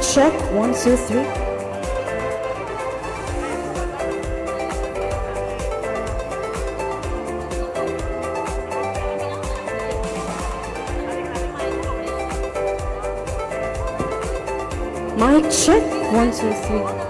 Check, one, two, three. Mic check, one, two, three.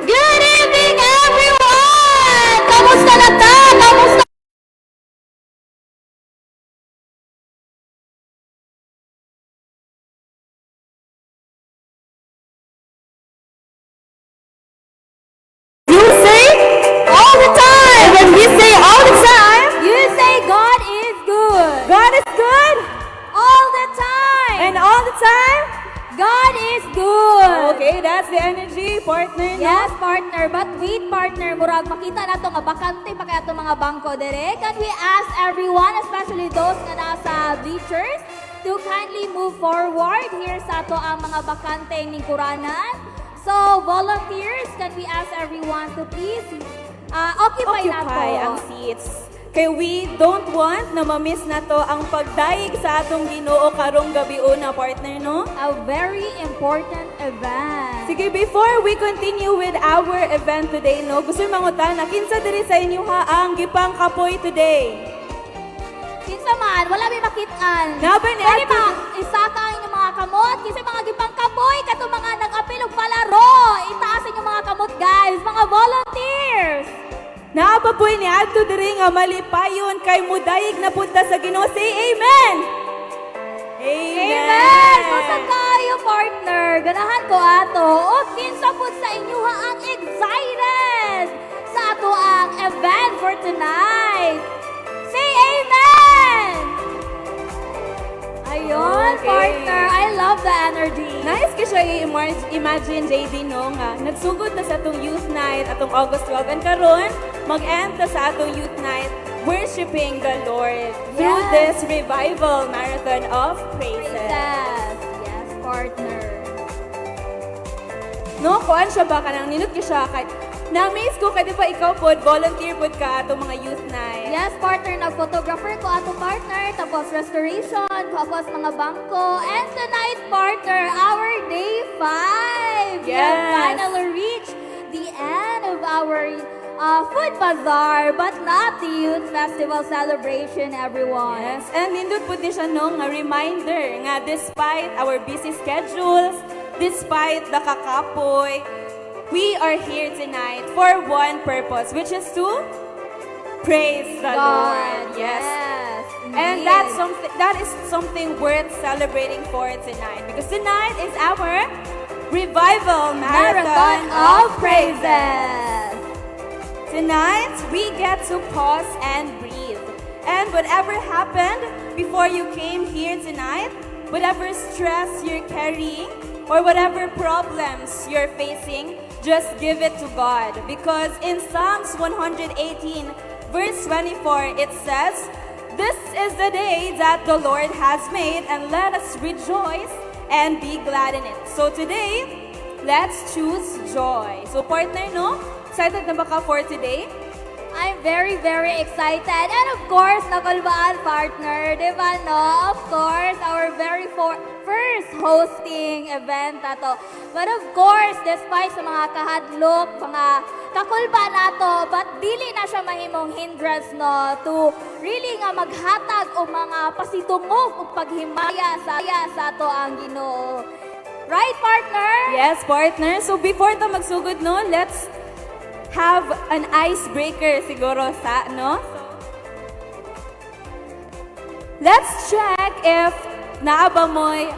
Good evening, everyone! Kamusta na ta? Kamusta? You say All the time! And when we say all the time, You say God is good. God is good. All the time! And all the time, God is good. Okay, that's the energy, partner, no? Yes, partner. But wait, partner. Murag, makita na to nga bakante pa kaya itong mga bangko dere. Can we ask everyone, especially those nga nasa bleachers, to kindly move forward here sa ato ang mga bakante lingkuranan? So, volunteers, can we ask everyone to please occupy, na to? Occupy ang seats. Kay we don't want na ma-miss na to ang pagdayeg sa atong Ginoo karong gabi una, partner, no? A very important event. Sige, before we continue with our event today, no, gusto yung mangutana, kinsa diri sa inyo ha ang gipang kapoy today? Kinsa man, wala may makitaan. Naa ba ni Pwede Ate? ba, isaka ang inyong mga kamot? Kinsa mga gipang kapoy, kato mga nag-apil og palaro. Itaas inyong mga kamot, guys. Mga volunteers. Naa ba po'y ni adto diri nga malipayon kay mudayeg na punta sa Ginoo? Say amen! Amen! Amen! Basta kayo, partner. Ganahan ko ato. O kinsa pud sa inyo ha ang excited sa ato ang event for tonight. Say amen! Ayun, partner. I love the energy. Nice ka siya i-imagine, JD, no, nga nagsugod na sa atong youth night atong August 12 and karon mag-end na sa atong youth night worshiping the Lord through this revival marathon of praises. Princess. Yes, partner. No, kuan siya ba kanang nindot ka siya kay na-amaze ko kay di ba ikaw pod volunteer pod ka atong mga youth night? Yes, partner. Nag-photographer ko ato, partner. Tapos restoration, tapos mga bangko. And tonight, partner, our day 5. We have finally reached the end of our food bazaar, but not the youth festival celebration, everyone. Yes, and nindot pud ni siya, no, nga reminder nga despite our busy schedules, despite the kakapoy, we are here tonight for one purpose, which is to praise the God. Lord. Yes. Yes. And indeed. that is something worth celebrating for tonight because tonight is our revival marathon, Marathon of Praises. Tonight, we get to pause and breathe. And whatever happened before you came here tonight, whatever stress you're carrying, or whatever problems you're facing, just give it to God. Because in Psalms 118, verse 24, it says, "This is the day that the Lord has made, and let us rejoice and be glad in it." So today, let's choose joy. So partner, no? Excited na ba ka for today? I'm very, very excited. And of course, nakulbaan, partner, di ba, no? Of course, our very first hosting event na to. But of course, despite sa mga kahadlok, mga kakulba nato, but dili na siya mahimong hindrance, no, to really nga maghatag og mga pasidungog ug paghimaya sa ato ang Ginoo. Right, partner? Yes, partner. So before ta magsugod, no, let's have an icebreaker siguro sa, no? So, let's check if naa ba mo'y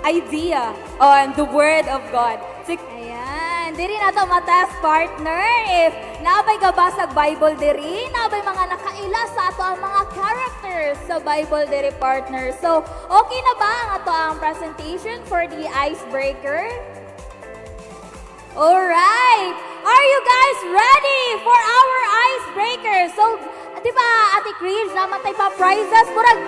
idea on the Word of God. Ayan, diri na to matest, partner, if naa bay gabasag Bible diri, naa bay mga nakaila sa ato ang mga characters sa Bible diri, partner. So, okay na ba ang ato ang presentation for the icebreaker? Alright! Are you guys ready for our icebreaker? So, di ba, Ate Chris, naa man tay pa prizes? Murag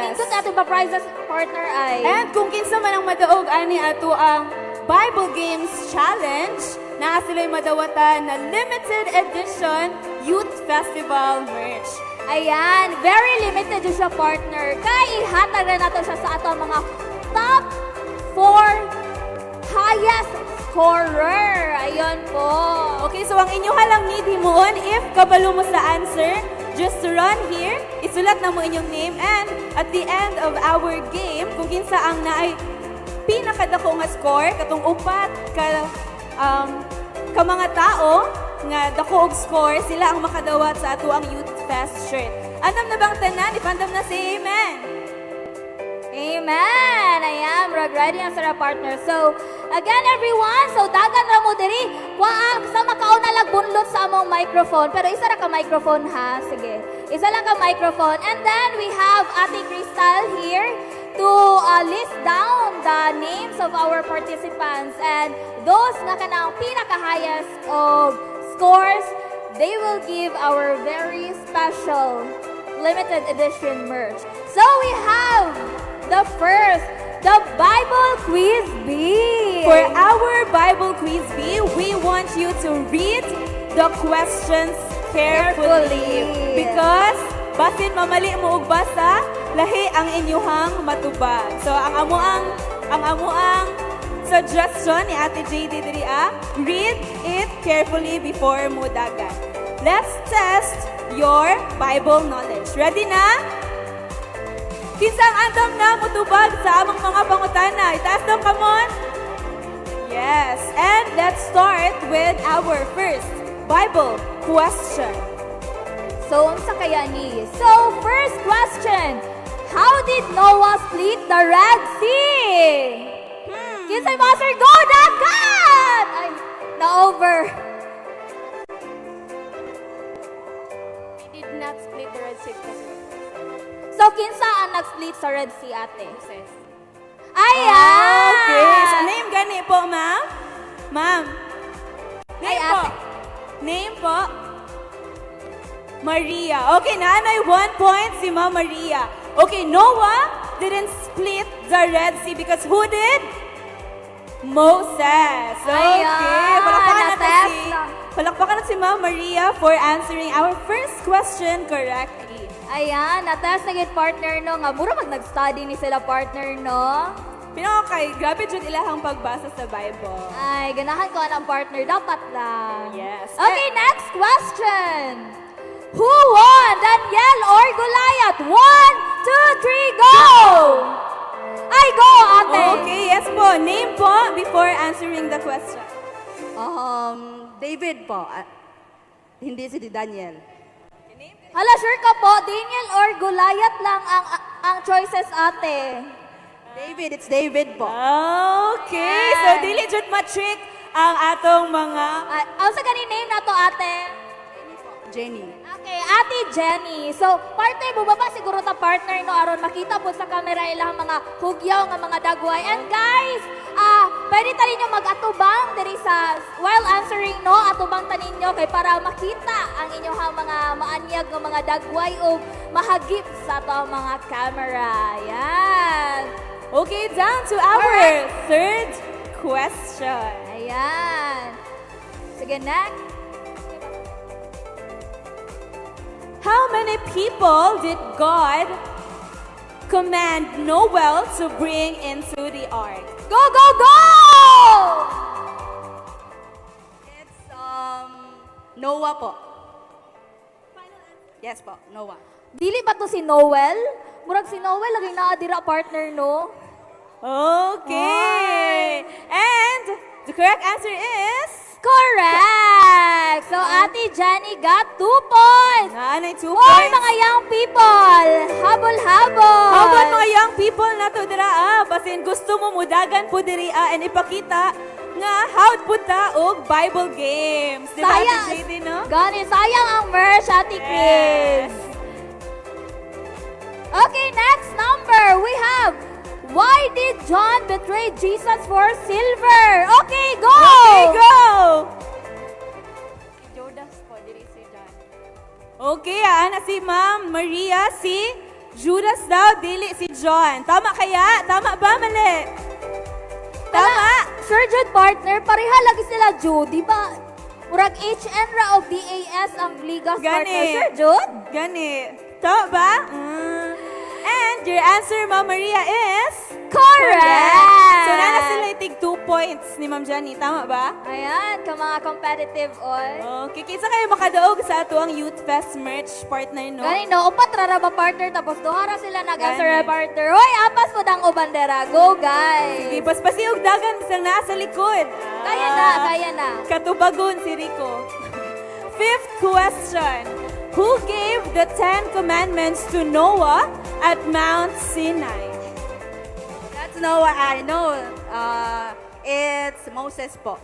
nindot ato pa prizes, partner, ay. And kung kinsa man ang madaog ani ato ang Bible Games Challenge, naa sila'y madawatan na limited edition Youth Festival merch. Ayan, very limited yun siya, partner. Kay ihatag na nato siya sa ato ang mga top 4 highest scorer. Ayun po. Okay, so ang inyo lang need himuon if kabalo mo sa answer, just run here, isulat na mo inyong name, and at the end of our game, kung kinsa ang naay pinakadako nga score, katong upat ka mga tao nga dako og score, sila ang makadawat sa ato ang Youth Fest shirt. Andam na bang tanan? If andam na, say amen. Amen! Ayan, murag ready na sila, partner. So, again, everyone, so dagan ra mo diri. Wa sa makauna lang bunlot sa among microphone. Pero isa ra ka microphone ha. Sige. Isa lang ka microphone. And then we have Ate Crystal here to list down the names of our participants and those nga kanang pinaka-highest of scores, they will give our very special limited edition merch. So we have the first, the Bible Quiz Bee. For our Bible Quiz Bee, we want you to read the questions carefully. Carefully. Because basin mamali mo og basa, lahi ang inyuhang matubag. So ang amo ang suggestion ni Ate JD diri ah, read it carefully before mo dagan. Let's test your Bible knowledge. Ready na? Kinsang andam na mutubag sa among mga pangutana? Itaas ng kamot. Yes, and let's start with our first Bible question. So, unsa kaya ni? So, first question. How did Noah split the Red Sea? Kinsay master, go dagat! Ay, na-over. He did not split the Red Sea, President. So, kinsa ang nag-split sa Red Sea, ate? Moses. Ayan! Okay, so name gani po, ma'am? Ma'am. Name Ay, po. Ate. Name po. Maria. Okay, naanay 1 point si Ma'am Maria. Okay, Noah didn't split the Red Sea because who did? Moses. Okay. Ayan, Palakpakan natin na-test si na. Palakpakan natin si Ma'am Maria for answering our first question correctly. Ayan, na-test na gyud, partner, no? Nga, mura mag nag-study ni sila, partner, no? Pero kay grabe jud ilahang pagbasa sa Bible. Ay, ganahan ko ang partner. Dapat lang. Yes. Okay, next question. Who won, Daniel or Goliath? One, two, three, go! Ay, go, ate! Okay, yes po. Name po before answering the question. David po. Ah, hindi si Daniel. Hala, sure ka po, Daniel or Goliath lang ang choices, ate. David, it's David po. Okay, so dili jud ma-trick ang atong mga Ay, ang sa gani name na to, ate? Jenny. Okay, Ate Jenny. So, partner mo ba siguro ta, partner, no, aron makita po sa camera ilang mga hugyaw nga mga dagway. And guys, pwede ta ninyo mag-atubang diri sa while answering, no, atubang ta ninyo kay para makita ang inyong mga maanyag nga mga dagway o mahagip sa ato ang mga camera. Yan. Okay, down to our third question. Ayan. Sige, next. How many people did God command Noah to bring into the ark? Go, go, go! It's Noah po. Yes po, Noah. Dili ba to si Noel? Murag si Noel lagi naa dira, partner, no? Okay. And the correct answer is Correct! So, Ate Jenny got 2 points. Naanay 2 Hoy, points. mga young people! Habol-habol! How about mga young people na to dira ah? Basin gusto mo mudagan po diri ah, and ipakita nga how pud ta og Bible games. Di ba, Sayang! Ate JD, no? Gani, sayang ang merch, Ate Chris. Yes. Okay, next number. We have, why did John betray Jesus for silver? Okay, go! Okay, go! Si Judas po, dili si John. Okay, ana si Ma'am Maria, si Judas daw, dili si John. Tama kaya? Tama ba? Mali? Tama? Sir Jude, partner, pareha lagi sila Jude, di ba? Murag HN ra o DAS ang ligas, Gani. partner. Sir Jude? Gani. Tama ba? And your answer, Ma'am Maria, is Correct! So, nana sila tig 2 points ni Ma'am Jenny. Tama ba? Ayan, ka mga competitive oy. Okay, kinsa kayo makadaog sa ato ang Youth Fest merch, partner, no? Gani no, upat ra ra ba, partner, tapos duha ra sila nag-answer Gani. partner. Hoy, apas po ang ubandera. Go, guys. Sige, paspasi og dagan bisang naa sa likod. Kaya na, kaya na. Katubagon si Rico. Fifth question. Who gave the Ten Commandments to Noah at Mount Sinai? That's Noah. I know. It's Moses po.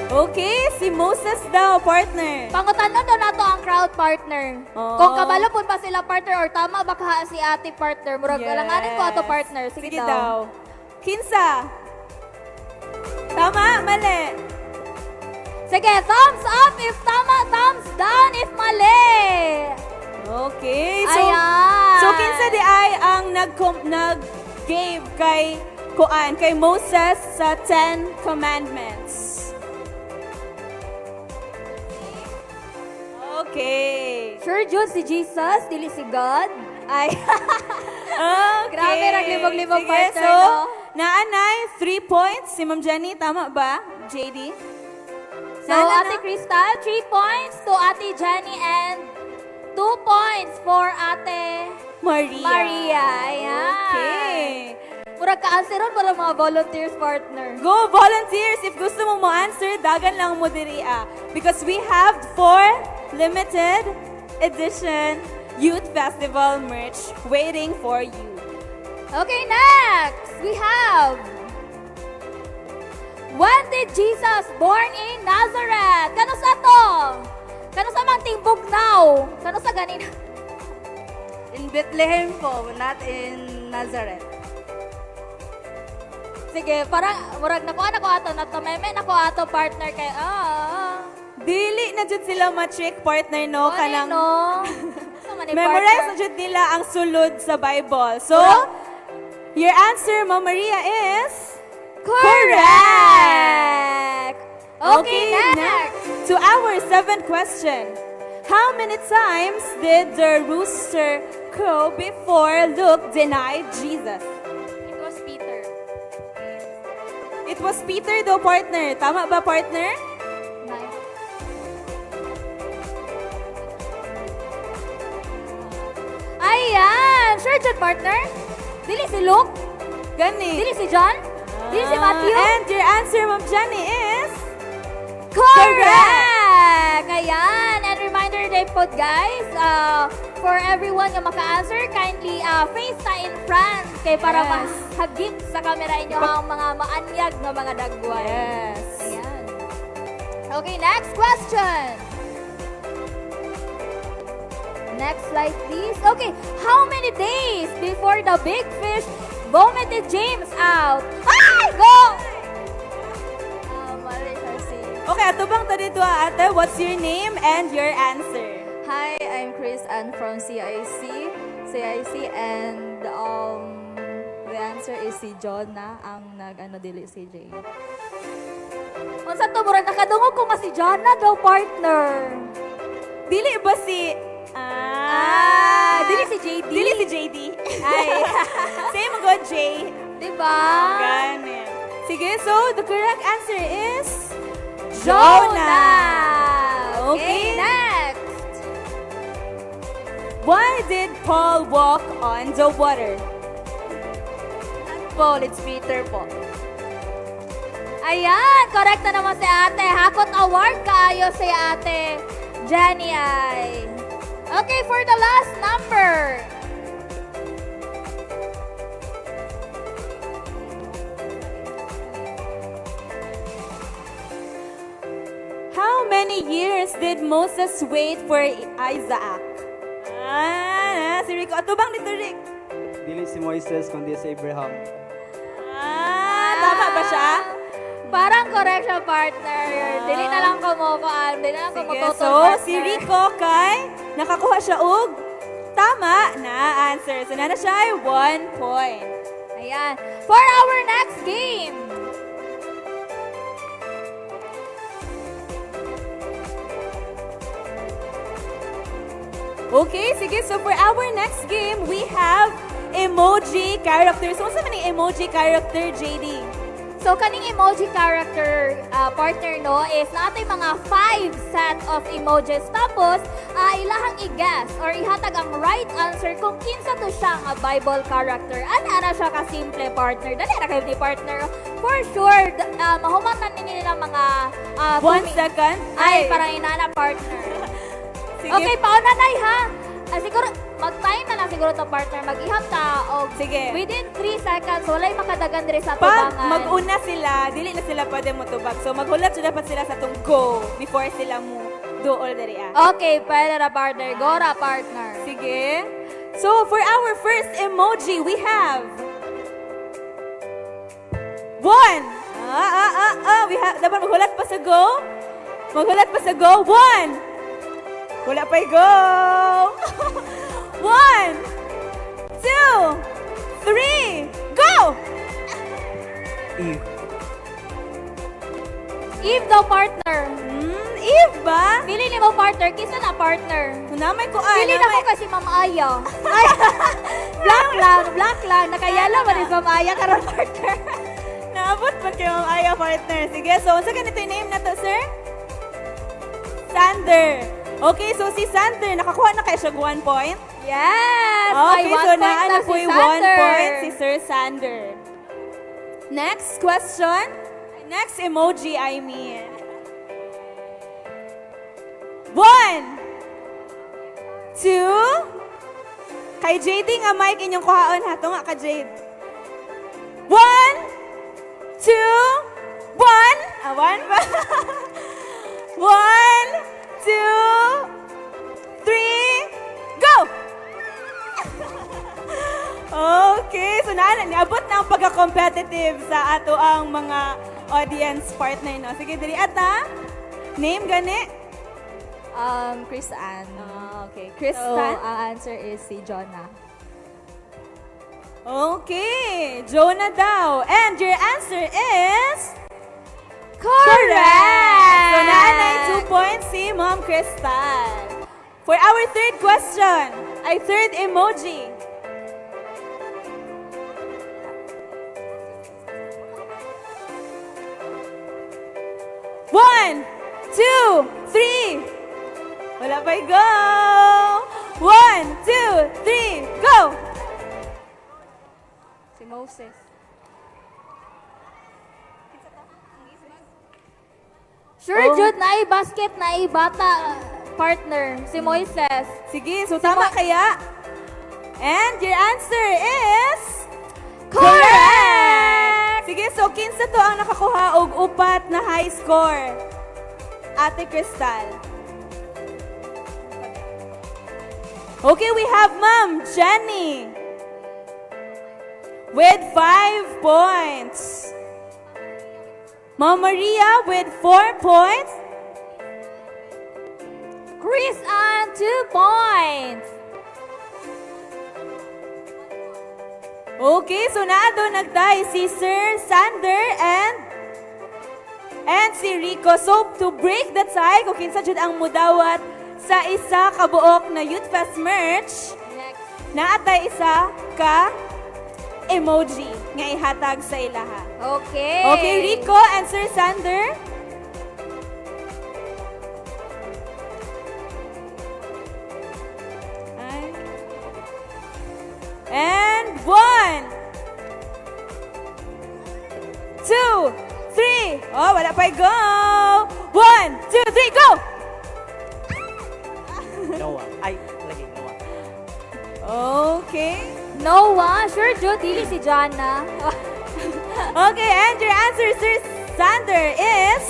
Okay, si Moses daw, partner. Pangutanon daw nato ang crowd, partner. Oo. Kung kabalo pud ba sila, partner, or tama ba ka si ate, partner? Murag alanganin ko ato, partner. Sige, Sige daw. Kinsa? Tama, mali. Sige, thumbs up if tama, thumbs down if mali. Okay, so Ayan. So kinsa di ay ang nag gave kay kuan kay Moses sa Ten Commandments? Okay. Sure, Jude, si Jesus, dili si God. Ay. Okay. Grabe, naglibog-libog, Sige, partner, so, no? Naanay, 3 points. Si Ma'am Jenny, tama ba? JD? So, Naana Ate na? Crystal, 3 points to Ate Jenny and 2 points for Ate Maria. Maria. Ayan. Okay. Murag ka-answeron para mga volunteers, partner. Go volunteers! If gusto mo mo-answer, dagan lang mo diri ah. Because we have four limited edition Youth Festival merch waiting for you. Okay, next, we have, when did Jesus born in Nazareth? Kano sa to? Kano sa mang timbugnaw? Kano sa ganin? In Bethlehem po, not in Nazareth. Sige, parang murag nakuha na ko ato, natameme na ko ato, partner, kay ah. Dili na jud sila ma-trick, partner, no? Kanang, Kanang no? Sa man ni memorize partner? na jud nila ang sulod sa Bible. So, your answer, Ma'am Maria, is Correct! Okay, next. To our seventh question. How many times did the rooster crow before Luke denied Jesus? It was Peter daw, partner. Tama ba, partner? Nine. Ayan! Sure jud, partner? Dili si Luke? Gani. Dili si John? Dili si Matthew? Ah, and your answer, Ma'am Jenny, is Correct! Ayan! And reminder day po, guys, for everyone nga maka-answer, kindly face ta in front kay para mahagip sa camera inyo ang mga maanyag nga mga dagway. Ayan. Okay, next question. Next slide, please. Okay, how many days before the big fish vomited James out? Ay! Go! Mali siya si. Okay, atubang ta dito, ate. What's your name and your answer? Hi, I'm Chris and from CIC. CIC and the answer is si Jonah ang nag-ano dili si Jane. Unsa to, murag nakadungog ko nga si Jana daw, partner. Dili ba si Ah, dili si JD. Dili si JD. Ay. Same go, J. Diba? Gani. Sige, so the correct answer is Jonah. Jonah. Okay, Okay. next. Why did Paul walk on the water? Not Paul, it's Peter po. Ayan, correct na naman si ate. Hakot award kaayo si ate Jenny ay. Okay, for the last number. How many years did Moses wait for Isaac? Ah, si Rico. Atubang dito, Rick. Dili si Moises, kundi si Abraham. Ah, tama ba siya? Parang correct siya, partner. Dili na lang ko mo kuan, dili na lang ko Sige, mototol, so partner. si Rico kay nakakuha siya og tama na answer. So naa na siya ay 1 point. Ayan. For our next game. Okay, sige. So for our next game, we have emoji character. So unsa man ang emoji character, JD? So, kaning emoji character partner, no, is naa tay mga five set of emojis. Tapos, ilahang i-guess or ihatag ang right answer kung kinsa to siya nga Bible character. Ana ara siya ka simple, partner. Dali ra kayo ni partner. For sure, mahuman na ninyo nila mga One second. Ay, parang inana, partner. Sige. Okay, pauna na ha. Siguro, mag-time na lang siguro to, partner. Mag-ihap ta. Og Sige. within 3 seconds, walay makadagan diri sa Pag tubangan. mag-una sila, dili na sila pwede motubag. So maghulat sila dapat sila sa atong go before sila mo duol diri ah. Okay, pwede ra, partner. Go ra, partner. Sige. So for our first emoji, we have one. Ah. We have, dapat maghulat pa sa go. Maghulat pa sa go. One. Wala pa go. One, two, three, go! Eve. Eve daw, partner. Eve ba? Pili ni mo, partner. Kinsa na, partner? Namay ko ah. Pili na ko kasi Ma'am Aya. Ay, black lang, black lang. Nakayala man ni Ma'am Aya karon, partner. Naabot man kay Ma'am Aya, partner. Sige, so unsa ganito yung name na to, sir? Sander. Okay, so si Sander, nakakuha na kayo siya og 1 point? Yes! Okay, May 1 so point naano na po si yung 1 Sander. point si Sir Sander. Next question. Next emoji, I mean. One, two, kay JD nga mic inyong kuhaon ha. Tunga ka, Jade. One, two, one. Ah, one pa. One, two, three, go! Okay, so na niabot na ang pagka-competitive sa ato ang mga audience partner, no? Sige, diri ata. Name gani? Chris Ann. Ah, okay. So, Kristan. ang answer is si Jonah. Okay, Jonah daw. And your answer is Correct! So naanay 2 points si Ma'am Crystal. For our third question, ay third emoji. One, two, three. Wala pa, go! One, two, three, go! Si Moses. Sure, Oh. jud, naay basket, naay bata, partner, si Moises. Sige, so tama kaya? And your answer is... Correct! Sige, so kinsa to ang nakakuha og upat na high score? Ate Crystal. Okay, we have Ma'am Jenny with 5 points. Ma'am Maria with 4 points. Chris Ann, 2 points. Okay, so naa do nagtay si Sir Sander and si Rico. So to break the tie, kung kinsa jud ang mudawat sa isa ka buok na Youth Fest merch, Next. Naatay isa ka emoji nga ihatag sa ilaha. Okay. Okay, Rico and Sir Sander. Ay. And one, two, three. Oh, wala pa, go. One, two, three, go! Noah. Ay, lagi, Noah. Okay. Noah, sure jud, dili si Jana. Okay, and your answer, Sir Sander, is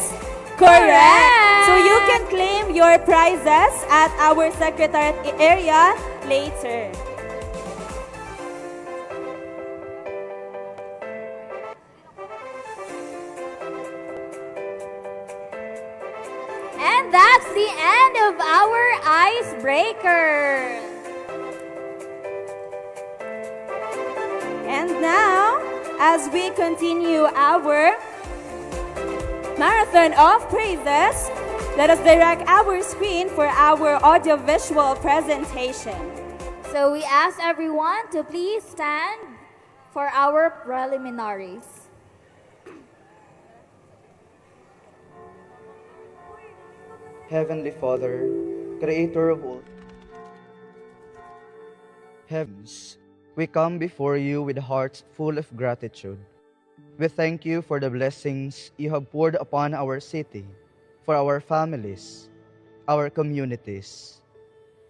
correct. So you can claim your prizes at our secretariat area later. And that's the end of our icebreaker. And now, as we continue our marathon of praises, let us direct our screen for our audiovisual presentation. So we ask everyone to please stand for our preliminaries. Heavenly Father, Creator of all heavens, we come before you with hearts full of gratitude. We thank you for the blessings you have poured upon our city, for our families, our communities,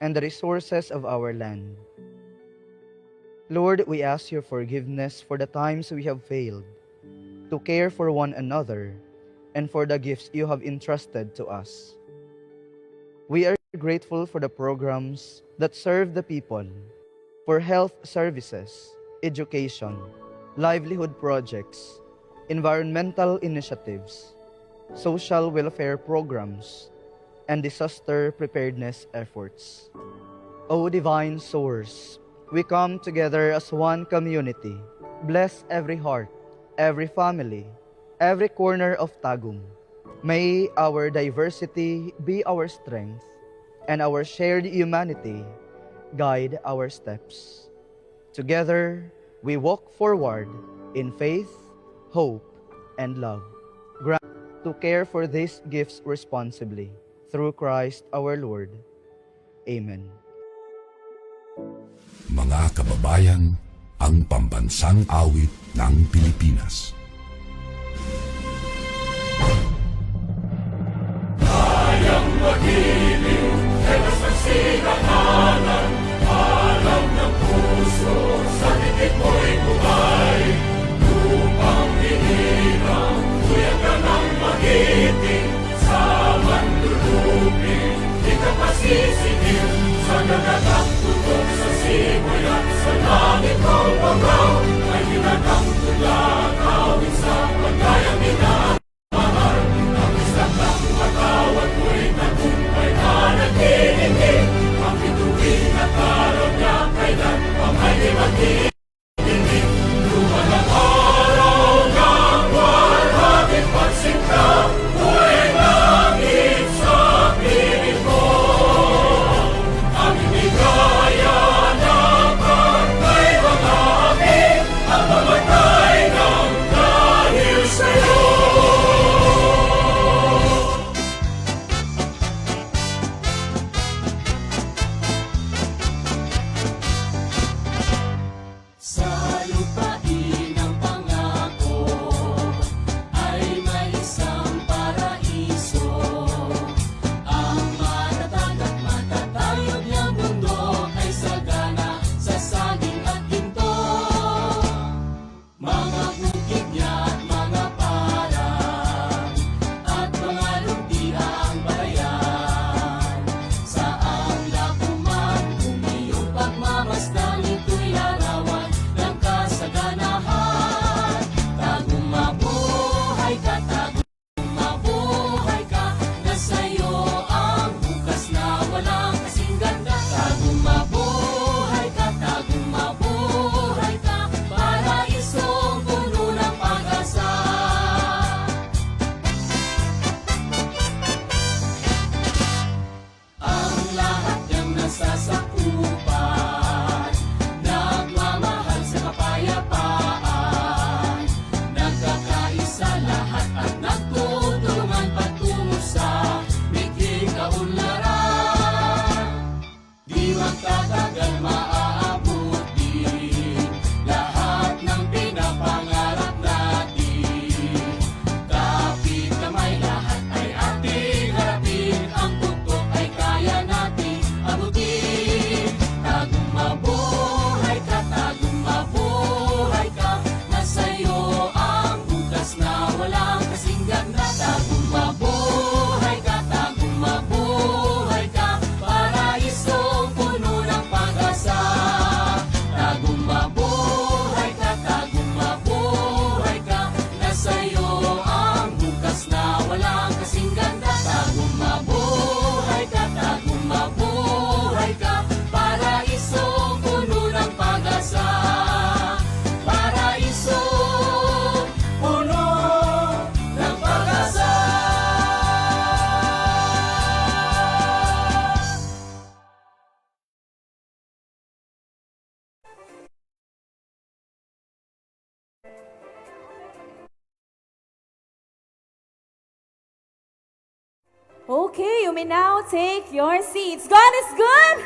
and the resources of our land. Lord, we ask your forgiveness for the times we have failed to care for one another and for the gifts you have entrusted to us. We are grateful for the programs that serve the people, for health services, education, livelihood projects, environmental initiatives, social welfare programs, and disaster preparedness efforts. O divine source, we come together as one community. Bless every heart, every family, every corner of Tagum. May our diversity be our strength and our shared humanity guide our steps. Together, we walk forward in faith, hope, and love. Grant to care for these gifts responsibly through Christ our Lord. Amen. Mga kababayan, ang pambansang awit ng Pilipinas. Okay, you may now take your seats. God is good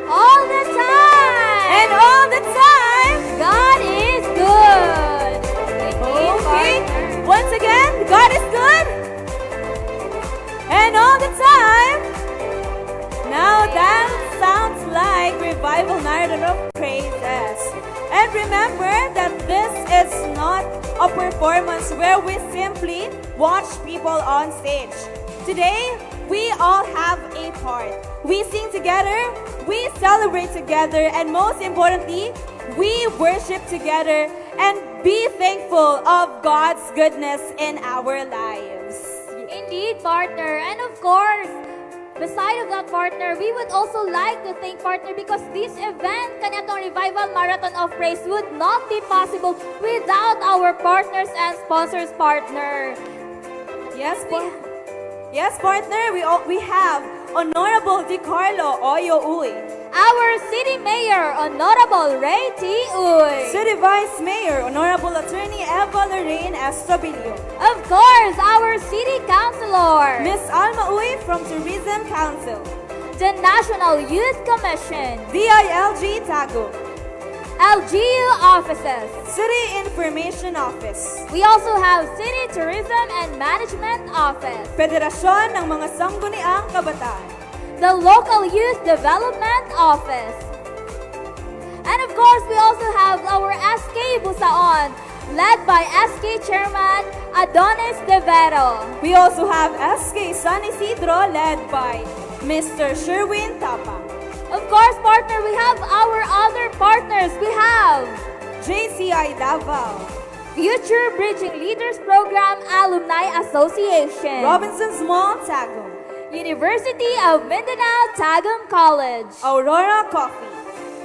all the time! And all the time. God is good! Okay, once again, God is good and all the time. Now that sounds like Revival Night of Praises. And remember that this is not a performance where we simply watch people on stage. Today, we all have a part. We sing together, we celebrate together, and most importantly, we worship together and be thankful of God's goodness in our lives. Indeed, partner. And of course, beside of that, partner, we would also like to thank, partner, because this event, kani atong Revival Marathon of Praise, would not be possible without our partners and sponsors, partner. Yes, partner. We have Honorable Di Carlo Oyo Uy, our City Mayor, Honorable Ray T. Uy. City Vice Mayor, Honorable Attorney Eva Lorraine Estabilio, Of course, our City Councilor, Miss Alma Uy from Tourism Council, the National Youth Commission, DILG Tagum, LGU offices. City Information Office, We also have City Tourism and Management Office, Federasyon ng mga Sangguniang Kabataan, the Local Youth Development Office. And of course, we also have our SK Busaon, led by SK Chairman Adonis De Vero. We also have SK San Isidro, led by Mr. Sherwin Tapa. Of course, partner, we have our other partners. We have JCI Davao, Future Bridging Leaders Program Alumni Association, Robinson's Mall Tagum, University of Mindanao Tagum College. Aurora Coffee,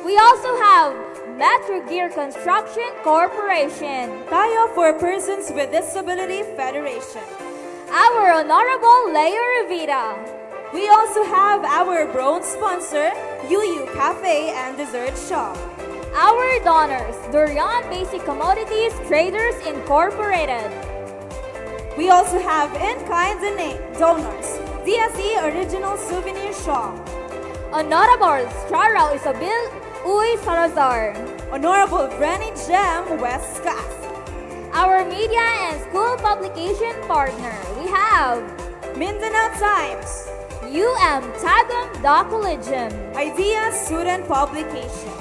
We also have Metro Gear Construction Corporation, Tayo for Persons with Disability Federation. Our Honorable Leo Revita. We also have our bronze sponsor, UU Cafe and Dessert Shop. Our donors, Durian Basic Commodities Traders Incorporated. We also have in-kind donors, DSE Original Souvenir Shop, Honorable Strara Isabel Uy Salazar. Honorable Brenny Gem Westcott, Our media and school publication partner, we have Mindanao Times, UM Tagum Collegium. Idea Student Publication.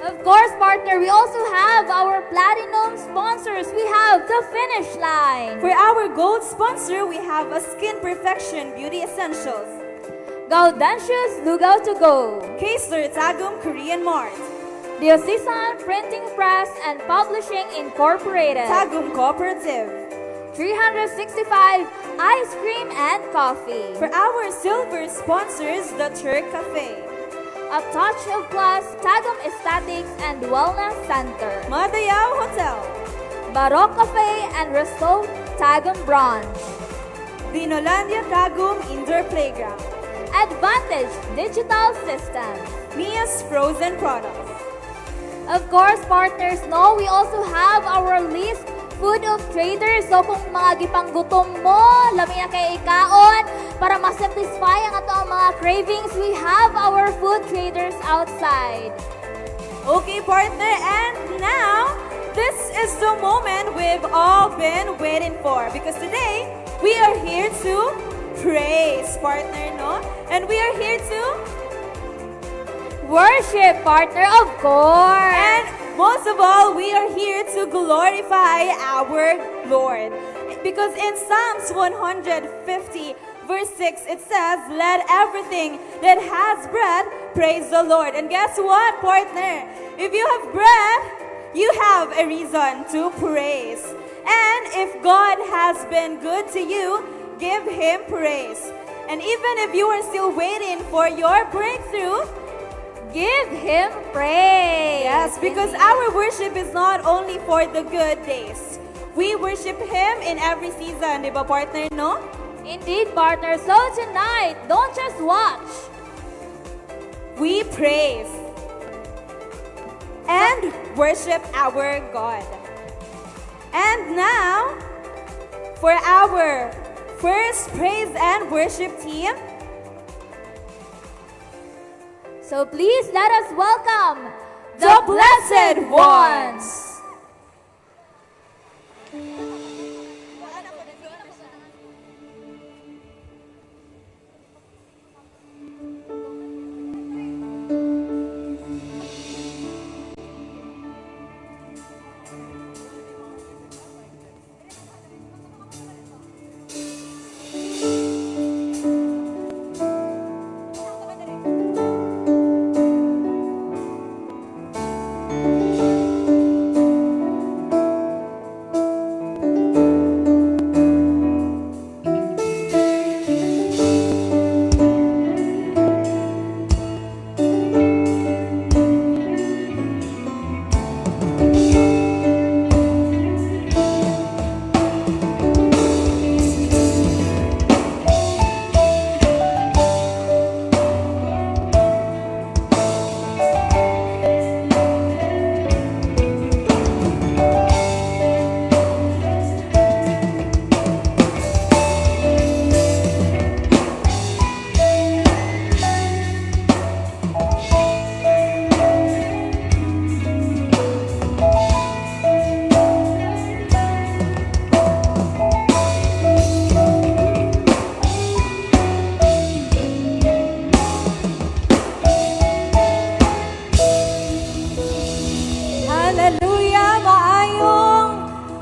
Of course, partner, we also have our platinum sponsors. We have The Finish Line, For our gold sponsor, we have a Skin Perfection Beauty Essentials, Gaudentius Lugaw to Go, Kaysler Tagum Korean Mart, Diocesan Printing Press and Publishing Incorporated, Tagum Cooperative. 365 Ice Cream and Coffee, For our silver sponsors, the Turk Cafe, A Touch of Class Tagum Aesthetics and Wellness Center, Madayao Hotel, Baroque Cafe and Resto Tagum Branch, Dinolandia Tagum Indoor Playground, Advantage Digital Systems. Mia's Frozen Products. Of course, partners, no, we also have our list food of traders. So kung mga gipanggutom mo, lami na kay ikaon, para ma-satisfy ang atoang mga cravings, we have our food traders outside. Okay, partner, and now, this is the moment we've all been waiting for because today, we are here to praise, partner, no? And we are here to worship, partner, of course. And most of all, we are here to glorify our Lord. Because in Psalms 150, verse 6, it says, "Let everything that has breath praise the Lord." And guess what, partner? If you have breath, you have a reason to praise. And if God has been good to you, give Him praise. And even if you are still waiting for your breakthrough, give Him praise. Yes, because our worship is not only for the good days. We worship Him in every season, di ba, partner, no? Indeed, partner. So tonight, don't just watch. We praise and worship our God. And now, for our first first praise and worship team. So please let us welcome the Blessed Ones! Hallelujah! Maayong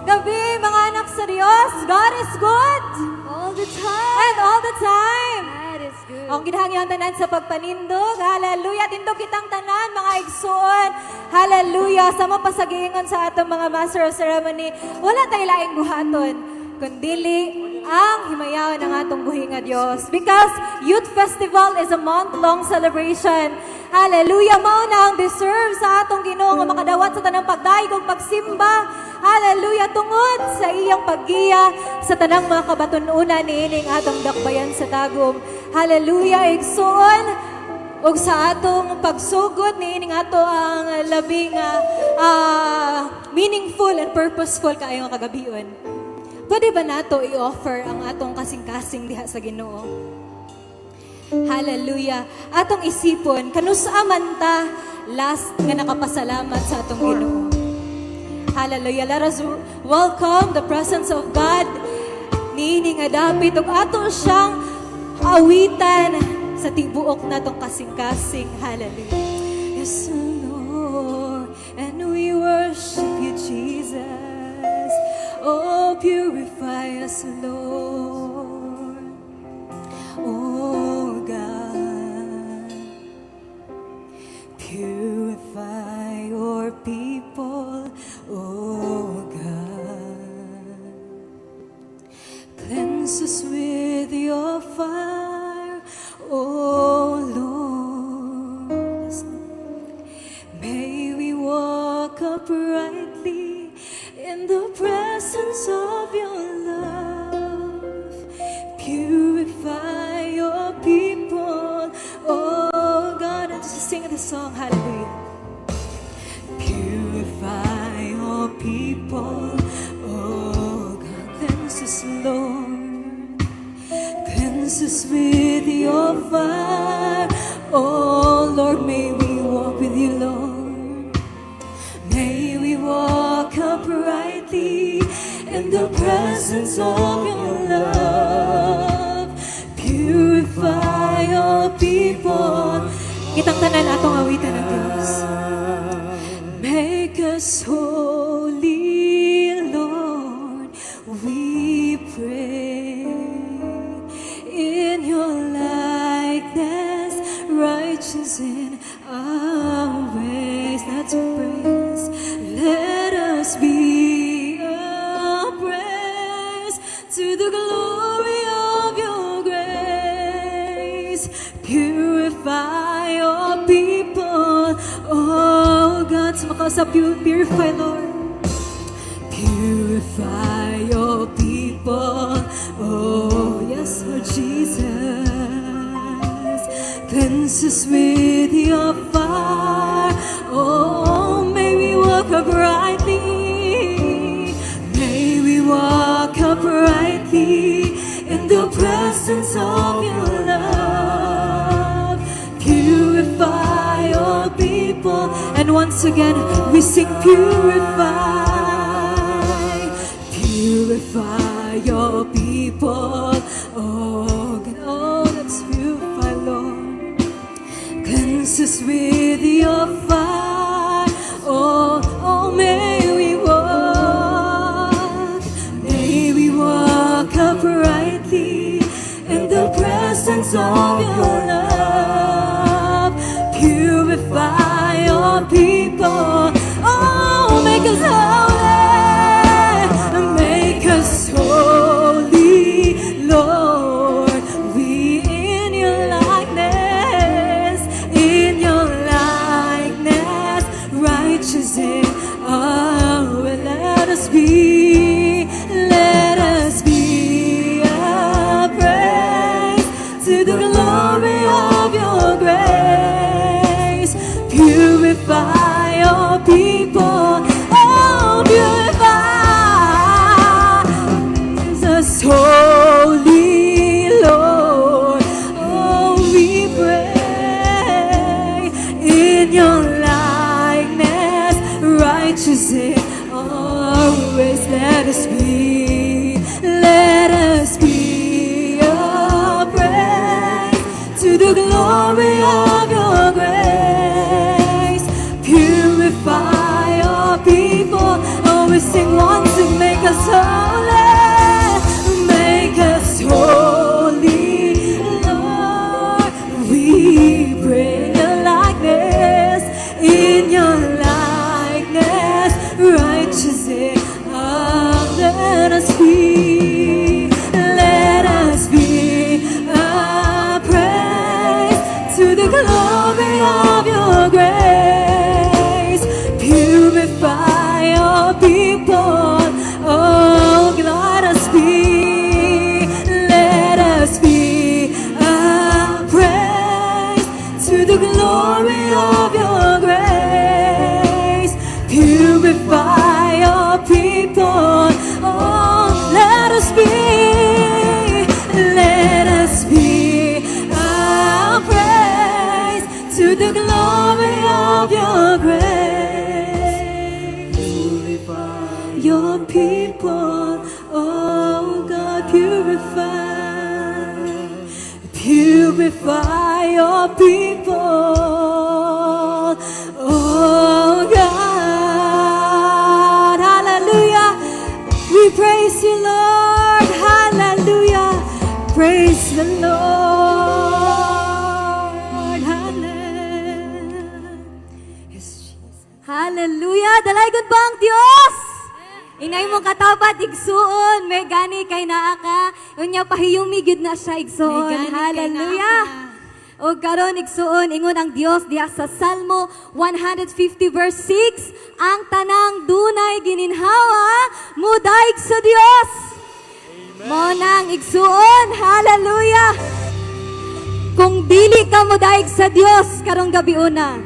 gabi, mga anak sa Diyos. God is good all the time. And all the time. God is good. Ang ginahangyoang tanan sa pagpanindog. Hallelujah. Tindog kitang tanan, mga igsuon. Hallelujah. Sama pa sa giingon sa atong mga Master of Ceremony, wala tayo laing buhaton kundili ang himayaon ng atong buhi nga Dios. Because Youth Festival is a month-long celebration. Hallelujah. Mao na ang deserve sa atong Ginoo nga makadawat sa tanang pagdayeg ug pagsimba. Hallelujah. Tungod sa iyang paggiya sa tanang mga kabatununan niining atong dakbayan sa Tagum. Hallelujah. Igsuon, ug sa atong pagsugod niining ato ang labing meaningful and purposeful kaayo nga kagabion. Pwede ba nato i-offer ang atong kasing-kasing diha sa Ginoo? Hallelujah. Atong isipon, kanusa man ta last nga nakapasalamat sa atong Ginoo? Hallelujah. Let us welcome the presence of God niini nga dapit ug ato siyang awitan sa tibuok natong kasing-kasing. Hallelujah. Yes, Lord, and we worship you, Jesus. Oh, purify us, Lord. Oh, God. Purify your people, oh God. Cleanse us with your fire, oh Lord. May we walk uprightly in the presence of your love. Purify your people, oh God. And just sing the song, hallelujah. Purify your people, oh God. Cleanse us, Lord. Cleanse us with your fire, oh Lord. May we walk with you, Lord. May we walk uprightly in the presence of your love. Purify your people. Kitang tanan atong awitan ng Diyos. Make us holy, Lord, we pray. In your likeness, righteous in our ways. Let's praise. Let us be a praise to the glory of your grace. Purify your people. Oh God, makausap you, purify, Lord. Purify your people. Oh, yes, Lord Jesus. Cleanse us with your fire. Oh, may we walk uprightly. May we walk uprightly in the the presence of your love. Purify your people. And once again, we sing, "Purify. Purify your people." Oh, God, oh, let's purify, Lord. Cleanse us with your fire. Oh, may we walk. May we walk uprightly in the presence of your love. Purify your people. Oh, make us holy. Make us holy, Lord. We in your likeness, righteous in oh, let us be a praise to the glory of your grace. Purify your people, oh, purify us holy, Lord. Oh, we pray in your likeness, righteous in always. Let us be a praise to the glory of your grace. Purify your people. Oh, we sing once and make us holy. Make us holy, Lord. We pray your likeness, in your likeness, righteous in let us be a praise to the glory of your grace. Purify your people. Oh, let us be a praise to the glory of your grace. Purify your people. Oh, let us be a praise to the glory of your grace. Purify your people, oh God, purify, purify your people, oh God, hallelujah. We praise you, Lord, hallelujah. Praise the Lord, hallelujah. Yes, Jesus. Hallelujah! Dalaygon ba ang Diyos? Ingay mo katapat, igsuon, may gani kay naa ka. Unya pahiyumi gyud na siya, igsuon. May gani kay Hallelujah! naa. O karon, igsuon, ingon ang Dios diha sa Salmo 150 verse 6, ang tanang dunay gininhawa mudaig sa Dios. Mao nang, igsuon, hallelujah. Kung dili ka modaig sa Dios karong gabi una,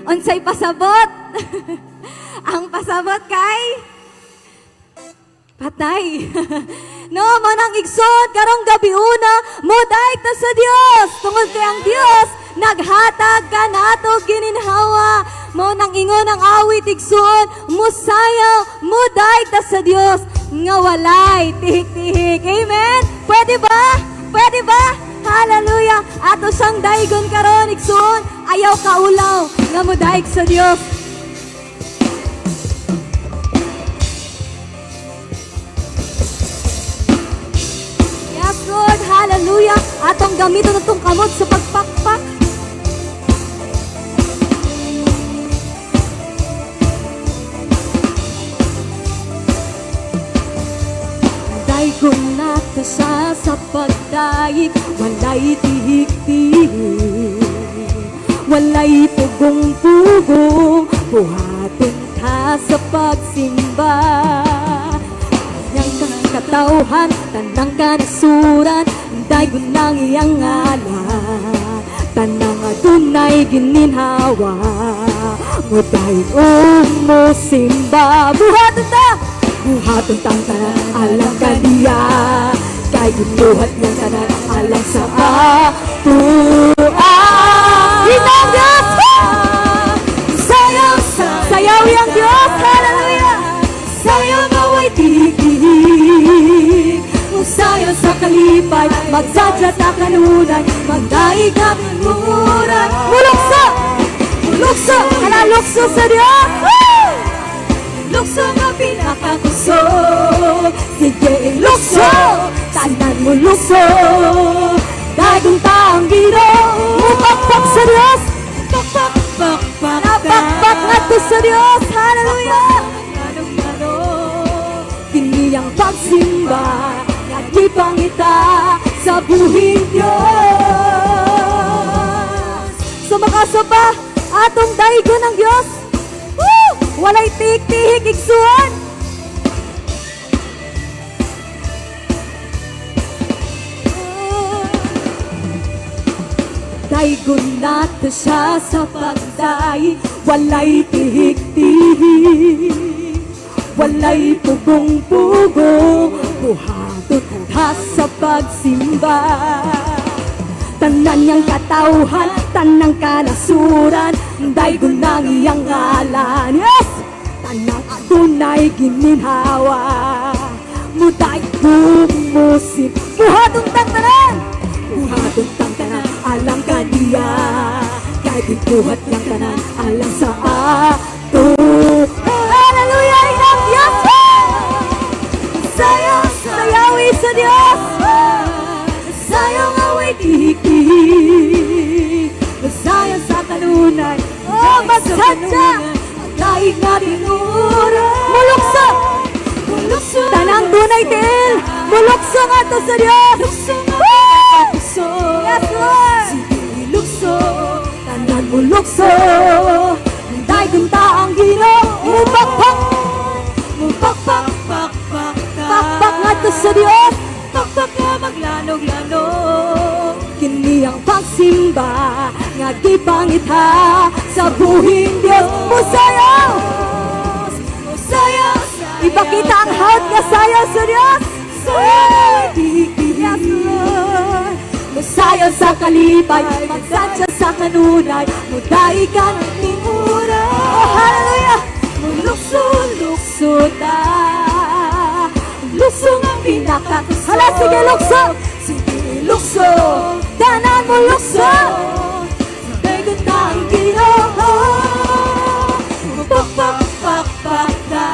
unsay pasabot? Ang pasabot kay patay. No, mao nang, igsoon, karong gabi una, modaig ta sa Dios. Tungod kay ang Dios naghatag kanato gininhawa. Mao nang ingon ang awit, igsoon, musayaw, mudaig ta sa Dios nga walay tihik-tihik. Amen? Pwede ba? Pwede ba? Hallelujah! Ato siyang daigon karon, igsoon, ayaw kaulaw nga mudaig sa Dios. Yes, Lord. Hallelujah. Atong gamiton atong kamot sa pagpakpak. Daigon nato siya sa pagdaig, walay tihik-tihik, walay pugong-pugong, buhaton ta sa pagsimba. Tanang kang katawhan, tanang kanasuran, daigon ng iyang ngalan. Tanang adunay gininhawa, mudaig o mosimba. Buhaton ta! Buhaton tang tanan alang kaniya. Kay gibuhat niyang tanan alang sa atoa. Ikaw, Diyos! Sayaw, sayaw ang Diyos! Hallelujah! Sayaw nga way tihik. Musayaw sa kalipay, magsadya ta kanunay, magdaig ang tinuran. Mulukso! Mulukso! Hala, lukso sa Diyos! Woo! Lukso nga pinakakusog. Sige, lukso! Tanan mo lukso! Daygon ta ang Ginoo! Mupakpak sa Diyos! Pakpak, pakpak. Napakpak ngadto sa Diyos! Hallelujah! Kini ang pagsimba nga gipangita sa buhing Diyos. Sa makasapa, atong daygon ang Diyos. Woo! Walay tihik-tihik, igsuon. Daygon nato siya sa pagdaig, walay tihik-tihik, walay pugong-pugong, buhaton ta sa pagsimba. Tanan niyang katawhan, tanang kanasuran, daygon ang iyang ngalan. Yes! Tanang adunay giminhawa, muday tumusim. Buhaton tang tanan! Buhaton tang tanan, alang kaniya. Kay gibuhat niyang tanan, alang sa ato. Hallelujah! Inang Diyos! Sayaw, sayawi sa Diyos! Sayaw nga way tihik-tihik. Sayaw sa kanunay. Oh, magsadya! Daig nga tinuran. Mulukso! Mulukso! Tanang dunay tiil! Mulukso nga to sa Diyos! Lukso nga! Yes, Lord! Sige, lukso! Tanan mo lukso! Daygon ta ang Ginoo! Mupakpak! Mupakpak! Pakpak. Pakpak nga to sa Diyos! Pakpak nga maglanog-lanog. Kini ang pagsimba nga gipangita sa buhing Dios. Musayaw! Musayaw. Ipakita ang hawd nga sayaw sa Dios. Yes, Lord. Musayaw sa kalipay, magsadya sa kanunay, mudaig ka ng tinuran. Oh, hallelujah! Mulukso, lukso ta. Lukso nga pinakakusog. Hala, sige, lukso! Sige, lukso! Tanan mo, lukso! Daygon ta ang Ginoo. Pakpak, pakpak ta.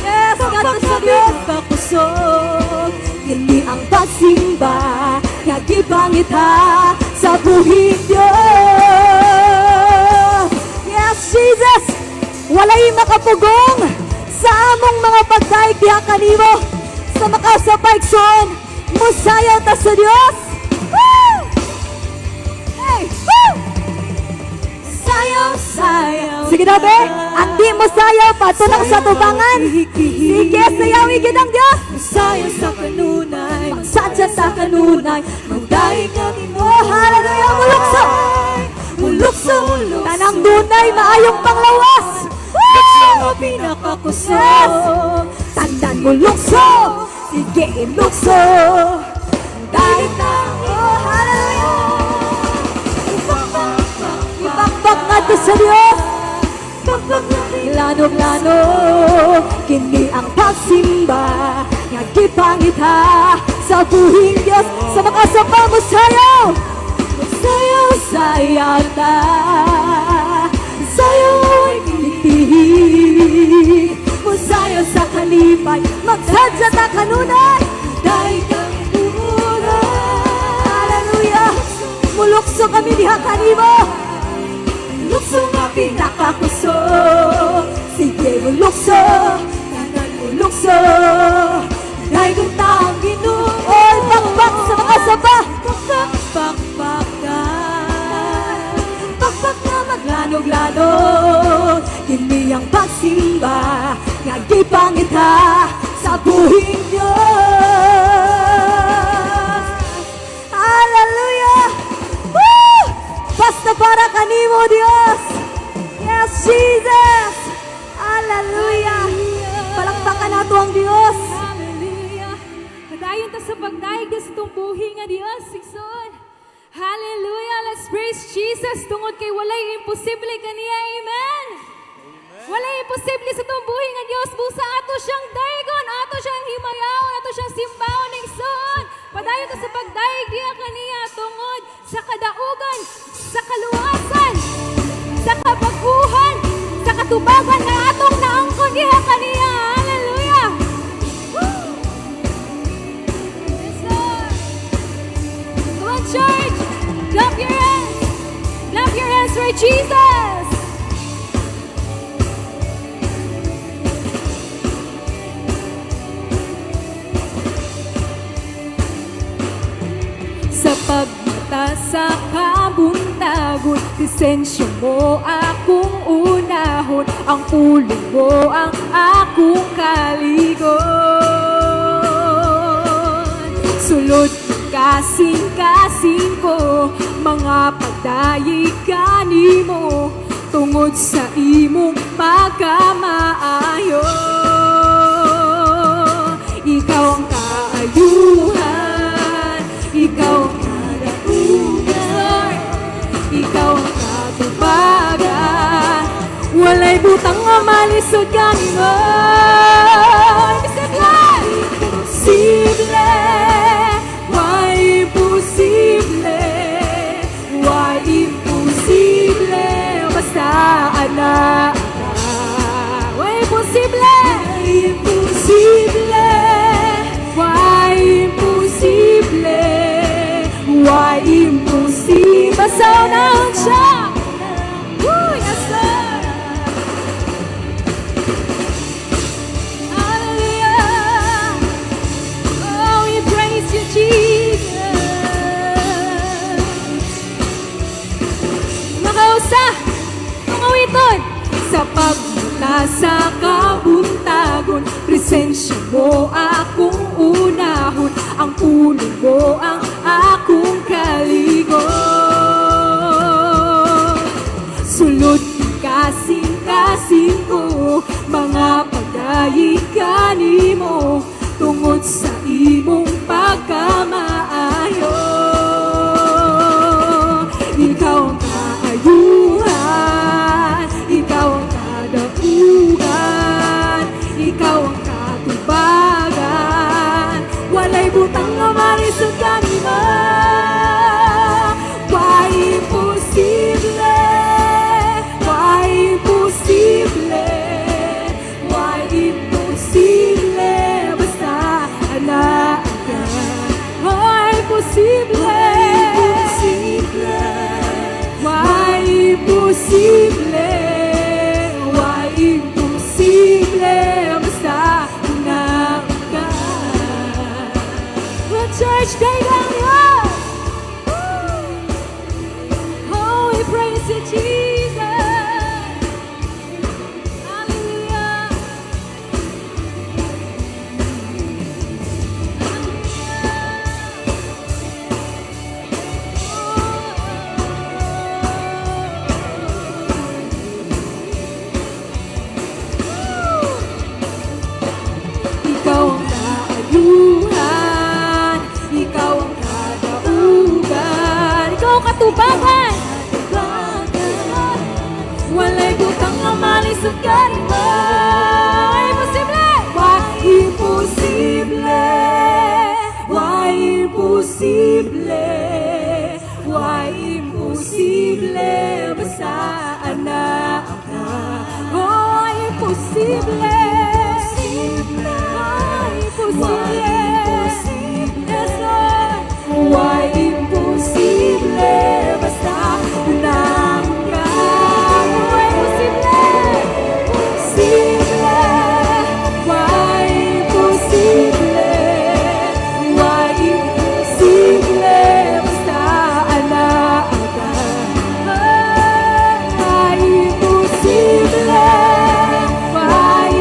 Yes, ngadto sa Dios. Pakusog. Kini ang pagsimba nga gipangita sa buhing Diyos. Yes, Jesus! Walay makapugong sa among mga pagdaig diha kanimo sa makasapay igsoon. Musayaw ta sa Dios. Woo! Hey! Woo! Sayaw, sayaw. Sige na, be. Ang di mo sayaw, patunang sa tubangan. Sige, sayawi gid ang Diyos. Sayaw sa kanunay. Magsadya sa kanunay. Magdaig nga tinuran. Oh, hallelujah! Mulukso! Mulukso, lukso. Tanang dunay, maayong panglawas. Lukso nga pinakakusog. Yes! Tanan mo lukso! Sige, ilukso! Dahil na, oh, hallelujah! Ipakpak nga to sa Diyos! Lanog-lanog, kini ang pagsimba nga gipangita sa buhing Diyos. Sa makasapa mo sayaw! Sayaw, sayaw ta. Sayaw ay tihik. Musayaw sa kalipay, magsadya ta kanunay. Daig ang tinuran. Hallelujah! Mulukso kami diha kanimo. Lukso nga pinakakusog. Sige, mulukso, tanan mulukso. Daygon ta ang Ginoo. Oy, pakpak sa mga saba. Pakpak, pakpak ka. Pakpak na maglanog-lanog. Kini ang pagsimba nga gipangita sa buhing Diyos. Hallelujah! Woo! Basta para kanimo, Diyos. Yes, Jesus! Hallelujah! Palakpakan nato ang Diyos. Hallelujah. Padayon ta. nga Dios, igsoon. Hallelujah! Let's praise Jesus tungod kay walay imposible kaniya. Amen! Walay imposible sa atong buhi nga Dios. Busa ato siyang daygon, ato siyang himayaon, ato siyang simbaon, igsoon. Padayon ta sa pagdayeg diha kaniya tungod sa kadaugan, sa kaluwasan, sa kabaguhan, sa katubagan nga atong naangkon diha kaniya. Hallelujah! Woo! Yes, Lord. Come on, church! Clap your hands! Clap your hands for Jesus! Sa pagmata sa kabuntagon, presensya mo akong unahon, ang pulong mo ang akong kaligon. Sulod kasing-kasing ko, mga pagdayeg kanimo, tungod sa imong pagkamaayo. Ikaw ang kaayuhan, ikaw ang kadaugan, ikaw ang katubagan. Walay butang nga malisod kanimo. Imposible, why imposible, why imposible, basta anak ka. Why imposible, imposible, why imposible, why imposible, basta unahon siya. Woo, yes, Lord. Hallelujah. Oh, we praise you, Jesus. Makausa, mga awiton. Sa pagmula sa kabuntagon, presensya mo akong unahon, ang pulong mo ang akong kaligon. Sulod kasing-kasing ko, mga pagdayeg kanimo, tungod sa imong pagkamaayo. Ikaw ang kaayuhan, ikaw ang kadaugan, ikaw ang katubagan. Walay butang nga malisod kanimo. Why imposible, why imposible, why imposible, basta anak ka. Why imposible, why imposible, why imposible, basta anak ka. The church, day down here. Oh, we praise you, Jesus. Hallelujah. Ikaw ang kaayuhan, ikaw ang kadaugan, ikaw ang katubagan. Walay butang nga malisod kanimo. Imposible! Why imposible? Why imposible? Why imposible? Basta anak ka. Oh, imposible! Why imposible? Yes, Lord. Why imposible? Basta anak ka. Why imposible? Imposible. Why imposible? Why imposible? Basta anak ka. Why imposible? Why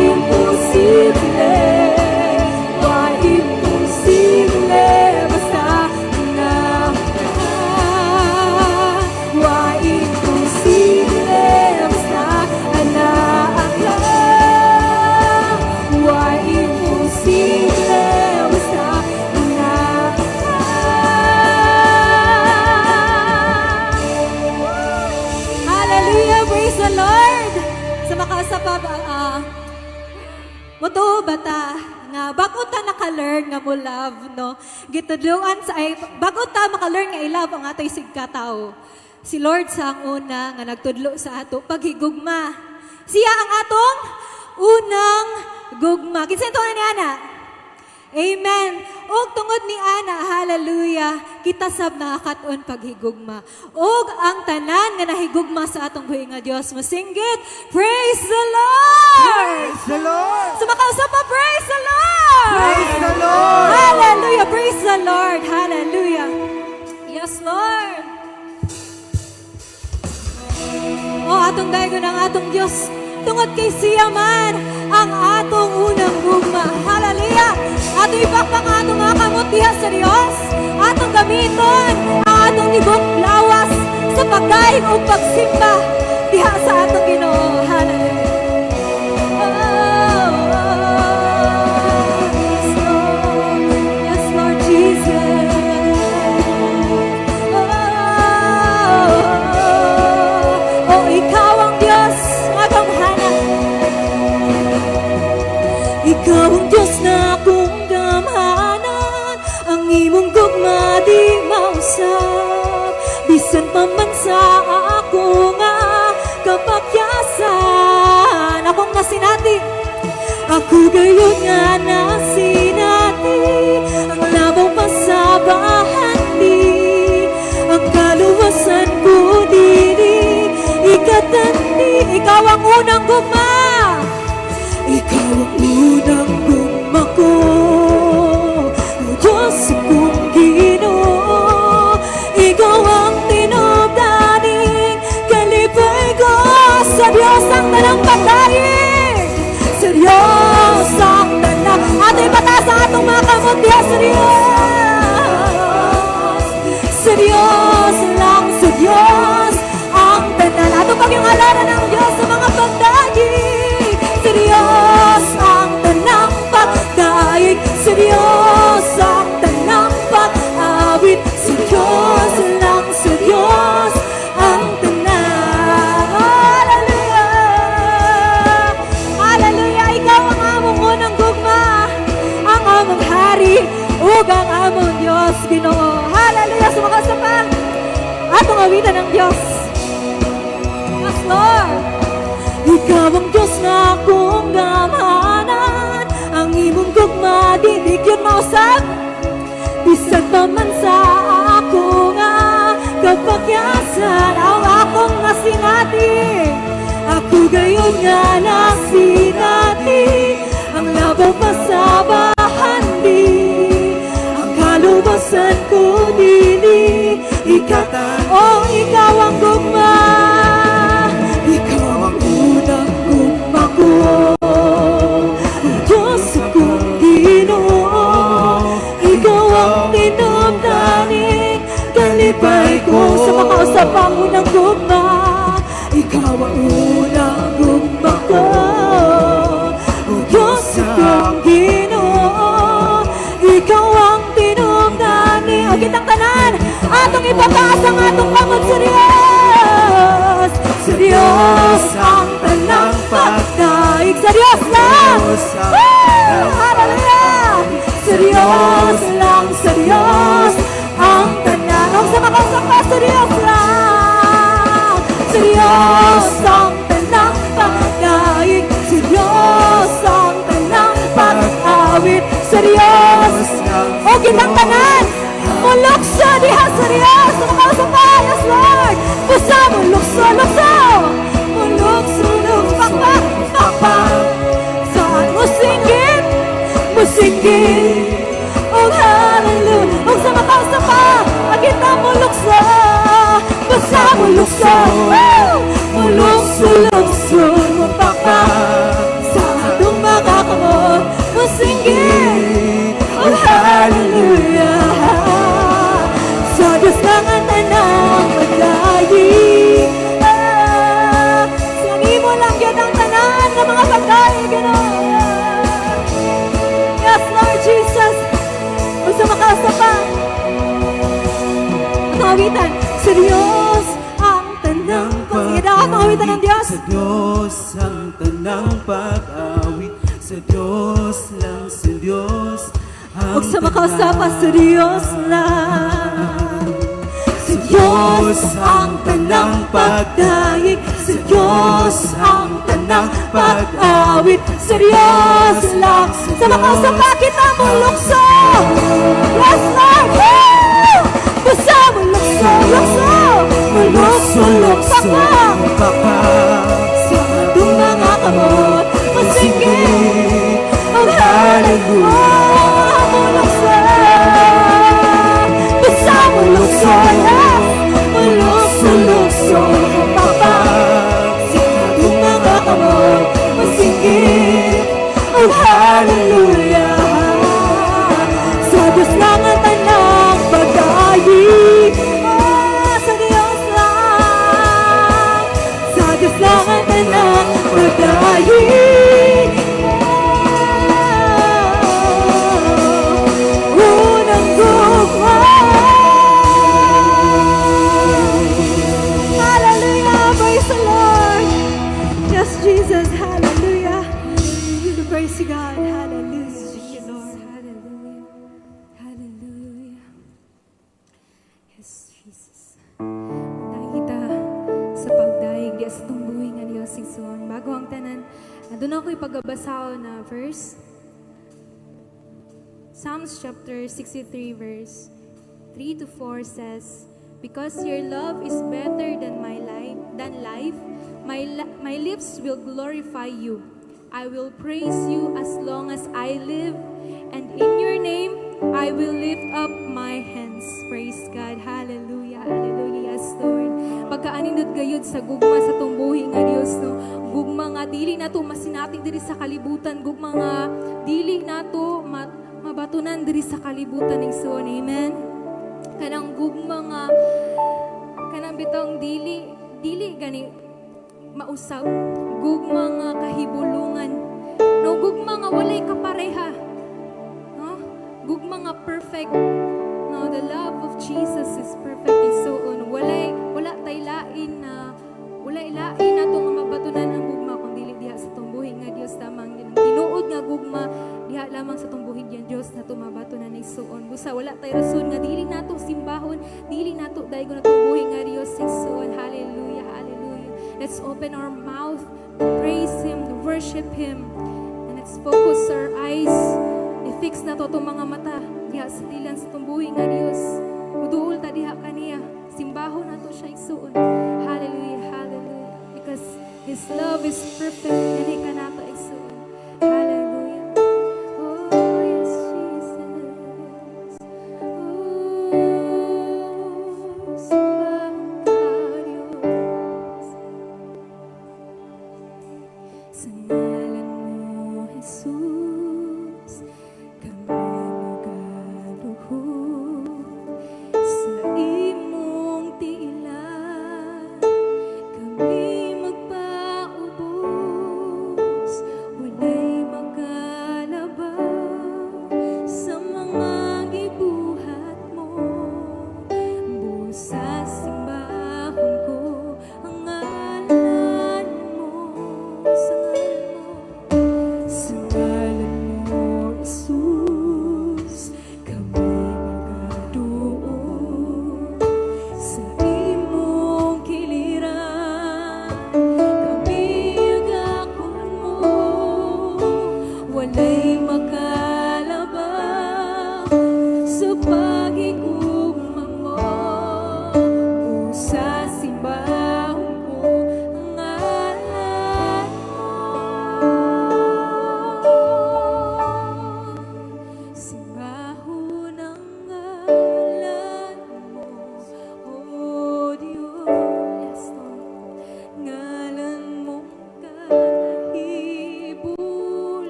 pa, mutuo ba ta nga bag-o ta naka-learn nga mo love, no? Gitudloan sa, ay, bag-o ta maka-learn nga i-love ang ato isigkatawo. Si Lord sa ang una nga nagtudlo sa ato paghigugma. Siya ang atong unang gugma. Kinsa ito ni ana? Amen. Og tungod ni ana, hallelujah, kita sab nakakat-on paghigugma. Og ang tanan nga nahigugma sa atong buhi nga Dios mosinggit, "Praise the Lord!" Praise the Lord! Sa makausap pa, praise the Lord! Praise the Lord! Hallelujah! Praise the Lord! Hallelujah! Yes, Lord! O atong daygon ang atong Diyos tungod kay siya man ang atong unang gugma. Hallelujah! Ato ipakpak ang atong mga kamot diha sa Diyos. Atong gamiton ang atong tibok lawas sa pagdayeg o pagsimba diha sa atong Ginoo. Hallelujah! Oh, yes, Lord. Yes, Lord Jesus. Oh, ikaw ang Diyos nga gamhanan. Ikaw ang Diyos na akong gamhanan. Ang imong gugma di mausab. Bisan pa man sa ako nga kapakyasan. Akong nasinati, ako gayon nga nasinati. Ang labaw pa sa bahandi, ang kaluwasan ko dili ikatandi. Ikaw ang unang gugma. Ikaw ang unang gugma ko, O Diyos kong Ginoo. Ikaw ang tinubdaning kalipay ko. Sa Diyos ang tanang pagdayeg. Sa Diyos ang tanang. Ato ipataas ang atong mga kamot diha sa Diyos. Sa Diyos lang, sa Diyos ang tanan. Ato pag yung halaran ng Diyos sa mga pagdayeg. Sa Diyos ang tanang pagdayeg. Sa Diyos ang tanang pag-awit. Sa Diyos lang, sa Diyos ang tanan. Hallelujah! Hallelujah! Ikaw ang among unang gugma, ang among hari, ug ang among Diyos, Ginoo. Hallelujah! Sumakas pa! Atong awitan ng Diyos. Yes, Lord! Ikaw ang Diyos na akong gamhanan. Ang imong gugma, dili gyud mausab. Bisan pa man sa ako nga kapakyasan. Ang akong nasinati, ako gayon nga nasinati. Ang labaw pa sa bahandi, ang kaluwasan ko dili ikatan. Oh, ikaw ang gugma. Ikaw ang unang gugma ko, Diyos kong Ginoo. Ikaw ang tinubdaning kalipay ko. Sa makausap ang unang gugma. Ikaw ang unang gugma ko, O Diyos kong Ginoo. Ikaw ang tinubdaning. O kitang tanan, atong ipataas ang atong kamot sa Diyos. Sa Diyos ang tanang pagdaig. Sa Diyos lang. Woo! Hallelujah! Sa Diyos lang, sa Diyos ang tanan. Ang sa makausap pa, sa Diyos lang. Sa Diyos ang tanang pagdaig. Sa Diyos ang tanang pag-awit. Sa Diyos. O kitang tanan, mulukso diha sa Diyos. Sa makausap pa, yes, Lord. Pusa mo, lukso, lukso. Mulukso, lukso. Pakpak, pakpak. Saan mo singgit? Musinggit. Oh, hallelujah. Og sa makausap pa, makita mo lukso. Basta mo lukso. Woo! Mulukso, lukso. Mupakpak. Sa atong mga kamot, musinggit. Oh, hallelujah. Sa Diyos lang ang tanang pagdaig. Ah, sa imo lang yun ang tanan ng mga pagdaig. Ginoo. Yes, Lord Jesus. Kung sa makausap pa, atong awitan, sa Diyos ang tanang pag. Sige daw, atong awitan ng Diyos. Diyos. Sa Diyos ang tanang pag-awit. Sa Diyos lang, sa Diyos ang Ug sa makausap pa, sa Diyos lang. Sa Diyos ang tanang pagdayeg. Sa Diyos ang tanang pag-awit. Sa Diyos lang. Sa makausap pa kita mo lukso. Yes, Lord! Woo! Basta mo lukso, lukso. Mulukso, lukso pa. Papa. Sa atong mga kamot, masigit ang hallelujah. Mulukso. Basta mulukso, yes. Mulukso, lukso, papa. Sa atong mga kamot, masigit ang hallelujah. Sa Diyos lang ang tanang pag-ayi. Ah, sa Diyos lang. Sa Diyos lang ang tanang pag-ayi. Ah, unang gugma. Hallelujah! Praise the Lord! Yes, Jesus. Hallelujah. Praise God. Hallelujah. Thank you, Lord. Hallelujah. Hallelujah. Yes, Jesus. Nakikita sa pagdayeg di sa atong buhi nga Dios igsoon. Bago ang tanan, doon ako ipagabasa na verse. Psalms chapter 63 verse 3 to 4 says, "Because your love is better than my life, than life, my lips will glorify you. I will praise you as long as I live, and in your name I will lift up my hands." Praise God. Hallelujah. Hallelujah. Yes, Lord. Pagkaanindot gayud sa gugma sa atong buhi nga Dios, no. Gugma nga dili nato masinati diri sa kalibutan, gugma nga dili nato mabatunan diri sa kalibutan, igsoon. Amen. Kanang gugma nga kanang bitong dili dili gani mausab, gugma nga kahibulungan, no, gugma nga walay kapareha, no, gugma nga perfect, no. The love of Jesus is perfect, igsoon. Walay wala tay lain na walay lain nato nga mabatunan ang gugma kung dili diha sa atong buhi nga Dios lamang. Tinuod nga gugma diha lamang sa atong buhi nga Dios nato mabatunan, igsoon. Busa wala tay rason nga dili nato simbahon, dili nato daygon atong buhi nga Dios, igsoon. Hallelujah, hallelujah. Let's open our mouth to praise Him, to worship Him, and let's focus our eyes. I-fix nato atong mga mata diha sa tilan sa atong buhi nga Dios. Muduol ta diha kaniya, simbahon nato siya, igsoon. Hallelujah, hallelujah, because His love is perfect dili kanato, igsoon. Hallelujah. Oh yes, Jesus. Oh, simbahon ka, Diyos. Sa ngalan mo, Jesus, kami magaluhod. Sa imong tiilan, kami magpaubos. Walay makalabaw sa mga gibuhat mo. Busa simbahon ko ang ngalan mo. Sa ngalan mo.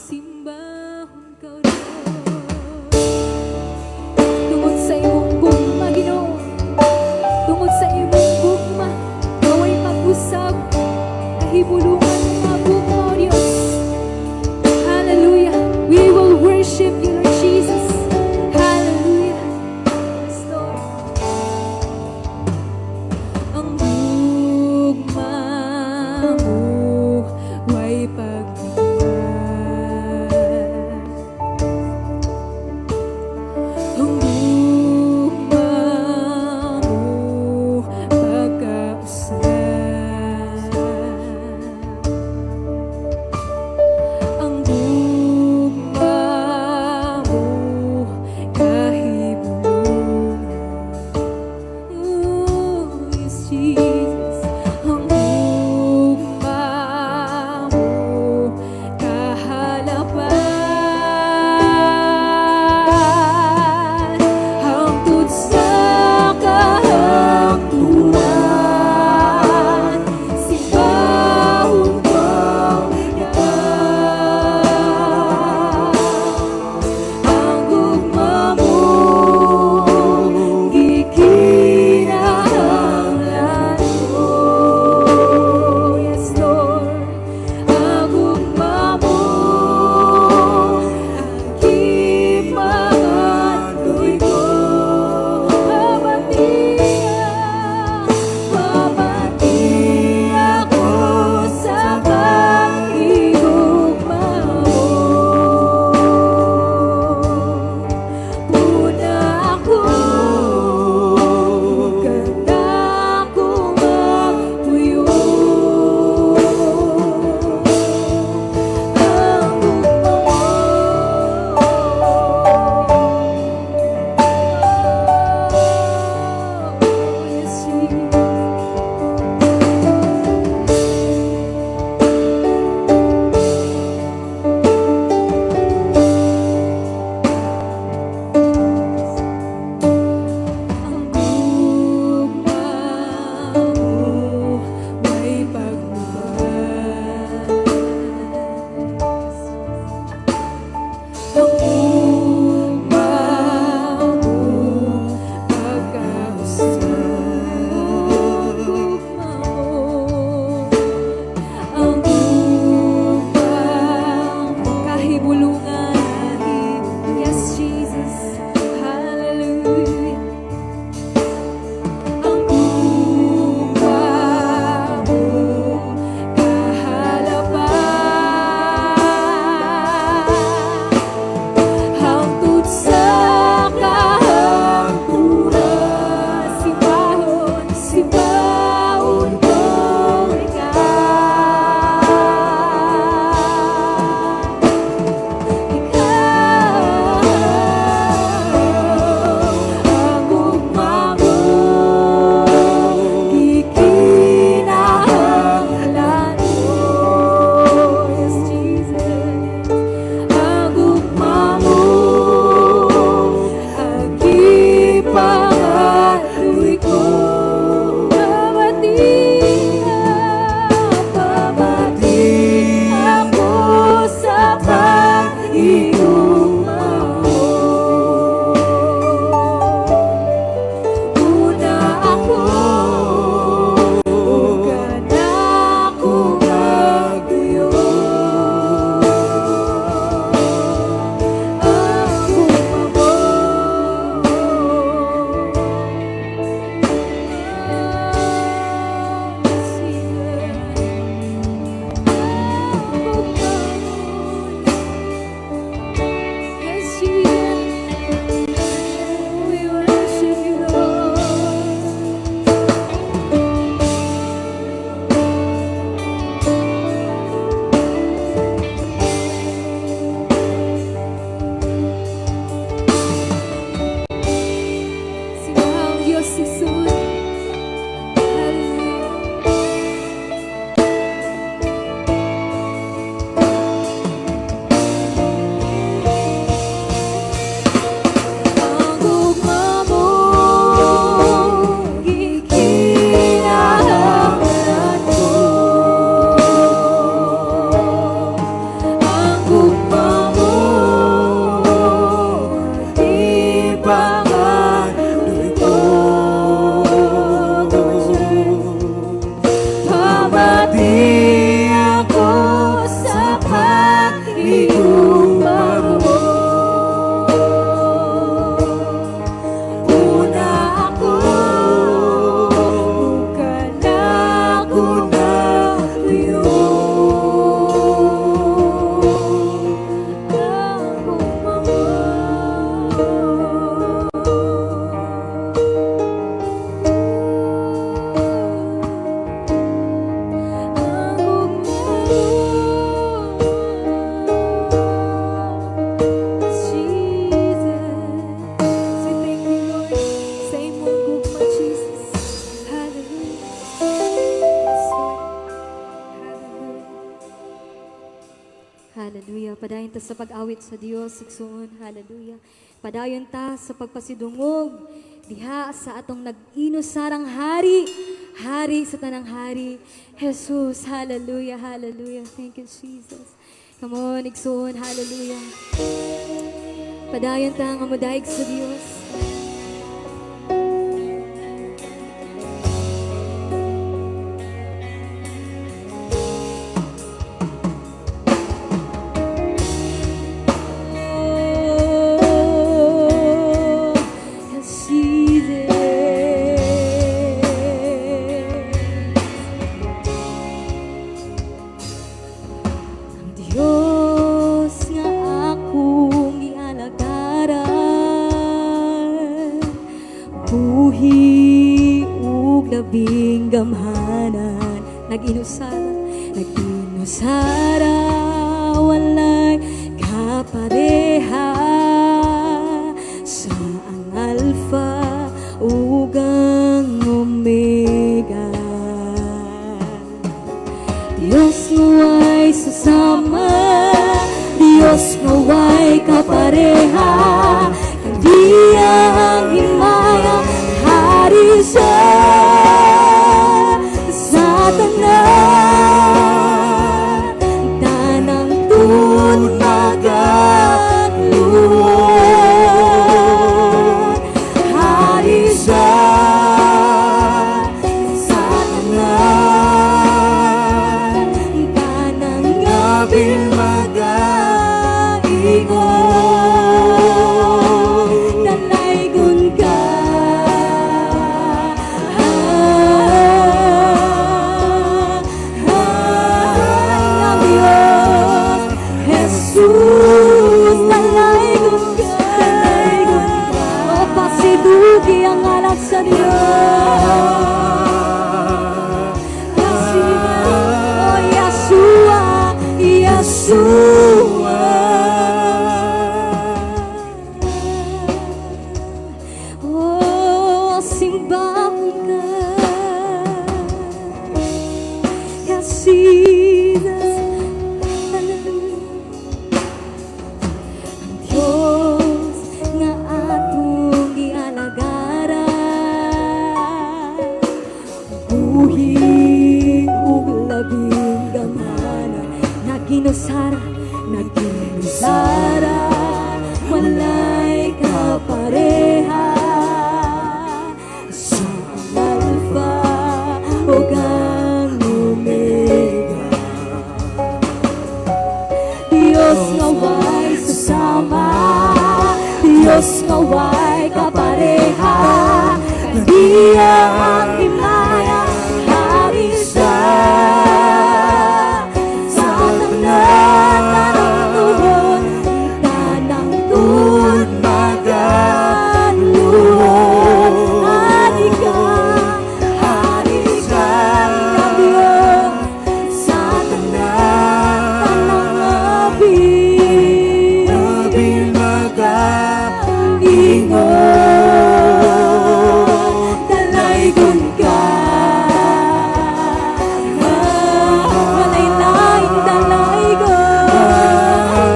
Simbahon ka, O Diyos. Tungod sa imong gugma, Ginoo. Tungod sa imong gugma, naway pag-usab, kahibulungan nga gugma, O Diyos. Hallelujah. We will worship you, Lord Jesus. Hallelujah. Yes, Lord. Ang gugma mo way paghinay. Ang gugma mo pagkausab. Ang gugma mo kahibulungan. Oh, yes, Jesus. Ang gugma mo kahalapan. Hangtod sa kahangtuan, simbahon ko ikaw. Ang gugma mo gikinahanglan ko. Yes, Lord. Ang gugma mo ang gipangandoy ko. Mabati ako sa paghigugma mo. Puna ako, kanako magpuyo. Ang gugma mo. Oh, yes, Jesus. Ang gugma mo may pagmamahal. Ang gugma mo pagkausab. Gugma mo. Ang gugma mo kahibulungan. Yes, Jesus. Hallelujah. Ang gugma mo kahalapan. Padayon ta sa pag-awit sa Dios, igsoon. Hallelujah. Padayon ta sa pagpasidungog diha sa atong nag-inusarang hari, hari sa tanang hari, Jesus. Hallelujah, hallelujah. Thank you, Jesus. Come on, igsoon. Hallelujah. Padayon ta nga modayeg sa Dios. Oh, Jesus. Ang Diyos nga akong gialagaran, buhi ug labing gamhanan, nag-inusara, nag-inusara, walay kapareha sa ang Alpha ug ang Omega. Diyos nga way susama, Diyos nga way kapareha, Kandiya ang himaya, hari siya sa tanan, tanang tuod magaluhod. Hari siya sa tanan, tanang apil magaingon, dalaygon ka. Ah, ah, ang Diyos, Jesus, dalaygon ka, dalaygon ka. O pasidugi ang ngalan sa Diyos. Oh, Yeshua, Yeshua. Oh, simbahon ka. Yes, Jesus. Hallelujah. Ang Diyos nga atong gialagaran, buhi ug labing gamhanan, naginusara, naginusara, walay kapareha sa Alpha ug ang Omega. Diyos nga way susama, Diyos nga way kapareha, Kandiya ang himaya, hari siya sa tanan, tanang tuhod, tanang tuhod magaluhod. Hari ka, hari ka, ang Diyos sa tanan, tanang apil, Apil ingon, dalaygon ka. Walay laing dalaygon,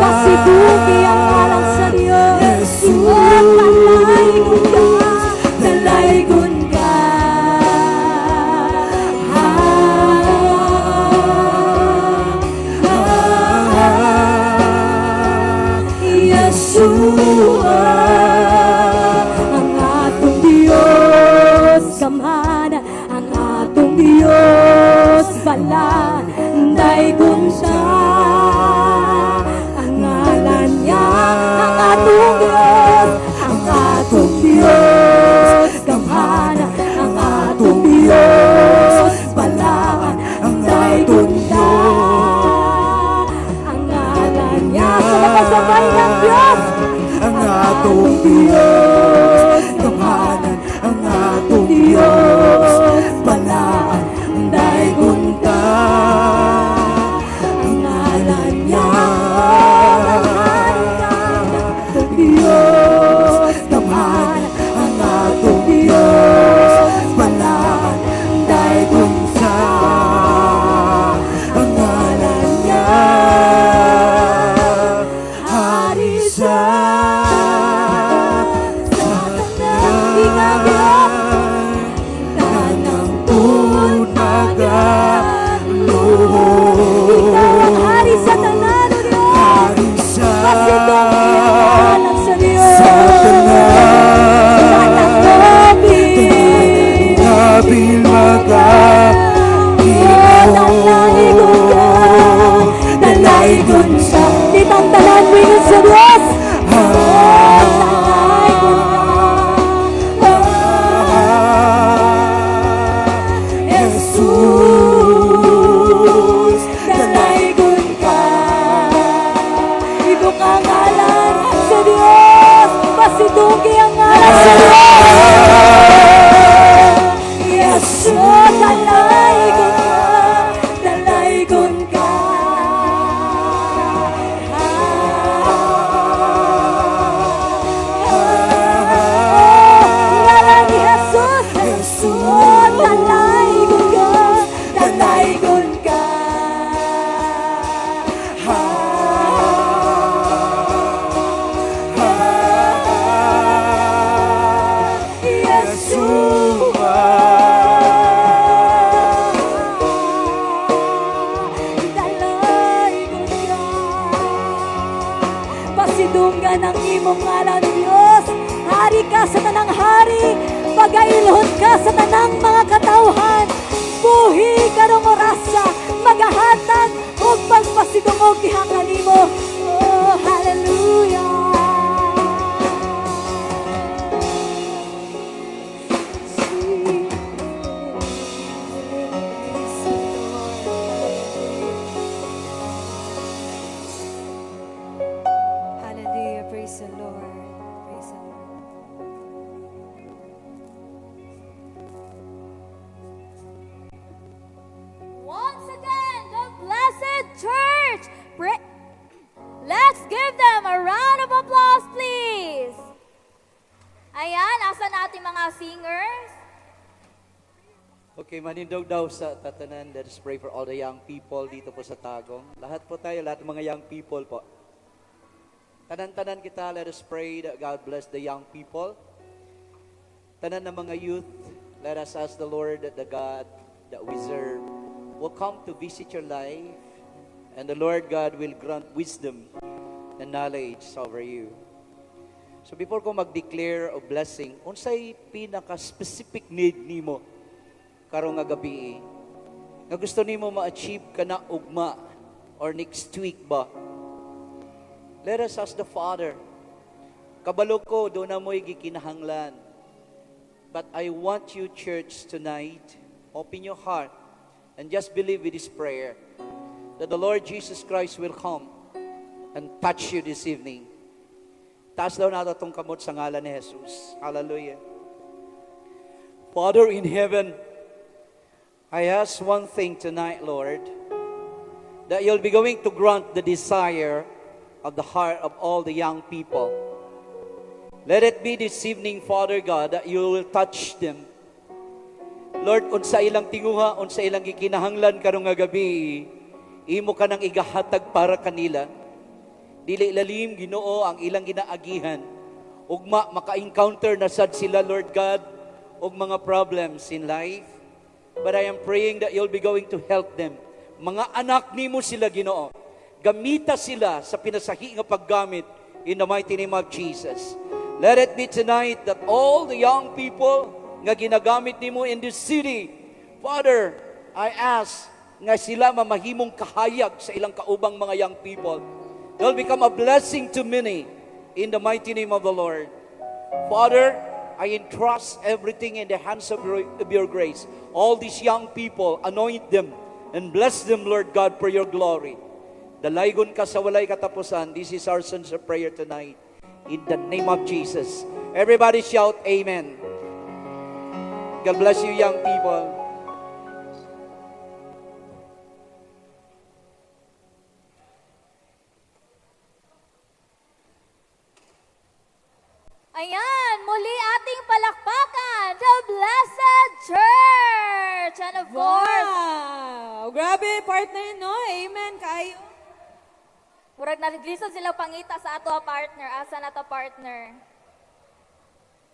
pasidugi ang ngalan sa Diyos. Oh, dalaygon ka, dalaygon ka. Ah, ah, Yeshua, ang atong Diyos gamhanan, ang atong Diyos balaan, daygon siya. Ang ngalan niya, ang atong Diyos, ang atong Diyos gamhanan, ang atong Diyos balaan, daygon siya. Ang ngalan niya, sabay-sabay ng Diyos, Ang atong Diyos gamhanan, ang atong Diyos balaan, daygon ka. Ang ngalan niya, ang Diyos gamhanan, ang atong Diyos balaan, daygon sa ang ngalan niya. siya sa Ikaw, Diyos. Tanang tun magaluhod. Ikaw ang hari sa tanan, O Diyos. Hari siya Pasidunggi ang ngalan sa Diyos. sa tanan. Tanang nobis. Nabil Oh, dalaygon ka. Dalaygon siya. Kitang tanan, wingon sa Diyos. Oh, dalaygon ka. Oh, Jesus, dalaygon ka. Igo ka ngalan sa Diyos. Pasidunggi ang ngalan sa Diyos. Jesus, dalaygon ka. Dalaygon ka. Oh, ngalan ni Jesus. Jesus, dalaygon ka. Dalaygon ka. Yeshua. Dalaygon ka. Pasidunggan ang imong ngalan, Diyos. Hari ka sa tanang hari. Pagailhon ka sa tanang mga katawhan. Buhi karong orasa, magahatag og pagpasidungog diha kanimo. Oh, hallelujah. Praise the Lord. Hallelujah. Praise the Lord. Praise the Lord. Once again, the Blessed Church. Let's give them a round of applause, please. Ayan, asa na ating mga singers? Okay, manindog daw sa tatanan. Let us pray for all the young people dito po sa Tagum. Lahat po tayo, lahat ng mga young people po. Tanan-tanan kita, let us pray that God bless the young people. Tanan ng mga youth, let us ask the Lord that the God that we serve will come to visit your life, and the Lord God will grant wisdom and knowledge over you. So before ko mag-declare a blessing, unsay pinaka-specific need nimo karong nga gabi nga gusto nimo ma-achieve kana ugma or next week ba? Let us ask the Father. Kabalo ko, duna mo'y gikinahanglan. But I want you, church, tonight, open your heart and just believe with this prayer that the Lord Jesus Christ will come and touch you this evening. Taas daw nato itong kamot sa ngalan ni Jesus. Hallelujah. Father in heaven, I ask one thing tonight, Lord, that you'll be going to grant the desire of the heart of all the young people. Let it be this evening, Father God, that you will touch them. Lord, unsa ilang tinguha, unsa ilang gikinahanglan karong nga gabi, imo ka nang igahatag para kanila. Dili lalim Ginoo ang ilang ginaagihan. Ugma maka-encounter na sad sila, Lord God, og mga problems in life. But I am praying that you'll be going to help them. Mga anak nimo sila, Ginoo. Gamita sila sa pinasahi nga paggamit in the mighty name of Jesus. Let it be tonight that all the young people nga ginagamit nimo in this city, Father, I ask nga sila mamahimong kahayag sa ilang kaubang mga young people. They'll become a blessing to many in the mighty name of the Lord. Father, I entrust everything in the hands of your grace. All these young people, anoint them and bless them, Lord God, for your glory. Dalaygon ka sa walay katapusan. This is our sincere prayer tonight. In the name of Jesus. Everybody shout, "Amen." God bless you, young people. Ayan, muli ating palakpakan, the Blessed Church! And of course, Wow! Grabe, partner, no? Amen, kayo. Murag naglisod sila pangita sa ato partner. Asa na to, partner?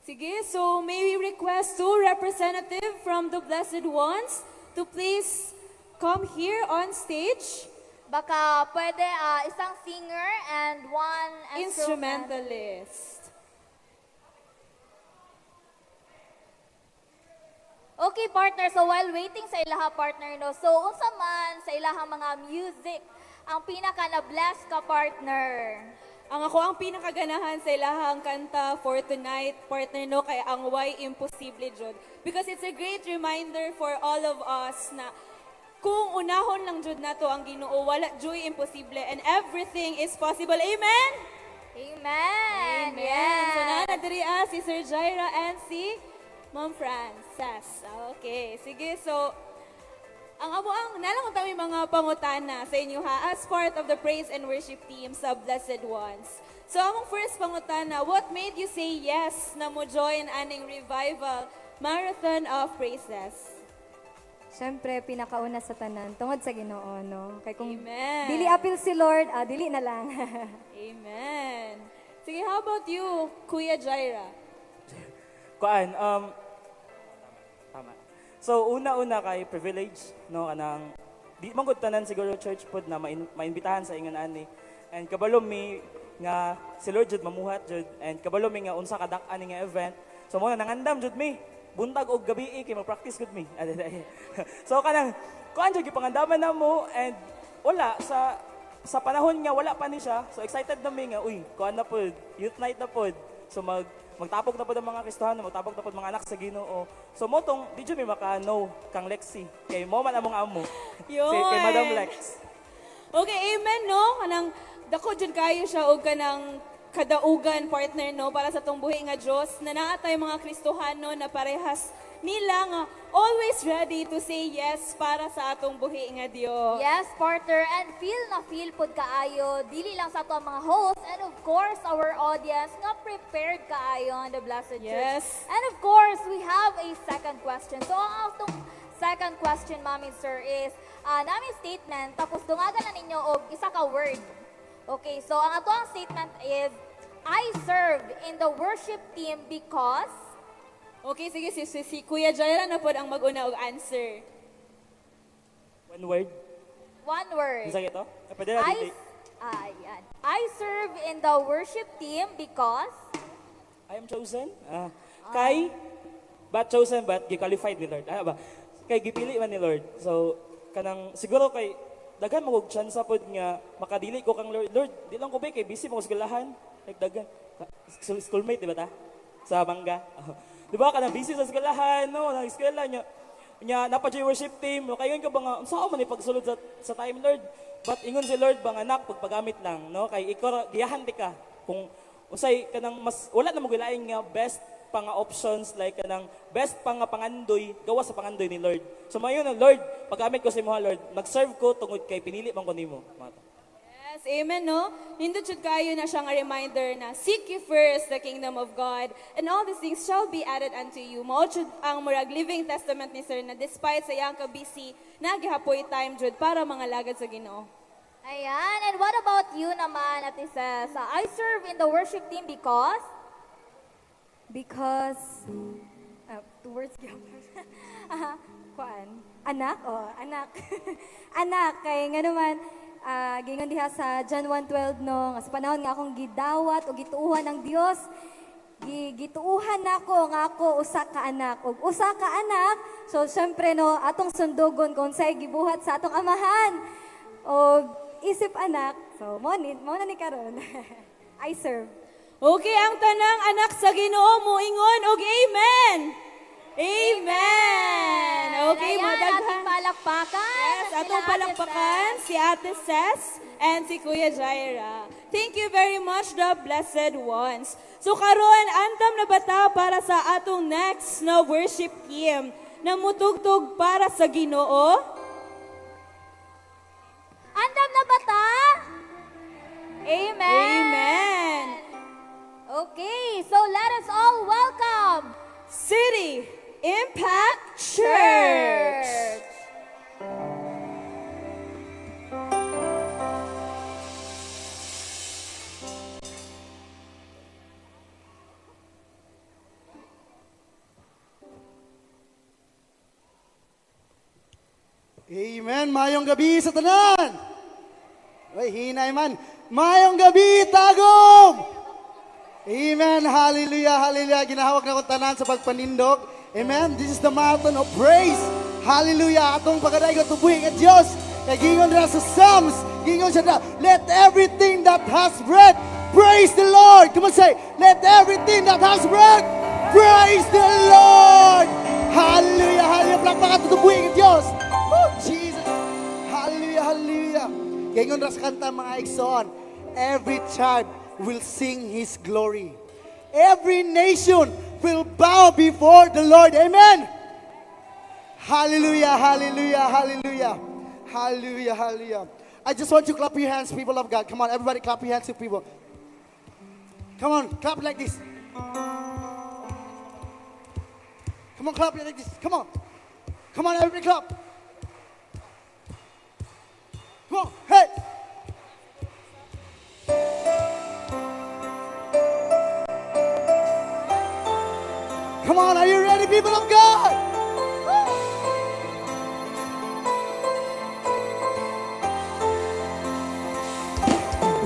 Sige, so may we request two representative from the Blessed Ones to please come here on stage. Baka pwede isang singer and one instrument. Instrumentalist. Okay, partner. So while waiting sa ilaha, partner, no. So unsa man sa ilahang mga music ang pinaka na bless ka, partner? Ang ako ang pinakaganahan sa ilahang kanta for tonight, partner, no, kay ang Why Imposible jud. Because it's a great reminder for all of us na kung unahon lang jud nato ang Ginoo, wala juy imposible and everything is possible. Amen. Amen. Amen. Yes. So naa na diri si Sir Jaira and si Ma'am Frances. Okay, sige. So, ang amo ang nalang kami mga pangutana sa inyo ha as part of the praise and worship team sa Blessed Ones. So among first pangutana, what made you say yes na mo join aning revival Marathon of Praises? Siyempre, pinakauna sa tanan, tungod sa Ginoo, no? Kay kung Amen. dili apil si Lord, dili na lang. Amen. Sige, how about you, Kuya Jaira? Kuan, tama. So una-una kay privilege, no, kanang di man gud tanan siguro church pod na maimbitahan sa ingon ani. And kabalo mi nga si Lord jud mamuhat jud and kabalo mi nga unsa kadak ani nga event. So mo na nangandam jud mi buntag og gabi kay mag-practice gud mi. So kanang kuan jud gipangandaman na mo and wala sa panahon nga wala pa ni siya. So excited na mi nga uy, kuan na pod, youth night na pod. So magtapok na pod ang mga Kristohano, magtapok na pod mga anak sa Ginoo. So mo tong di jud mi maka-no kang Lexi kay mo man among amo. Yun. Si, kay Madam Lex. Okay, amen, no? Kanang dako jud kayo siya og kanang kadaugan, partner, no, para sa tong buhi nga Dios na naa tay mga Kristohano na parehas nila nga always ready to say yes para sa atong buhi nga Dios. Yes, partner, and feel na feel pod kaayo dili lang sa ato ang mga host and of course our audience nga prepared kaayo ang the Blessed Church. Yes. And of course, we have a second question. So ang atong second question, ma'am and sir, is namin statement tapos dungagan na ninyo og isa ka word. Okay, so ang ato ang statement is I serve in the worship team because. Okay, sige, si Kuya Jaira na pod ang mag-una og answer. One word. One word. Unsa ito? Pwede na I, dili. Yan. I serve in the worship team because I am chosen. Kay but chosen but gi-qualified ni Lord. Ba? Kay gipili man ni Lord. So kanang siguro kay daghan mo og chance pod nga makadili ko kang Lord. Lord, di lang ko ba kay busy mo sa eskwelahan. Like daghan schoolmate di ba ta? Sa Mangga. Di ba kanang busy sa eskwelahan, no, nang eskwela nya. Nya napa jud worship team, no, kayon ka ba nga unsa man ipagsulod sa time, Lord? But ingon si Lord bang anak pagpagamit lang, no, kay ikaw giyahan ti ka kung unsay kanang mas wala na mo gilaing nga best pa nga options like kanang best pa nga pangandoy gawa sa pangandoy ni Lord. So mayon na Lord, paggamit ko sa imo Lord, mag-serve ko tungod kay pinili man ko nimo. Mata. Yes, amen, no? Nindot jud kayo na siyang reminder na seek ye first the kingdom of God and all these things shall be added unto you. Mao jud ang murag living testament ni Sir na despite sa iyang ka-busy, nagihapoy time jud para mga lagad sa Ginoo. Ayan, and what about you naman, Ate Ces? I serve in the worship team because? Because, two words gyud. Kuan. Anak? Oh, anak. Anak, kay nga naman, gingon diha sa John 1:12, no, nga sa panahon nga akong gidawat o gituuhan ng Dios, gituuhan nako nga ako usa ka anak. Og usa ka anak, so syempre no, atong sundugon kung unsay gibuhat sa atong amahan. Og isip anak, so mo na ni karon. I serve. Okay, ang tanang anak sa Ginoo moingon og amen. Amen. Okay, Ayan, madaghan. ating palakpakan. Yes, atong Sila Ate palakpakan Ces. si Ate Ces and si Kuya Jaira. Thank you very much, the blessed ones. So karon, andam na bata para sa atong next na worship team na mutugtog para sa Ginoo? Andam na bata? Amen. Amen. Okay, so let us all welcome City Impact Church. Church. Amen. Maayong gabi sa tanan. Ay, hinay man. Maayong gabi, Tagum! Amen. Hallelujah, hallelujah. Ginahawag nako tanan sa pagpanindog. Amen. This is the marathon of praise. Hallelujah. Atong pagkadaigo tubuhin ang Diyos. Kay gingon na sa Psalms, gingon siya na, "Let everything that has breath praise the Lord." Come on, say, "Let everything that has breath praise the Lord." Hallelujah, hallelujah. Palakpakan tubuhin ang Diyos. Oh, Jesus. Hallelujah, hallelujah. Gingon ra sa kanta, mga igsoon, every tribe will sing His glory. Every nation will bow before the Lord. Amen. Hallelujah, hallelujah, hallelujah. Hallelujah, hallelujah. I just want you to clap your hands, people of God. Come on, everybody clap your hands to people. Come on, clap like this. Come on, clap like this. Come on. Come on, everybody clap. Come on, hey. Come on, are you ready, people of God?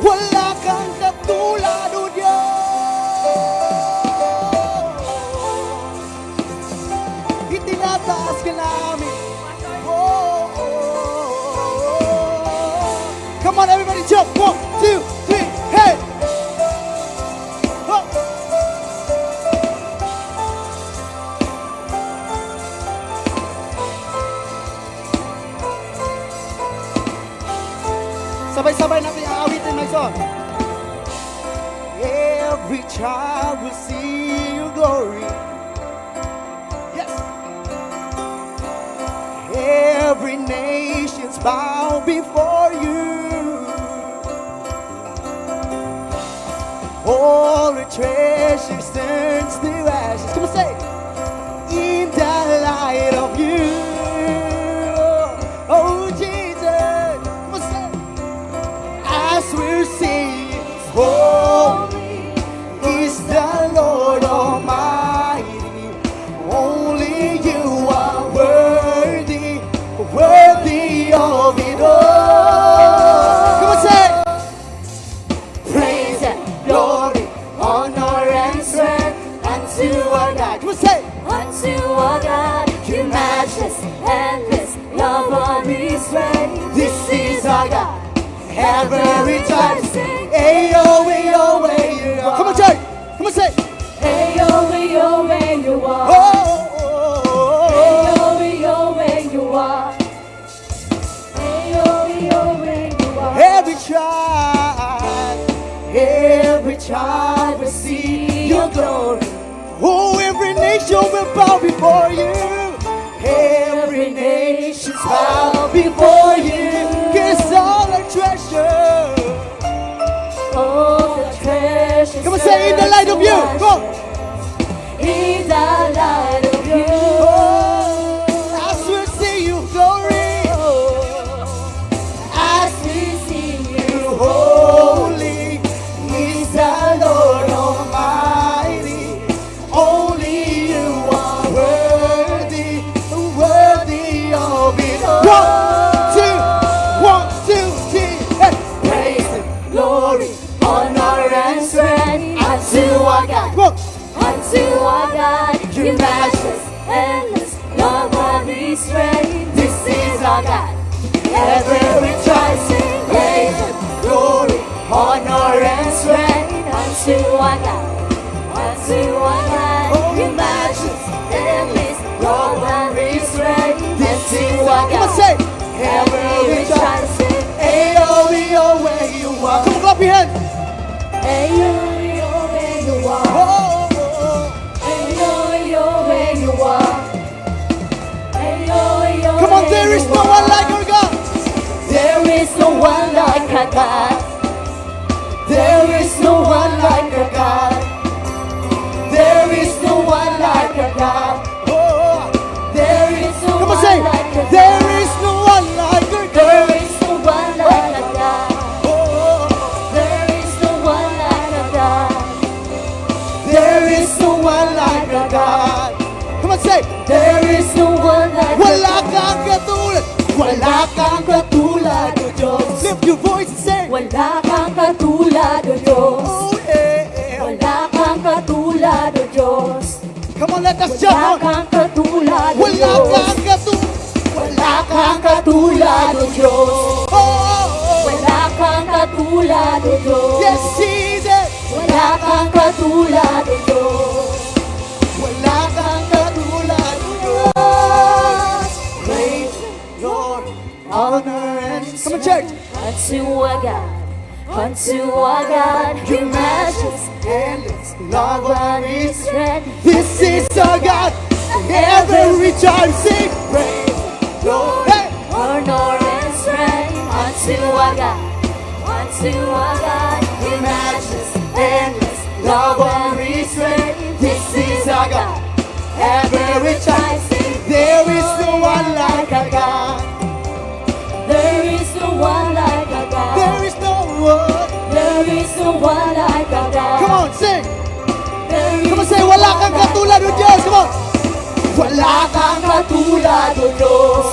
Wala kang katulad, O Diyos. Itinataas ka namin. Oh. Come on, everybody, jump. One, two, three, hey! Oh. Sabay-sabay natin ang awitin, my son. Every child will see your glory. Yes. Every nation's bow before you. All the treasures turns to ashes. Come on, say. In the light of you. Oh, Jesus. Come on, say. As we're singing, "Holy is the Lord Almighty." Only you are worthy, worthy of it all. Come on, say. Praise and glory, honor and strength unto our God. Come on, say. Unto our God, your matchless, endless love on strength. This is our God. Every time. Ayo, ayo, ayo. Come on, church. Come on, say. Ayo, ayo, ayo, Oh. Ayo, ayo, ayo, Ayo, ayo, ayo. Every tribe will see your glory. Oh, every nation will bow before you. Every nation bow before you. 'Cause all our treasure. All the treasures. Come on, say, "In the light of you." Go. In the light of you. Oh, as we see you glory. As we see you. Holy is the Lord Almighty. Only you are worthy, worthy of it. One, two, one, two, three. Hey. Praise and glory, honor and strength unto our God. Come on. Unto our God, your matchless, endless love and strength. This is our God. Every tribe sing praise and glory, honor and strength unto our God. Unto our God, your matchless, endless love and strength. This is our Come on, God. say. Every tribe sing. Ayo, ayo, ayo. Come on, clap your hands. Ayo, ayo, ayo. Oh. Ayo, ayo, ayo. Ayo, ayo, Come on, there is no one like our God. There is no one like our God. There is no one like our God. There is no one like our God. Oh, There is no come on, one say. like our There God. is no one like our God. There is no one like our God. Oh, There is no one like our God. there is no one like our God. Come on, say. There is no one like our Wala God. kang katulad. Wala kang katulad, O Diyos. Lift your voice and say, Wala kang katulad, O Diyos. Oh, yeah. Wala kang katulad, O Diyos. Come on, let us jump Wala on. kang katulad, O Wala Diyos. kang katulad. Wala kang katulad, O Diyos. Oh, oh, oh. Wala kang katulad, O Diyos. Yes, Jesus. Wala kang katulad, O Diyos. Wala kang katulad, O Diyos. Praise, Lord, honor and Come on, church. Unto our God, Your matchless, endless love and strength. This is our God. Every time sing, praise, Lord. Hey! Honor and strength unto our God, Your matchless, endless love and restraint. This is our God. Every time sing, there is no one like our God. There is no one like our God. There is no one. There is no one like our God. Come on, sing. There Come on, is say, no wala one kang like katulad, O our Diyos. God. Come on. Wala kang Katulad, O Diyos.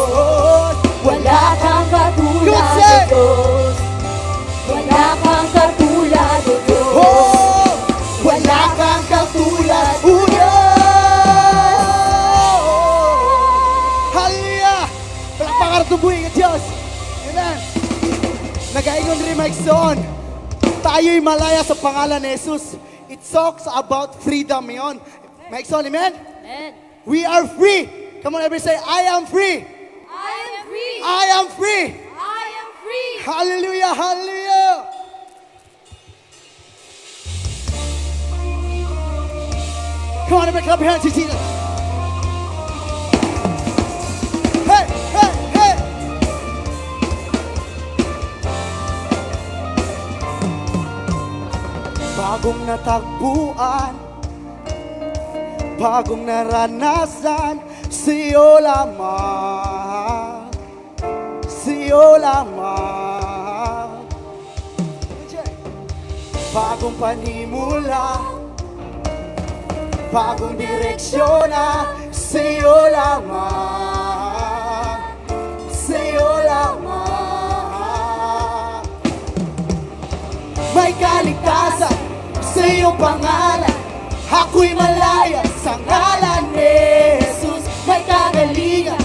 Wala kang katulad, Come on, O say. Diyos. Wala kang katulad, O Diyos. Oh, wala kang katulad, O Diyos. Hallelujah! Palakpakan at buhi ng Diyos. Amen. Nagaingon rin mga igsoon. Tayo'y malaya sa pangalan ni Jesus. It talks about freedom yon. Mga igsoon, amen? Amen. We are free. Come on, everybody say, "I am free." I am free. I am free. I am free. Hallelujah, hallelujah. Come on, everybody, clap your hands to Jesus. Hey, hey, hey. Bagong natagpuan, bagong naranasan, sa'yo lamang, sa'yo lamang. Bagong panimula, bagong direksyon na, sa'yo lamang, sa'yo lamang. May kaligtasan sa iyong pangalan. Ako'y malaya sa ngalan ni Jesus. May kagalingan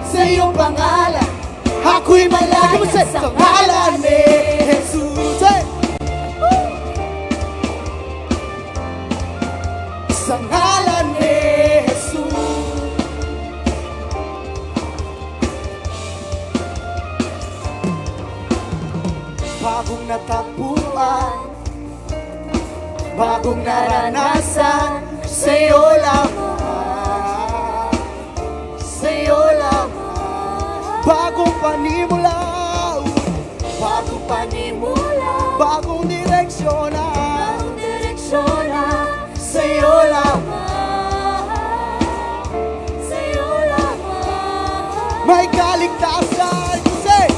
sa iyong pangalan. Ako'y malaya sa ngalan ni Jesus. Hey! Sa ngalan ni Jesus. Bagong natagpuan, bagong naranasan, sa'yo lamang, sa'yo lamang. Bagong panimula, bagong Panimula, bagong direksyon na, bagong direksyon na, sa'yo lamang. Sa'yo lamang. May kaligtasan, say,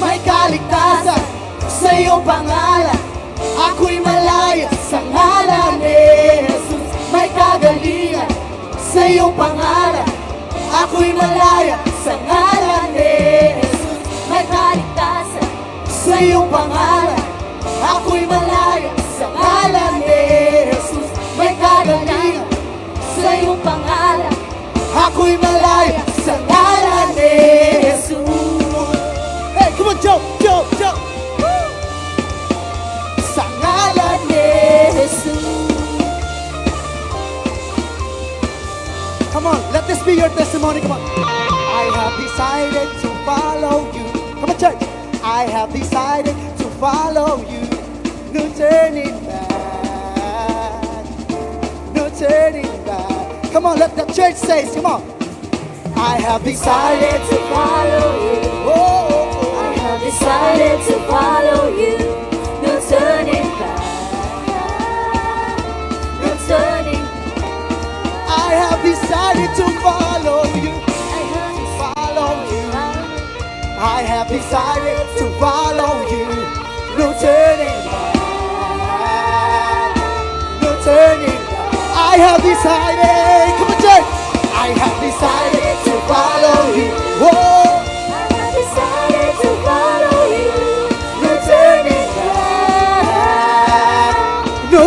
may kaligtasan sa iyong pangalan. Ako'y malaya sa ngalan ni Jesus. May kagalingan sa iyong pangalan. Ako'y malaya sa ngalan ni Jesus. May kaligtasan sa iyong pangalan. Ako'y malaya sa ngalan ni Jesus. May kagalingan sa iyong pangalan. Ako'y malaya sa ngalan ni Jesus. Hey, come on, jump, jump, jump. Sa ngalan ni Jesus. Come on, let this be your testimony. Come on. I have decided to follow you. Come on, church. I have decided to follow you. No turning back. No turning back. Come on, let the church say, come on. I have decided to follow you. Oh, oh, oh. I have decided to follow you. No turning back. No turning. I have decided to follow you. I have Follow you. I have decided to follow you. No turning back. No turning back. I have decided. Come on, church. I have decided to follow you. Whoa. I have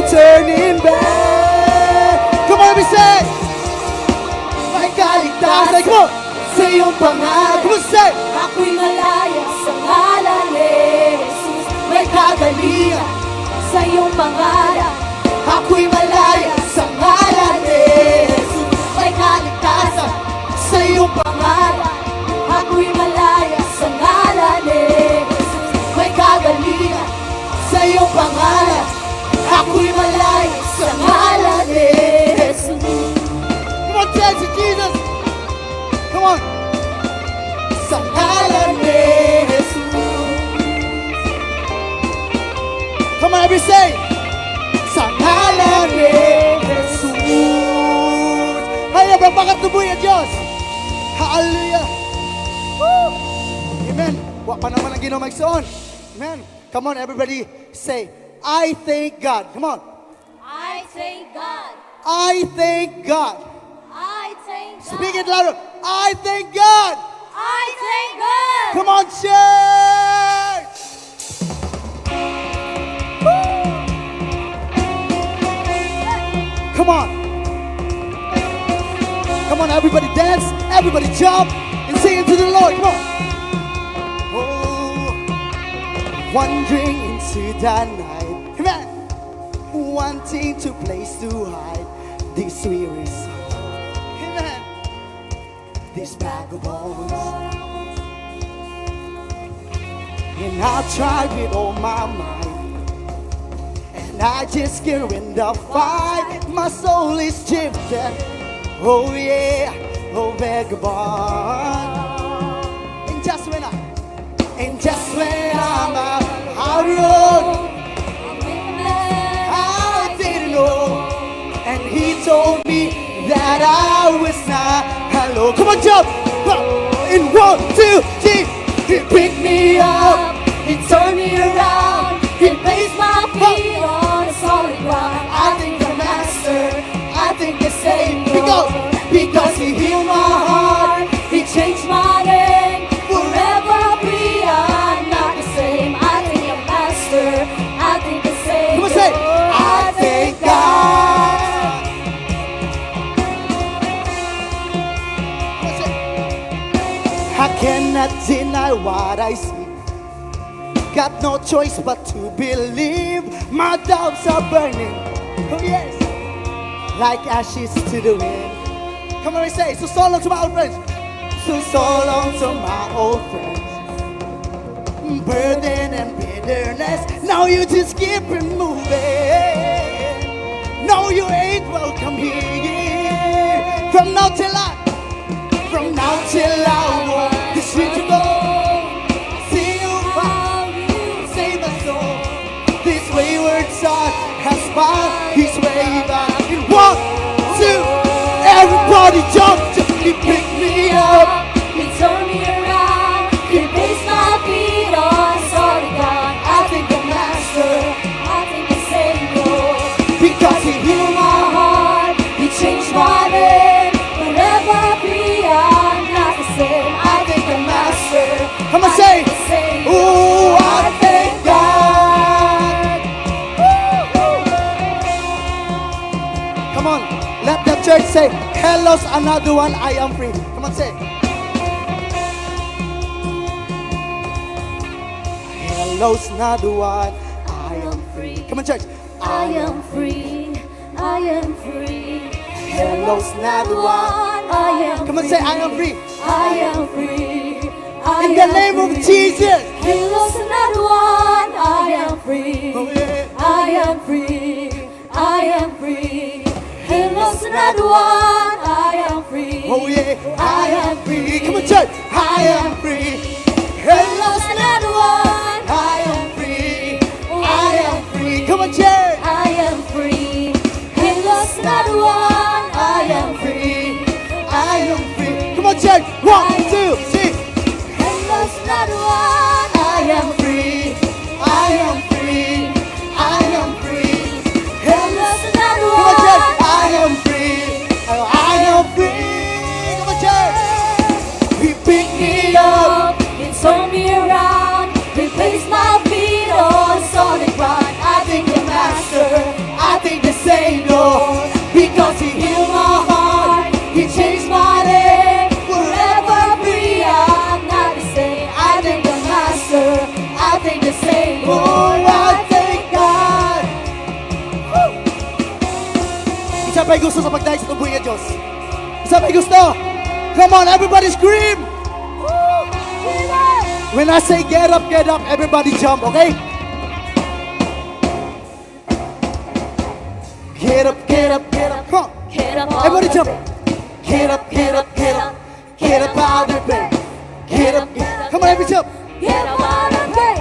turning back. Come on, everybody say. May kaligtasan. Come on. Sa iyong pangalan. Come on, say. Ako'y malaya sa ngalan ni Jesus. May kagalingan sa iyong pangalan. Ako'y malaya sa ngalan ni Jesus. May kaligtasan sa iyong pangalan. Ako'y malaya sa ngalan ni Jesus. May kagalingan sa iyong pangalan. Ako'y malaya sa ngalan ni Jesus. Come on, dance to Jesus. Come on. Sa ngalan ni Jesus. Come on, everybody say. Sa ngalan ni Jesus. Haya, pakatuboy ang Diyos. Hallelujah. Woo! Amen. Wa pa naman ang Ginoo, mga igsoon. Amen. Come on, everybody. Say, "I thank God." Come on. I thank God. I thank God. I thank God. Speak it louder. I thank God. I thank God. Come on, church. Woo! Come on. Come on, everybody dance, everybody jump, and sing it to the Lord. Come on. Oh, wandering into the night. Amen. Wanting to place to hide this weary soul. Amen. This bag of bones. And I tried with all my might. And I just can't win the fight. My soul is drifting. Oh yeah, oh vagabond. And just when I'm out, I road, I didn't know. And he told me that I was not alone. Come on, jump! In one, two, three. He picked me up. He turned me around. He placed my feet on solid ground. I thank the Master. I thank the Savior. Because he healed my heart. He changed my name. Forever free. I'm not the same. I thank the Master. I thank the Savior. Come on, say, "I thank God." Come on, say, I cannot deny what I see. Got no choice but to believe. My doubts are burning. Oh yes, like ashes to the wind. Come on, say, "So, so long to my old friends." So, so long to my old friends. Burden and bitterness. Now you just keep it moving. No, you ain't welcome here. From now till I walk the street to go. See you how you save my soul. This wayward son has found his way back. In one, two, everybody jump, jump. He picked me up. He turned me around. He placed my feet on solid ground. I thank the Master I thank the Savior. Because he healed my heart. He changed my name. Forever free. I'm not the same. I thank the Master. Come on, say, "Ooh, I thank God." Woo! Come on, let the church say, "Hello's another one, I am free." Come on, say. Hello's another one, I am free. Come on, church. I am free. I am free. Hello's another one. I am Come on, say, "I am free." I am free. I In the am name of free. Jesus. Hello's another one. I am free. Oh, yeah. I am free. I am free. Hello's another one. I am free. Oh yeah, I am free. Come on, church. I am free. Hello's another one. I am free. I am free. Come on, church. I am free. Hello's another one. I am free. I am free. Come on, church. One, two, three. Hello's another one. I am free. I am free. I am free. Hello's another Come on, church. one. I am free. I am free. Come on, church. He picked me up. He turned me around. He placed my feet on solid ground. I thank the Master. I Savior. Because He healed my heart, He changed my day. Forever free, I'm not the same. I thank the Master, I thank the Savior. Oh, I thank God. Woo! Isa pa'y gusto sa pagdayeg sa buhi nga Diyos. Isa pa'y gusto. Come on, everybody scream! When I say get up, everybody jump, okay? Get up, get up, get up, come on. Get up. Everybody jump. Get up, get up, get up. Get up out of bed. Get up, get up. Come on, everybody jump. Get up out of bed.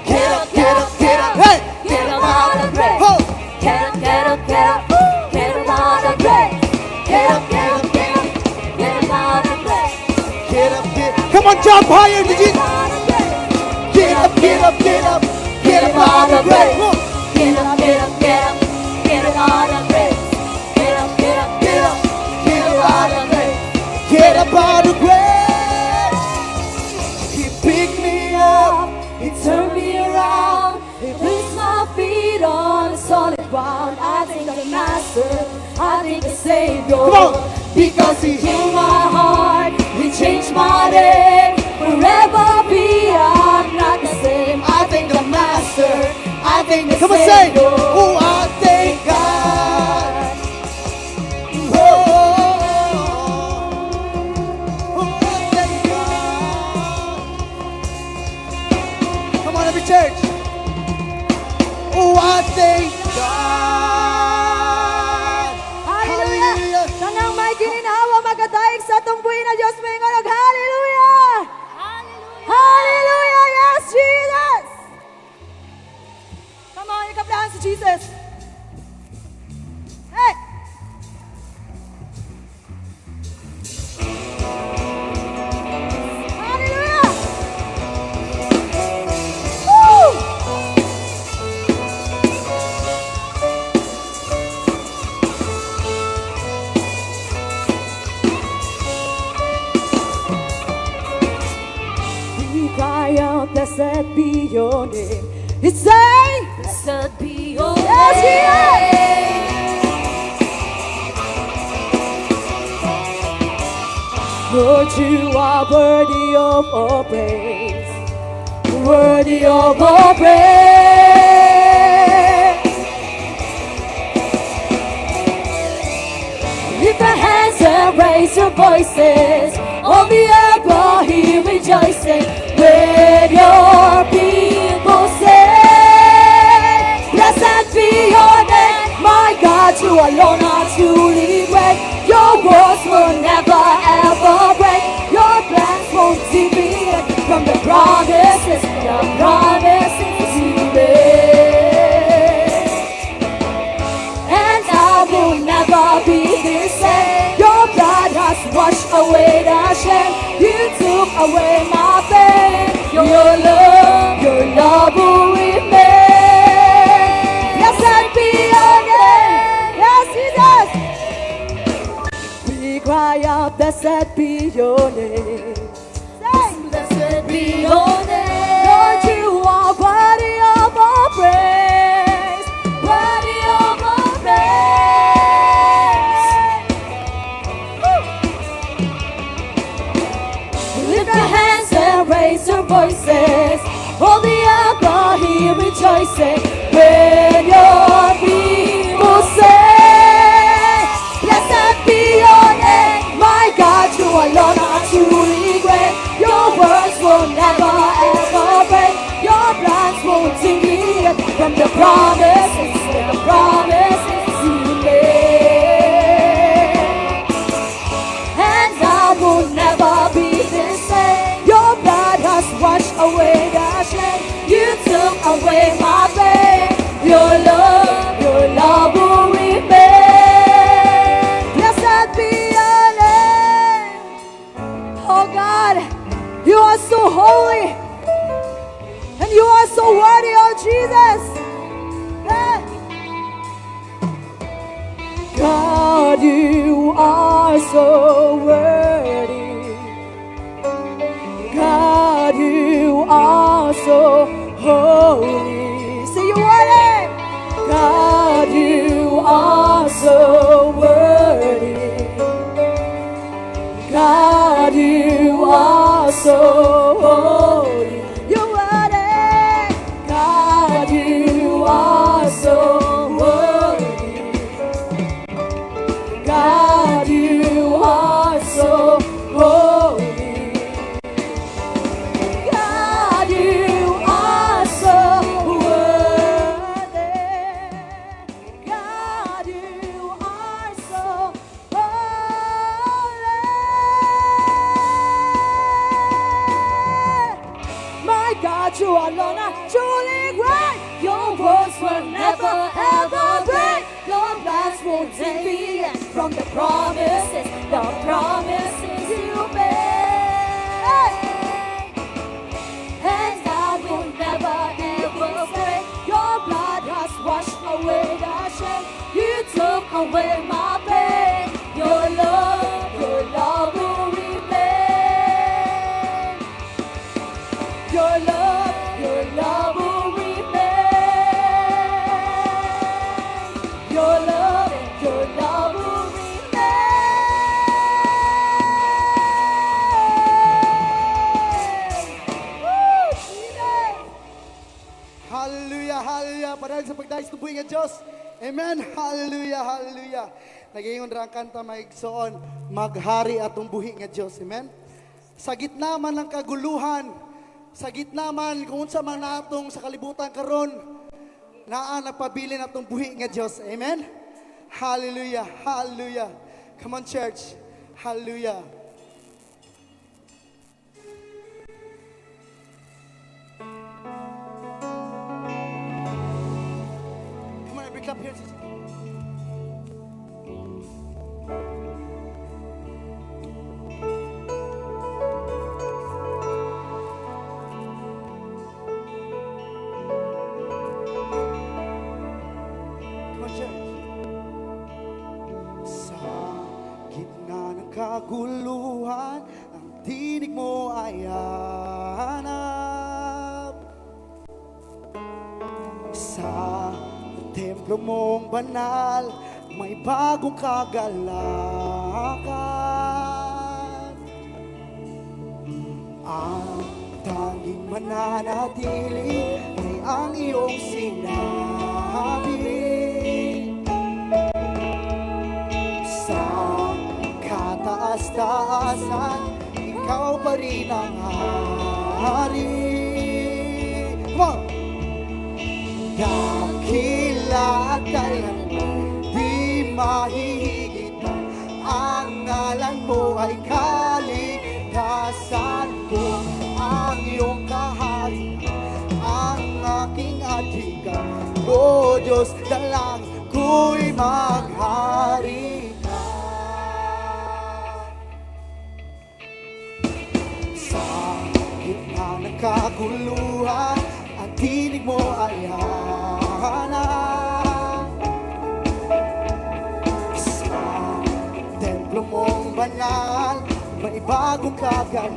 Get up, get up, get up. Hey! Get up out of bed. Ho! Get up, get up, get up. Get up out of bed. Get up, get up, get up. Get up out of bed. Get up, get up. Come on, jump higher, did you? Get up, get up, get up. Get up out of bed. Come on. Get up, get up, get up. Get up out of bed. Get up, get up, get up. Get up out of bed. Get up out of bed. He picked me up, He turned me around, He placed my feet on solid ground. I thank the Master, I thank the Savior. Come on. Because He healed my heart, He changed my day. Forever be, I'm not the same. I thank the Master, I thank the Come on, say. Savior. Oh, I thank God. Oh, oh, I thank God. Come on, every church. Oh, I thank God. Hallelujah! Tanang may gininhawa magadayeg sa atong buhi na Diyos, moingon og hallelujah! Hallelujah! Yes, Jesus! Come on, you clap hands to Jesus. Hey! Hallelujah! Woo! We cry out, blessed be your name. It's say, Blessed be your Yes, name. Lord, you are worthy of all praise, worthy of all praise. Lift your hands and raise your voices. All the earth will hear rejoicing. Let your people say, blessed be your name, my God, you alone are truly great. Your words will never ever break. Your plans won't deviate from the promises you made. And I will never be the same. Your blood has washed away the shame. You took away my pain. Your love will remain. Blessed be your name. Yes, Jesus! We cry out, blessed be your name. Say! Blessed be your name. Lord, you are worthy of all praise, worthy of all praise. Lift your hands and raise your voices. All the earth will hear rejoicing. When your people say, blessed be your name, my God, you alone are truly great. Your words will never ever break. Your plans won't deviate from the promises you made. And I will never be the same. Your blood has washed away the shame. You took away my pain. Your love will remain. Blessed be your name. Oh God, you are so holy. And you are so worthy, oh Jesus. Hey. God, you are so worthy. God, you are so holy. Say you worthy. God, you are are so worthy. God, you are so holy. You're worthy. God, you are so worthy. God, you are so holy. God, you are so worthy. God, you are so holy. My God, you alone are truly great. Your words will never ever break. Your plans won't deviate from the promises you made. And God will never ever break. Your blood has washed away the shame. You took away my pain. Your love will remain. Your love will remain. Your love will remain. Woo, Jesus! Hallelujah, hallelujah. Padayon sa pagdais ng buhi nga Diyos. Amen. Hallelujah, hallelujah. Nagaingon ra ang kanta, mga igsoon, maghari atong buhi nga Diyos. Amen. Sa gitna man ng kaguluhan, sa gitna man kung unsa man natong sa kalibutan karon, naa nagpabilin atong buhi nga Diyos. Amen. Hallelujah, hallelujah. Come on, church. Hallelujah. Come on, every clap here. Come on, church. Sa gitna ng kaguluhan, ang tinig mo ay hanap. Sa templo mong banal, may bagong kagalakan. Ang tanging mananatili ay ang iyong sinabi. Sa kataas-taasan, ikaw pa rin ang hari. Come on! Dakila at kailanman di mahihigitan, ang ngalan mo ay kaligtasan ko. Ang iyong kaharian, ang aking adhikan. O Diyos, dalangin ko'y maghari ka. Sa gitna ng kaguluhan, ang tinig mo ay hanap. Sa templo mong banal, may bagong kagalakan.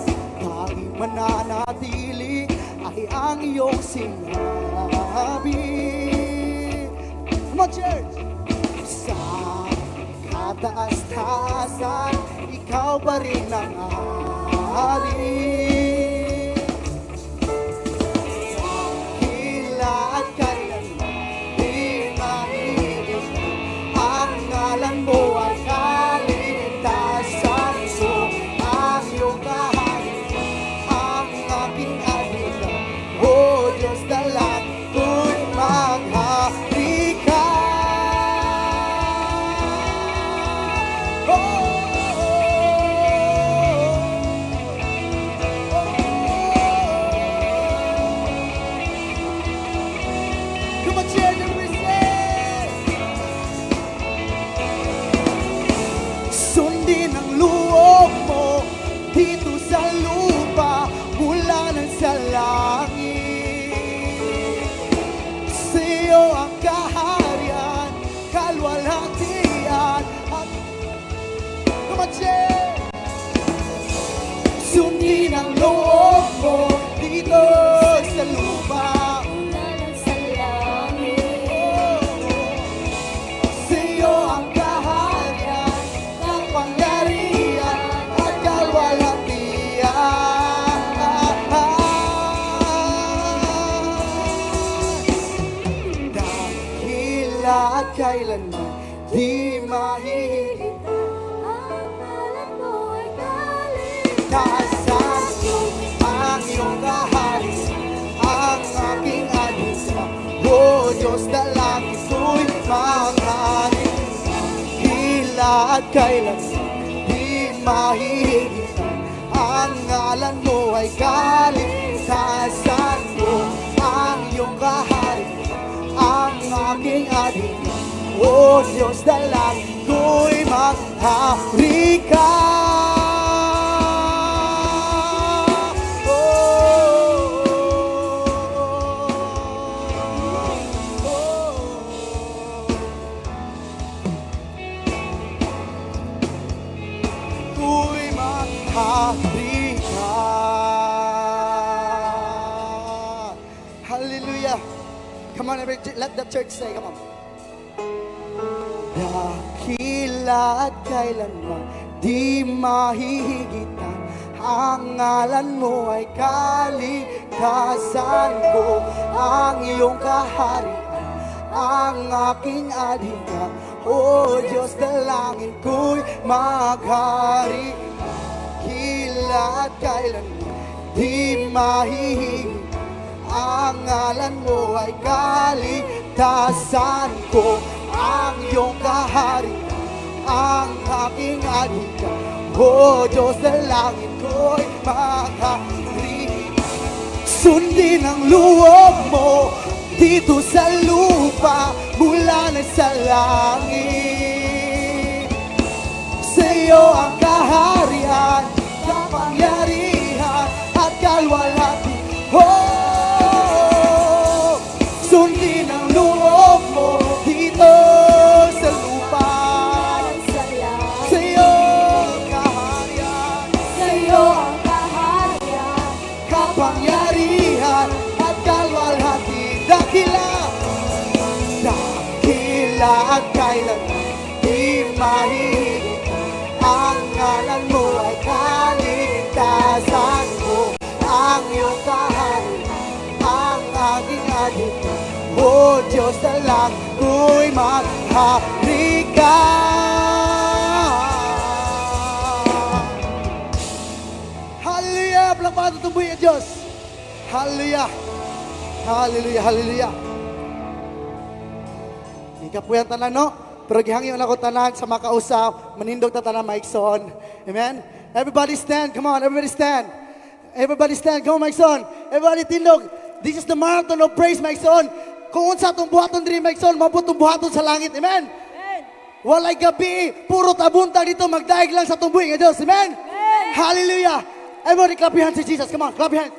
Ang tanging mananatili ay ang iyong sinabi. Come on, church! Sa kataas-taasan, ikaw pa rin ang hari. Dakila at kailanman di mahihigit, ang ngalan mo ay kaligtasan ko. Ang iyong kaharian, ang aking adhikan. O Diyos, dalangin ko'y maghari ka. Oh, oh, at kailanman di mahihigitan. Ang ngalan mo ay kaligtasan. Taasan ang iyong kaharian, ang aking alisa. O Diyos, dalangin ko'y manghari. Hila at kailanman di mahihigitan. Ang ngalan mo ay kaligtasan ko. Ang iyong kaharian, ang aking alisa. O Diyos, dalangin ko'y maghari ka. Oh. Ko'y maghari ka. Hallelujah. Come on, everybody, let the church say, come on. Dakila at kailanman di mahihigitan. Ang ngalan mo ay kaligtasan ko. Ang iyong kaharian, ang aking adhika. O Diyos, dalangin ko'y maghari. Hila at kailanman di mahihigitan. Ang ngalan mo ay kaligtasan ko. Ang iyong kaharian, ang aking adhika. O Diyos, dalangin ko'y maghari. Sundin ang loob mo dito sa lupa mula na sa langit. Sa iyo ang kaharian, kapangyarihan at kalwalhati. Oh, sundin ang loob mo dito sa lupa. Sa iyo ang kaharian, Sa iyo ang kaharian, kapangyarihan at kalwalhati. Dakila, dakila at kailanman di mahihigitan. Ang ngalan mo ay kaligtasan ko. Ang iyong kaharian, ang aking adhika. O Diyos, dalangin ko'y maghari ka. Hallelujah! Palakpakan atong buhi Diyos. Hallelujah! Hallelujah! Hallelujah! Ikapuyan tanan, no? Pero gihangyo na ko tanan sa makausap, manindog ta tanan, maigsoon. Amen? Everybody stand. Come on, everybody stand. Everybody stand. Come on, maigsoon. Everybody tindog. This is the marathon of praise, maigsoon. Kung unsa atong buhaton diri, maigsoon, mao pud atong buhaton sa langit. Amen? Walay gabi, puro tabuntag dito, magdaig lang sa atong buhi nga Diyos. Amen? Hallelujah. Everybody clap your hands to Jesus. Come on, clap your hands.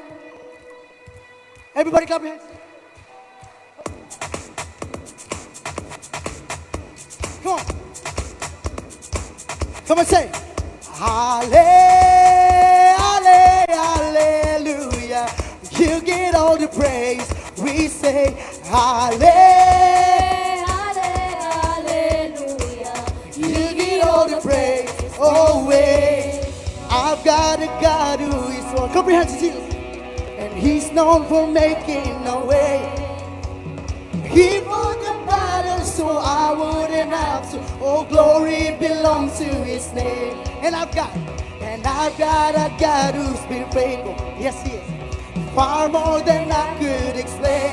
Everybody clap your hands. Come on. Come on, say. Halle, halle, hallelujah. You get all the praise. We say, halle, hallelujah. You get all the praise. Always. I've got a God who is so comprehensive. And he's known for making a way. He fought the battle so I wouldn't have to. All glory belongs to his name. And I've got a God who's been faithful. Yes, he is. Far more than I could explain.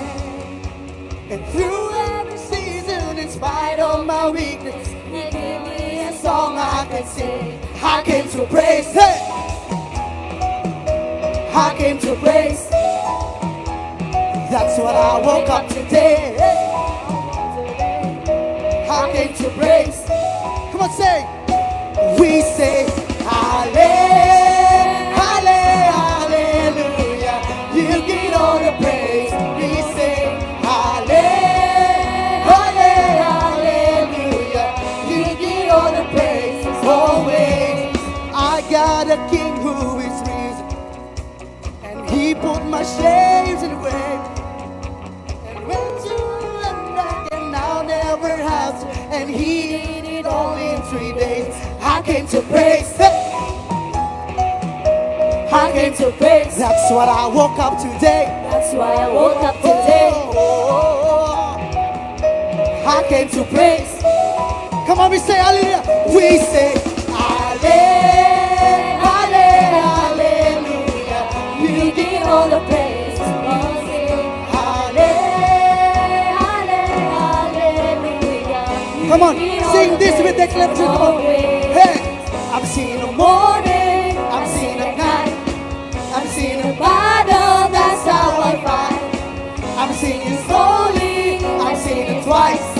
And through every season, in spite of my weakness, He gave me a song I can sing. I came to praise. Hey! I came to praise. That's what I woke up today. I came to praise. Come on, say. We say, Halle, Halle, Hallelujah. You get all the praise. We say, Halle, Halle, Hallelujah. You get all the praise always. I got a king who is risen, and he put my shames in the grave. And went to and back, and I'll never have to. And he did it all in 3 days. I came to praise. Hey! I came to praise. That's what I woke up today. That's why I woke up today. Oh, I came to praise. Come on, we say hallelujah. We say, Halle, halle, hallelujah. You give all the praise. Halle, halle, hallelujah. Come on, sing this with declaration. Come on. Hey, I'm seeing the morning, I'm seeing the night, I'm seeing the battle, that's how I fight. I'm singing slowly, I'm singing twice.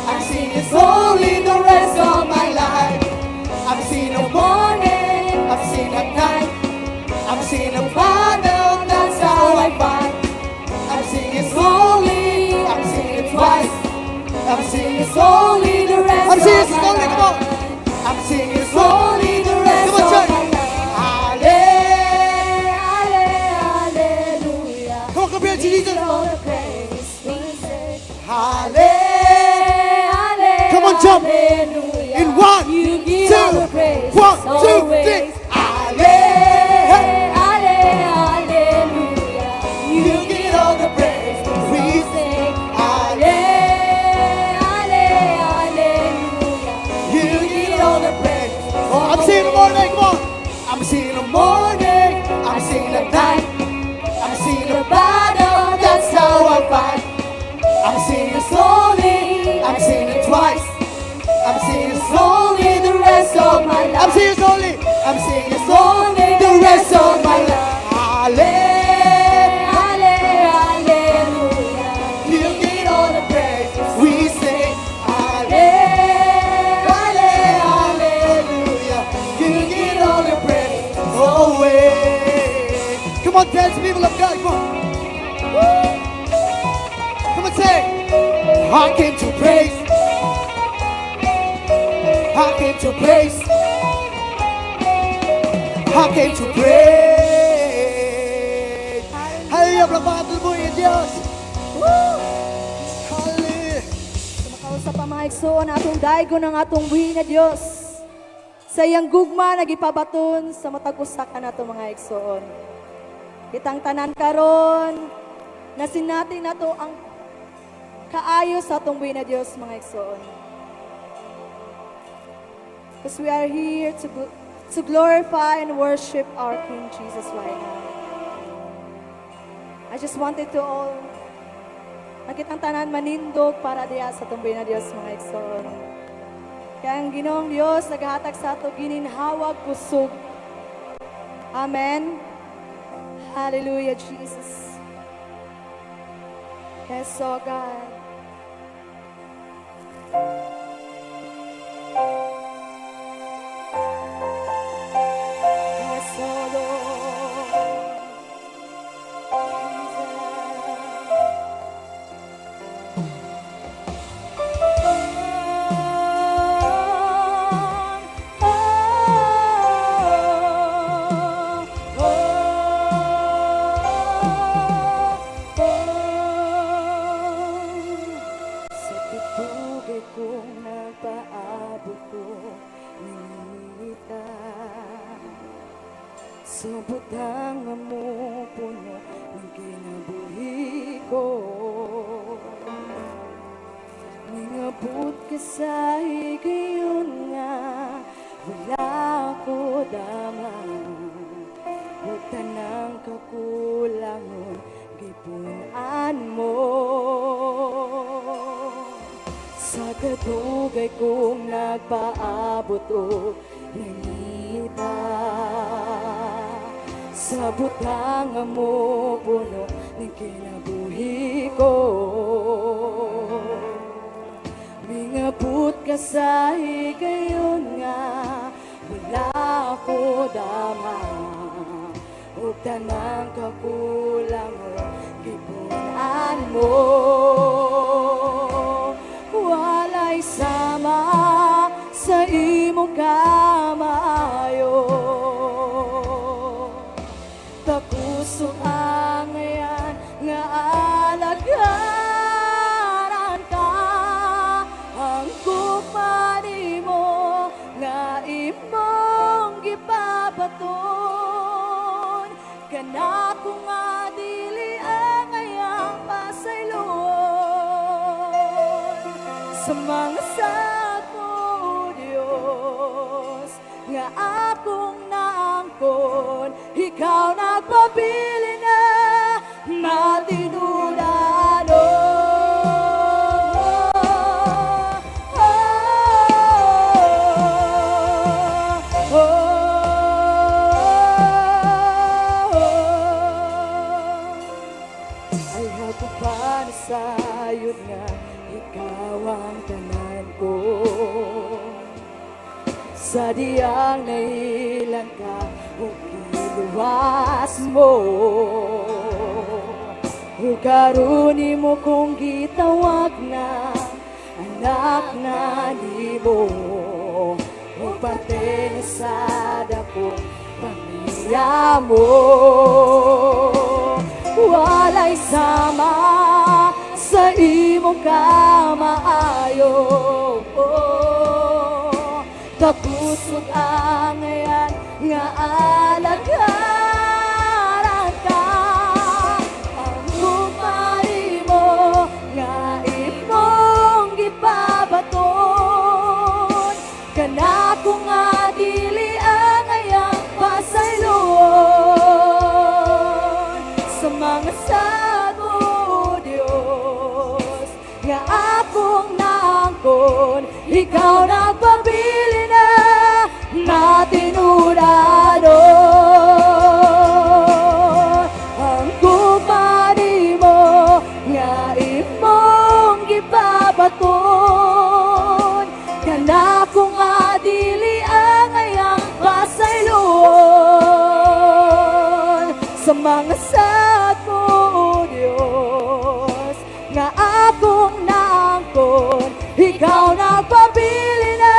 I'm singing slowly the rest of my life. I'm seeing the morning, I'm seeing the night. I'm seeing the battle, that's how I fight. I'm singing slowly, I'm singing twice. I'm singing slowly the rest. I'm singing slowly, come on. I'm singing slowly the rest. Come on, church. Halle, halle, hallelujah. Come on, compare to Jesus. All the praise. We say, Halle. Halle, Come on, jump. hallelujah. In one, You give two, all the praise. one, two, Always. three. Halle. Halle, hallelujah. You get all the praise. We sing, Halle. Halle, hallelujah. You get all the praise. Oh, I'm seeing the morning. Come on. I'm seeing the morning. I'm seeing the night. I'm seeing the battle. That's how I fight. I'm singing slowly. I'm singing twice. I'm singing slowly the rest of my life. I'm singing slowly. I'm singing slowly the rest of my life. Halle. Halle, hallelujah. You get all the praise. We sing Halle, halle, hallelujah. You get all the praise always. Come on, dance, people of God. Come on. Woo. Come on, say, I came to praise. I came to praise. I came to praise. Hallelujah, palakpakan mo yung Diyos. Woo! Hallelujah. Makausap ang mga igsoon atong daygon ang atong buhi na Dios. Sa iyang gugma nagipabaton sa matag usa kanato, mga igsoon. Kitang tanan karon nasinati nato ang kaayo sa atong buhi na Dios, mga igsoon. Because we are here to glorify and worship our King Jesus right now. I just wanted to all nakitang tanan manindog para diya sa atong buhi na Dios, mga igsoon. Kaya ang Ginoong Dios naghahatag sa ato gininhawag kusog. Amen. Hallelujah, Jesus. Yes, oh God. Yes, oh Lord. Jesus. Oh. Sa kadugay kong nagpaabot og nangita sa butang nga mopuno ng kinabuhi ko, ningabot ka sa higayon nga wala ko dama ug tanang kakulangon gipun-an mo. Sa kadugay kong nagpaabot og nangita sa butang nga mopuno ng kinabuhi ko, mingabot ka sa higayon nga wala ko dama ug tanang kakulangon gipun-an mo. Walay sama sa imong kamaayo. Takusog angayan nga alagaran ka. Ang gugma nimo nga imong gipabaton kanako nga dili angayang pasayloan. Sa mga sako, Diyos, nga akong naangkon, ikaw nagpabili na matinudanon. Oh. Ayaw ko pa nasayod nga ikaw ang tanan ko. Sa diyang nahilan ka o giluwas mo. O karon mo kong gitawag na anak na nimo, o parte na sa dakong pamilya mo. Walay sama sa imong kamaayo. Kakusog ang ngayan nga alagaran ka. Ang gugma nimo nga imong gipabaton kanako nga dili angayang pasayloon. Sa mga sago, Diyos, nga akong naangkon, ikaw nagpabili na matinudanon. Ang gugma nimo nga imong gipabaton kanako nga dili angayang pasayloon. Sa mga sako, Diyos, nga akong naangkon, ikaw nagpabili na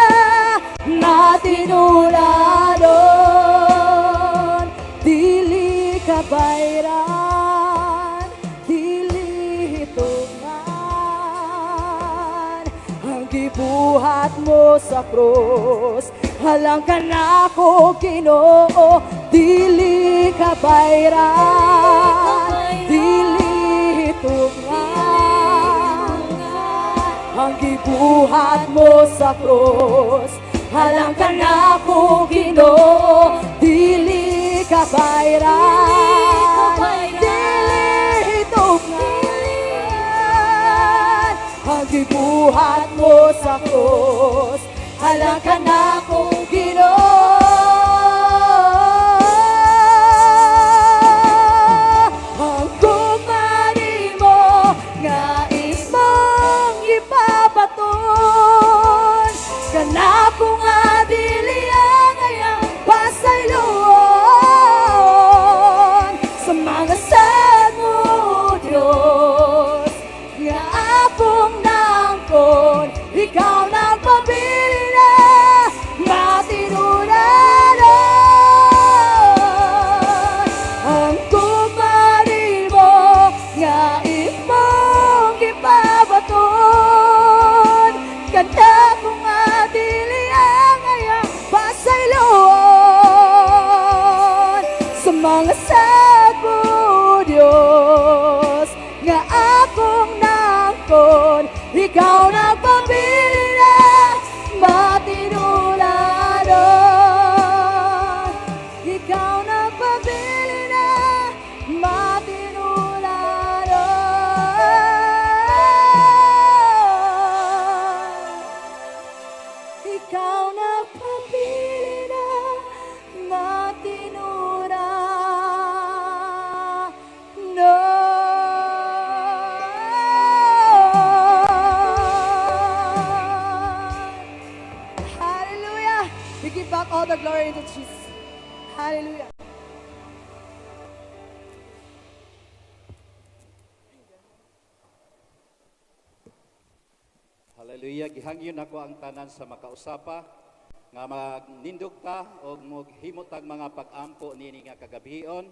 matinudanon. Dili ka bayran, dili hitungan ang gibuhat mo sa krus. Halang kanako, Ginoo. Dili ka bayran, dili hitungan ang gibuhat mo sa krus. Halang kanako, Ginoo. Dili ka bayran, dili hitungan ang gibuhat mo sa krus. Halang kanako, Ginoo. Ang gugma nimo nga imong ipabaton kanako nga dili angayang pasayloon. Sa mga sad mo, Diyos, nga akong naangkon, ikaw nagpabili na matinudanon. Ang gugma nimo nga imong gipabaton kanako nga dili angayang pasayloon. Sa mga sago, Diyos, nga akong naangkon, ikaw nagpabili na matinudanon. Ikaw nagpabili na matinudanon. Ikaw nagpabili na matinudanon. Hallelujah! We give back all the glory to Jesus. Hallelujah. Hallelujah. Gihangyo nako ang tanan sa makausapa nga magnindog ta og moghimo tag mga pag-ampo niini nga kagabion.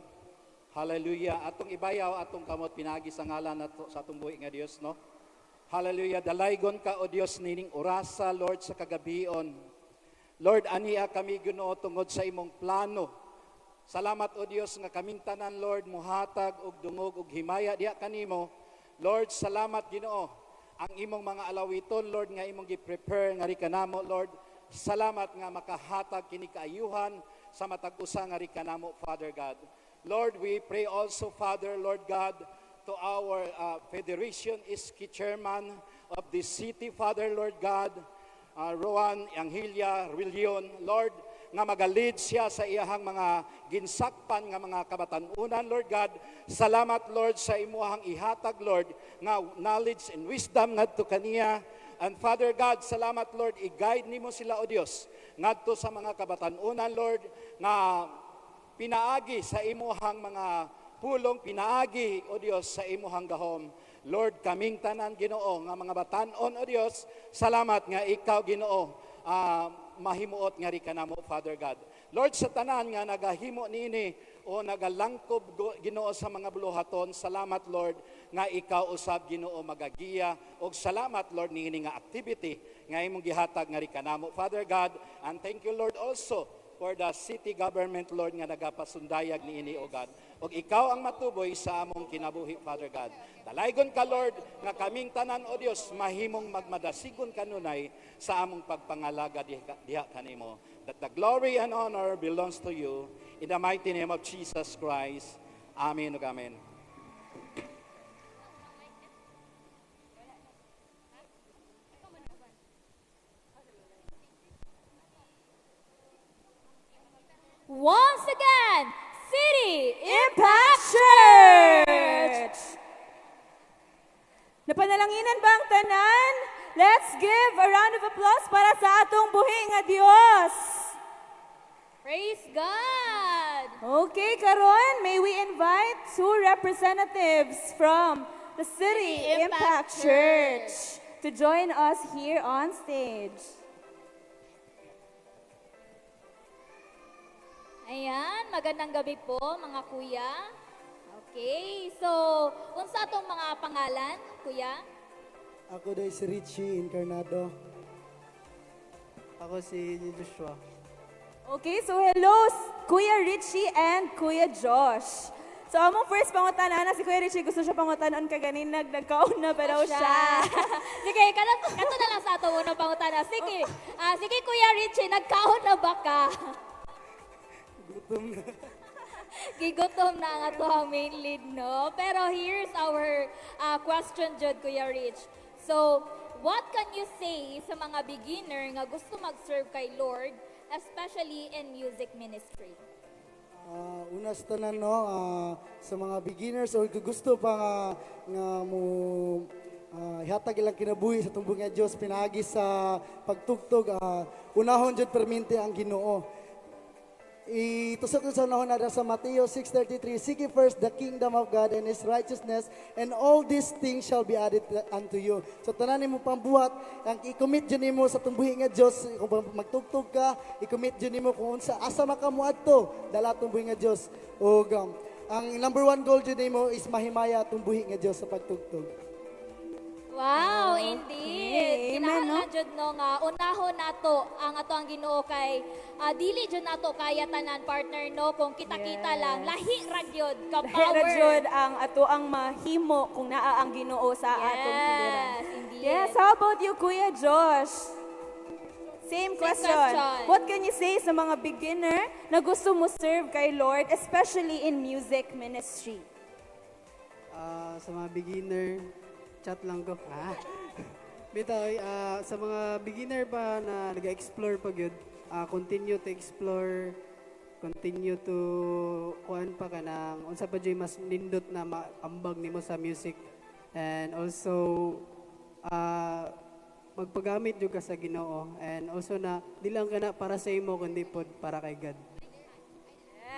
Hallelujah. Atong ibayaw atong kamot pinagi sa ngalan nato sa atong buhi nga Dios, no. Hallelujah. Dalaygon ka, o Dios, nining orasa, Lord, sa kagabion. Lord, ania kami, Ginoo, tungod sa imong plano. Salamat, o Dios, nga kaming tanan, Lord, muhatag og dungog og himaya diha kanimo. Lord, salamat, Ginoo. Ang imong mga alawiton, Lord, nga imong gi-prepare nga kanamo, Lord. Salamat nga makahatag kini kaayuhan sa matag usa nga kanamo, Father God. Lord, we pray also, Father, Lord God, to our Federation Iski Chairman of the city, Father, Lord God, Roan Angelia Rillion, Lord, nga magalid siya sa iyahang mga ginsakpan nga mga kabatanunan, Lord God. Salamat, Lord, sa imuhang ihatag, Lord, nga knowledge and wisdom ngadto kaniya. And Father God, salamat, Lord, i-guide nimo sila, O Dios, ngadto sa mga kabatanunan, Lord, nga pinaagi sa imuhang mga pulong, pinaagi, O Dios, sa imuhang gahom. Lord, kaming tanan, Ginoo, nga mga batanon, O Dios, salamat nga ikaw, Ginoo, mahimuot nga ri kanamo, Father God. Lord, sa tanan nga nagahimo niini o nagalangkob, Ginoo, sa mga buluhaton, salamat, Lord, nga ikaw usab, Ginoo, magagiya og salamat, Lord, niini nga activity nga imong gihatag nga ri kanamo, Father God. And thank you, Lord, also for the city government, Lord, nga nagapasundayag niini, O God. Og ikaw ang matuboy sa among kinabuhi, Father God. Dalaygon ka, Lord, nga kaming tanan, O Dios, mahimong magmadasigon kanunay sa among pagpangalaga diha kanimo. That the glory and honor belongs to you. In the mighty name of Jesus Christ. Amen ug amen. Once again, City Impact Church! Napanalanginan ba ang tanan? Let's give a round of applause para sa atong buhi nga Dios. Praise God! Okay, karon may we invite two representatives from the City City Impact Impact Church to join us here on stage. Ayan, magandang gabi po, mga kuya. Okay, so unsa atong mga pangalan, kuya? Ako day si Richie Encarnado. Ako si Joshua. Okay, so hello, Kuya Richie and Kuya Josh. So, among first pangutana na si Kuya Richie, gusto siya pangutanon kaganin, nagkaon na pero siya. Sige, kato na lang sa ato unang pangutana. Sige, sige Kuya Richie, nagkaon na ba ka? Gutom na. Gigutom na ang ato ang main lead, no? Pero here's our question, jud, Kuya Rich. So, what can you say sa mga beginner nga gusto mag-serve kay Lord, especially in music ministry? Una sa tanan, no, sa mga beginners or gusto pa nga mo ihatag ilang kinabuhi sa tumbong nga Dios pinaagi sa pagtugtog, unahon jud permente ang Ginoo. Itusok sa unahon na sa Mateo 6:33, "Seek ye first the kingdom of God and His righteousness, and all these things shall be added unto you." So tanan nimo pambuhat, ang i-commit jud nimo sa tumbuhi nga Dios, kung magtugtog ka, i-commit jud nimo kung unsa asa man ka moadto, dala tumbuhi nga Dios. Ug ang number one goal jud nimo is mahimaya tumbuhi nga Dios sa pagtugtog. Wow, indeed. Amen, no? Kinahanglan jud, no, nga unahon nato ang ato ang Ginoo kay dili jud nato kaya tanan, partner, no, kung kita-kita lang lahi ra gyud ka Lahi ra power. jud ang ato ang mahimo kung naa ang Ginoo sa atong tuluran. Yes, indeed. Yes, how about you, Kuya Josh? Same question. Question. What can you say sa mga beginner na gusto mo serve kay Lord, especially in music ministry? Sa mga beginner, chat lang ko. Bitaw, sa mga beginner pa na nag-explore pa gyud, continue to explore, continue to kuan pa ka ng unsa pa jud mas nindot na maambag nimo sa music, and also magpagamit jud ka sa Ginoo, and also na di lang kana para sa imo kundi pod para kay God.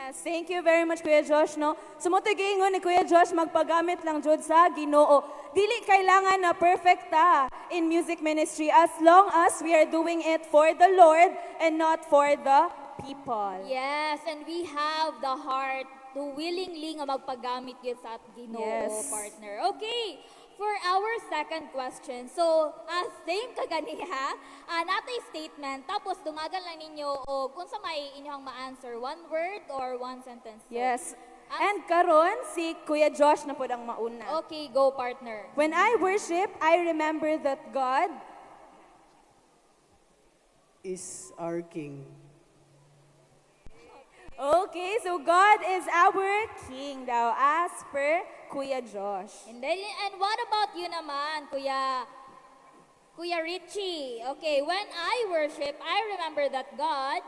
Yes, thank you very much, Kuya Josh, no? So, mo giingon ni Kuya Josh, magpagamit lang jud sa Ginoo. Dili kailangan na perfect ta in music ministry as long as we are doing it for the Lord and not for the people. Yes, and we have the heart to willingly nga magpagamit gyud sa Ginoo, partner. Okay, for our second question. So, same kaganiha, natay statement, tapos dungagan lang ninyo o kung sa may inyong ma-answer, one word or one sentence. So, Yes. And karon si Kuya Josh na pod ang mauna. Okay, go, partner. When I worship, I remember that God is our King. Okay, so God is our King daw, as per Kuya Josh. And what about you naman, Kuya Richie? Okay, when I worship, I remember that God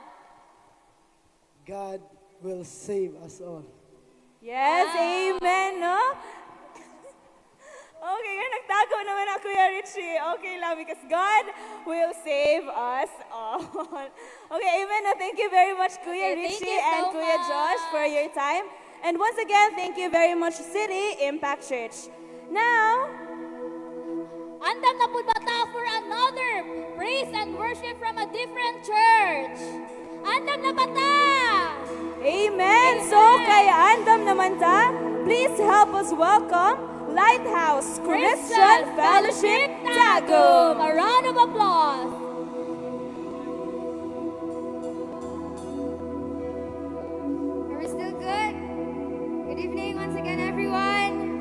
God will save us all. Yes, amen, no? Okay, nga nagtago naman ako, Kuya Richie. Okay lang, because God will save us all. Okay, amen. No? Thank you very much, Kuya Okay, thank Richie you so and Kuya Josh, for your time. And once again, thank you very much, City Impact Church. Now, Andam na po ba ta for another praise and worship from a different church? Andam na ba ta? Amen. So, kaya andam naman ta, please help us welcome Lighthouse Christian Fellowship Tagum. A round of applause. Are we still good? Good evening once again, everyone.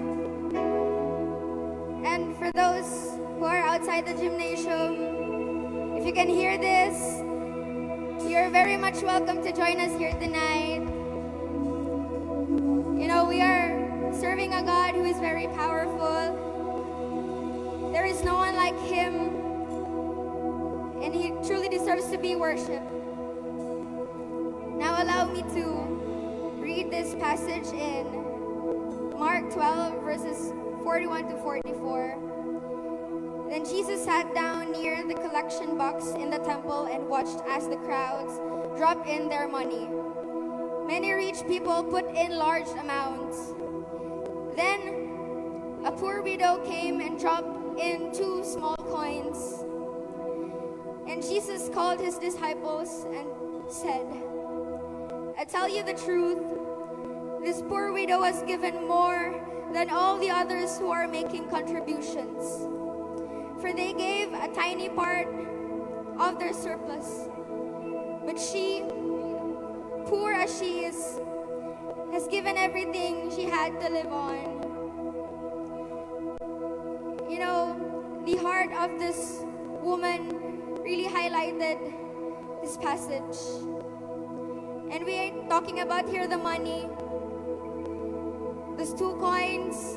And for those who are outside the gymnasium, if you can hear this, you're very much welcome to join us here tonight. We are serving a God who is very powerful. There is no one like him, and he truly deserves to be worshipped. Now allow me to read this passage in Mark 12, verses 41 to 44. Then Jesus sat down near the collection box in the temple and watched as the crowds dropped in their money. Many rich people put in large amounts. Then a poor widow came and dropped in 2 small coins. And Jesus called his disciples and said, "I tell you the truth, this poor widow has given more than all the others who are making contributions. For they gave a tiny part of their surplus. But she, poor as she is, has given everything she had to live on." The heart of this woman really highlighted this passage. And we are talking about here the money. Those 2 coins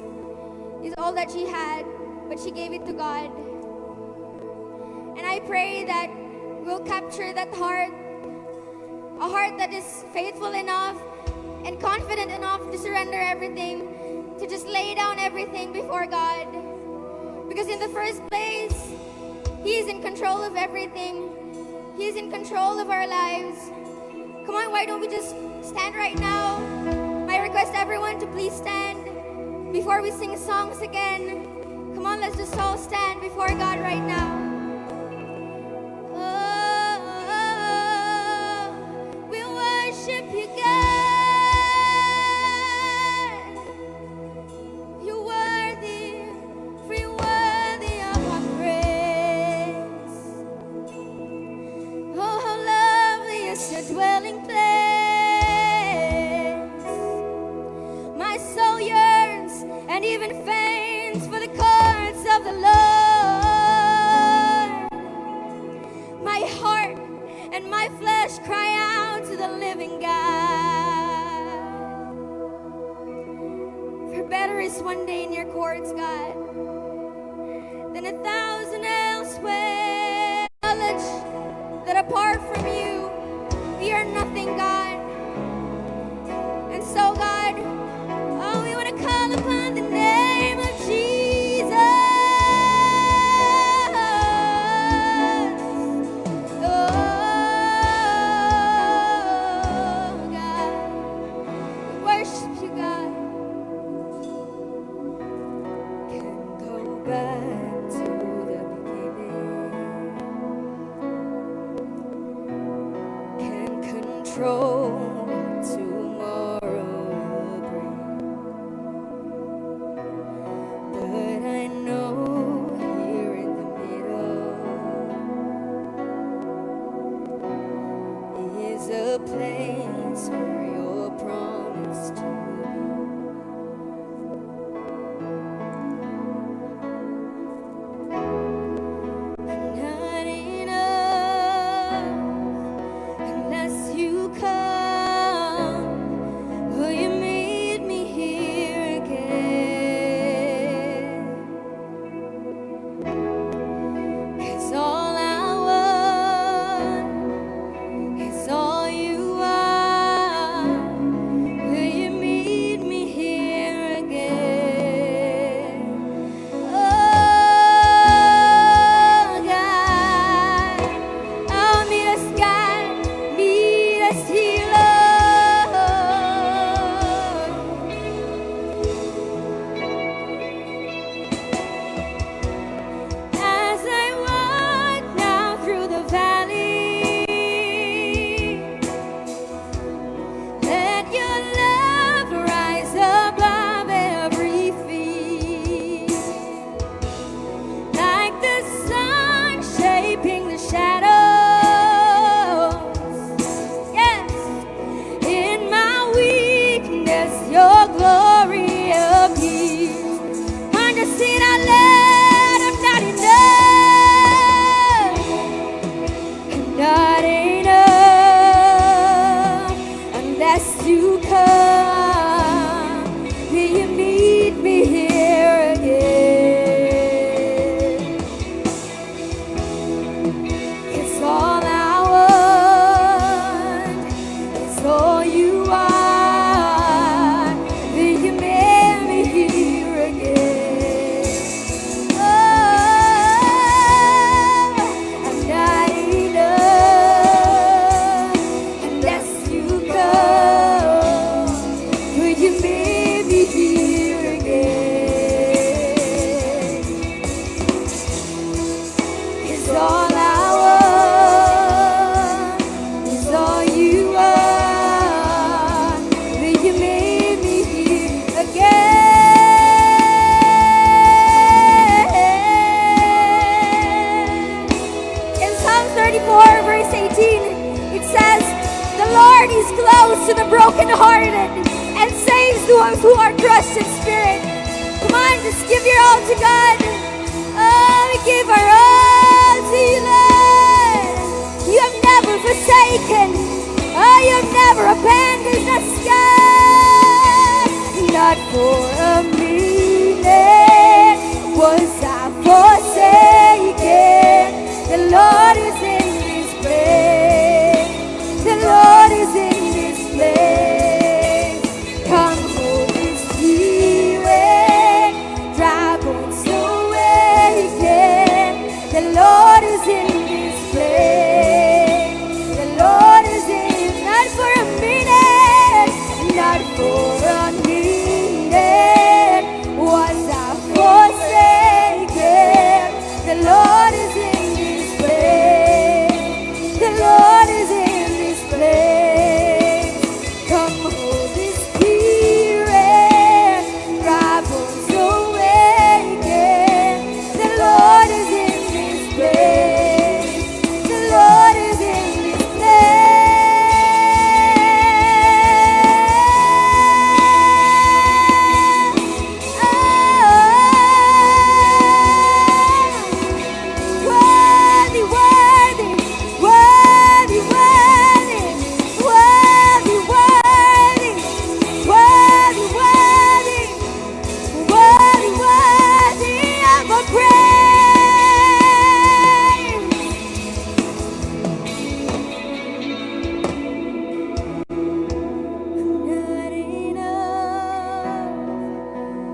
is all that she had, but she gave it to God. And I pray that we'll capture that heart, a heart that is faithful enough and confident enough to surrender everything, to just lay down everything before God. Because in the first place, He is in control of everything. He is in control of our lives. Come on, why don't we just stand right now? I request everyone to please stand before we sing songs again. Come on, let's just all stand before God right now. Oh, we worship you, God. You're worthy, for you're worthy of our praise. Oh, how lovely is your dwelling place. My soul yearns and even faints for the courts of the Lord. My heart and my flesh cry out to the living God. For better is one day in your courts, God, than 1,000 elsewhere. Knowledge that apart from you, we are nothing, God. And so, God, oh, we want to call upon the name of Jesus. Oh, God, we worship you, God. Can go back to the beginning. Can control what tomorrow will bring. But I know here in the middle is a place where you're promised to be. to the brokenhearted and saves those who are crushed in spirit. Come on, just give your all to God. Oh, we give our all to you, Lord. You have never forsaken. Oh, you have never abandoned us, God. Not for a minute was I forsaken. The Lord is in this place. The Lord is in this place. Come, Holy Spirit, dry bones awaken. The Lord is in this place. The Lord is in, not for a minute, not for a minute was I forsaken. The Lord is in this place. The Lord is in this place. Come, Holy Spirit, dry bones awaken. The Lord is in this place. The Lord is in this place. Oh, worthy, worthy, worthy, worthy, worthy, worthy, worthy, worthy, worthy, worthy of our praise. Not enough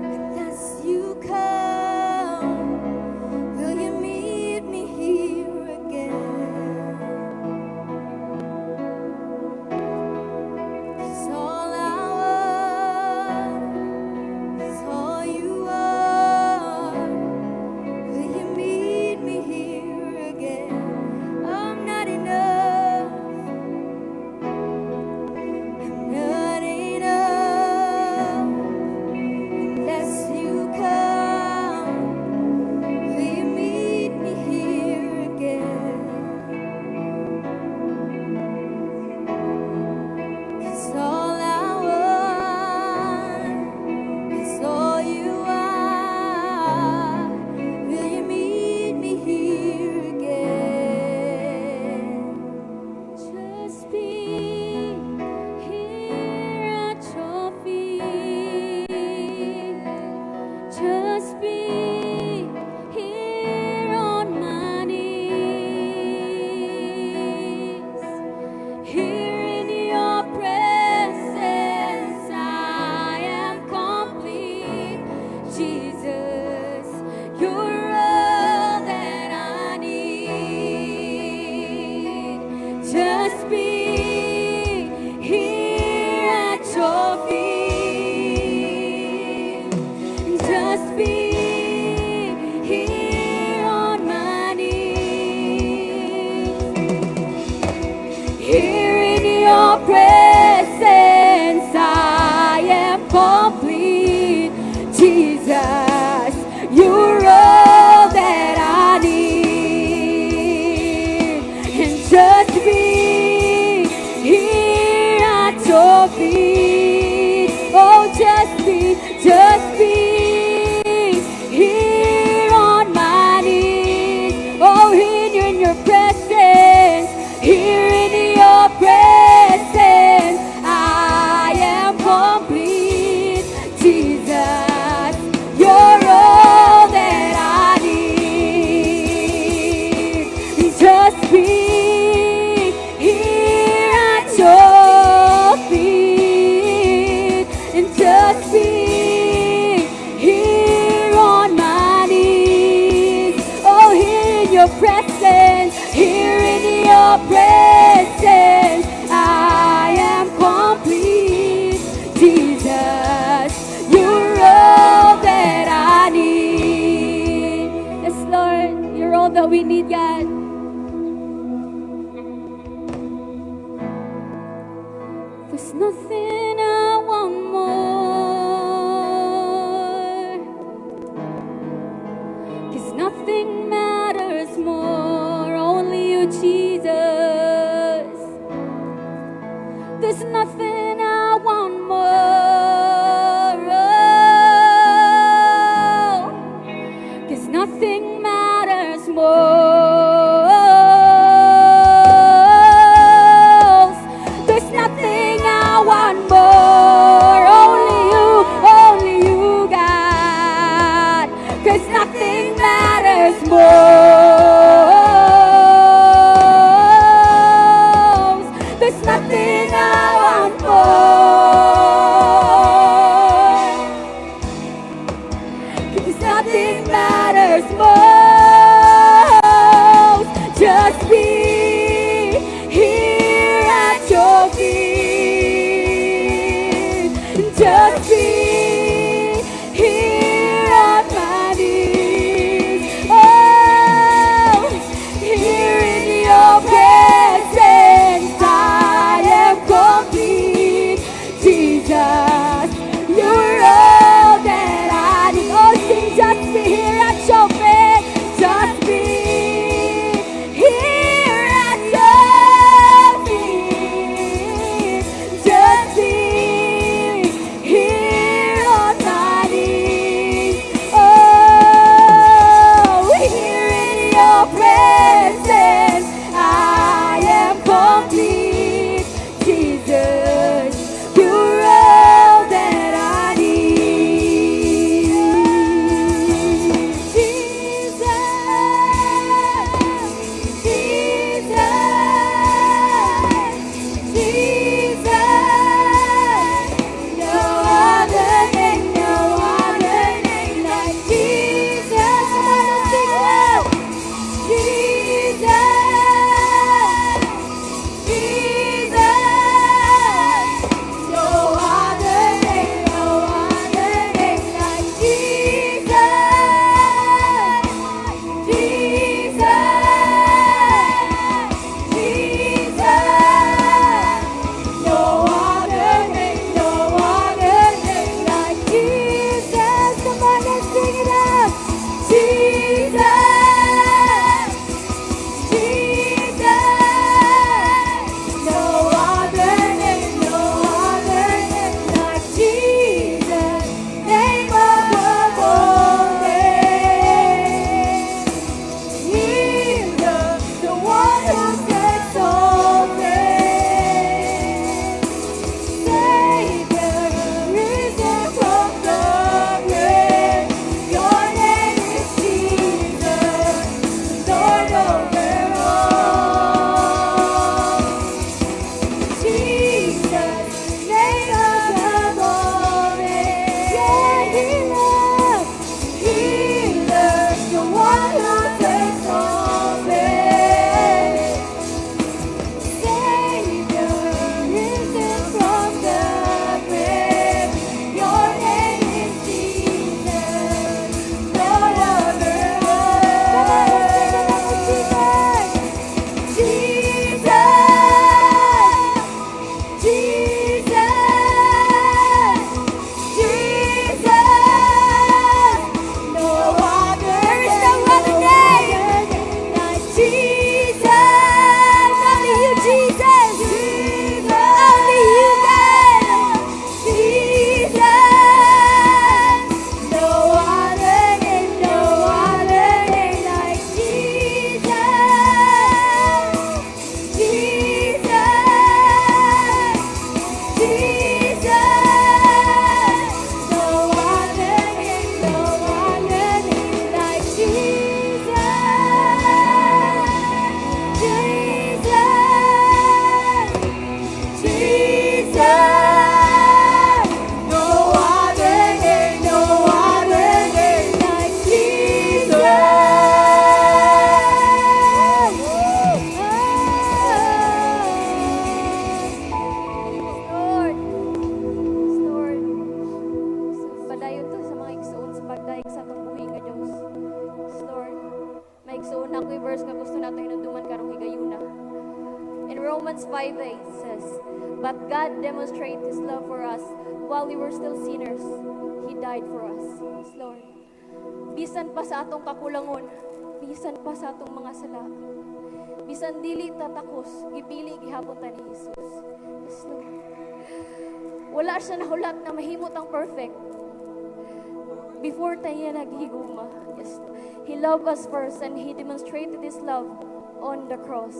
unless you come. Will you meet me here again? 'Cause all I want is all you are. Will you meet me here again? I'm not enough. I'm not enough unless you come. Will you meet me here again? 'Cause all I want is all you are. Will you meet me here again? Just be here at your feet. Just be here on my knees. Here in your presence, I am complete. Jesus, you're all that I need. Just be here at your feet. Just be here on my knees. Here in your presence, I am complete. Jesus, you're all that I need. And just be here at your feet. Oh, just be here on my knees. Oh, here in your presence, here in your presence, I am complete. Jesus, you're all that I need. Just be here at your feet, and just be here on my knees. Oh, here in your presence, here in your presence, I am complete. Jesus, you're all that I need. Yes, Lord, you're all that we need, God. There's nothing I want more. 'Cause nothing matters more. Only you, Jesus. There's nothing 'Cause nothing matters most. There's nothing I want more. Only you, God. 'Cause nothing matters most. There's nothing I want more. 'Cause nothing matters most. Just be here at your feet. Just be here on my knees. Oh, here in your presence, I am complete. Jesus, you're all that I need. Oh, sing, just be here at your feet. Just be here at your feet. Just be here on my knees. Oh, here in your presence, I am complete. Jesus, you're all that I need. Jesus, Jesus, Jesus. No other name, no other name like Jesus. Come on, let's sing it out. Jesus, Jesus. No other name, no other name like Jesus. Jesus, Jesus. No other name, no other name like Jesus. Come on, let's sing it out. Jesus, Jesus. No other name, no other name like Jesus. Name above all names. Healer, the one who takes all pain. Savior, risen from the grave. Your name is Jesus, Lord over all. Jesus, name above all names. Yeah, healer, healer, the one who takes all pain. Savior, risen from the grave. Your name is Jesus, Lord over all. Come on, let's sing the name of Jesus. Jesus, Jesus, Jesus. No other. There is no other name like Jesus. Only you, Jesus. Only you, God. Jesus. No other name, no other name like Jesus. Jesus. Jesus. No other name, no other name like Jesus. Jesus. Jesus. No other name, no other name like Jesus. Lord. Lord. Padayon to sa mga igsuon sa pagdayeg sa atong buhi nga Dios. Lord, may igsuon na ako'y verse nga gusto nato hinumduman karong higayuna. In Romans 5:8 says, "But God demonstrated His love for us while we were still sinners. He died for us." Yes, Lord. Bisan pa sa atong kakulangon, bisan pa sa atong mga sala, bisan dili ta takos, gipili gihapon ta ni Jesus. Yes, Lord. Wala siya nahulat na mahimot ang perfect. Before tayo naghigugma. Yes. He loved us first and He demonstrated His love on the cross.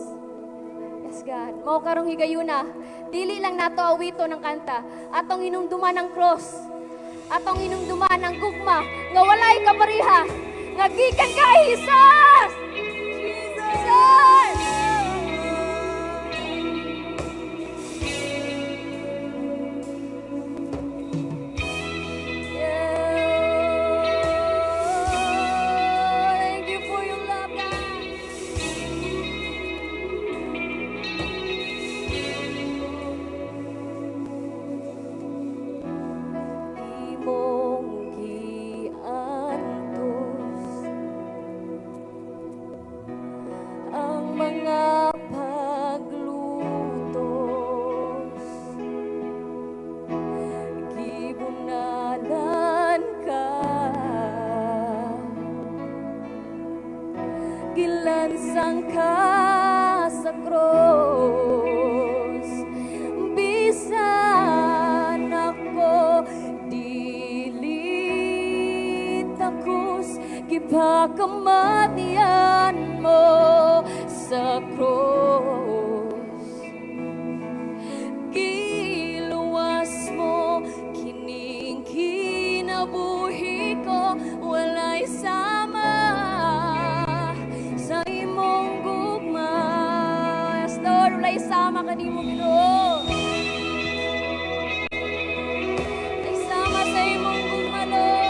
Yes, God. Mao karong higayuna, dili lang nato awito ng kanta, atong hinumduman ang cross. Atong hinumduman ang gugma nga walay kapariha, nga gikan kay Jesus. Jesus! Yeah. Thank you for your love, God. Imong giantos ang mga paglutos, gibunalan ka, gilansang ka sa cross. Bisan ako dili takos, gipakamatian mo sa cross. Giluwas mo kining kinabuhi ko, walay sama sa imong gugma. Yes, Lord, walay sama kanimo, Ginoo. Walay sama sa imong gugma, Lord.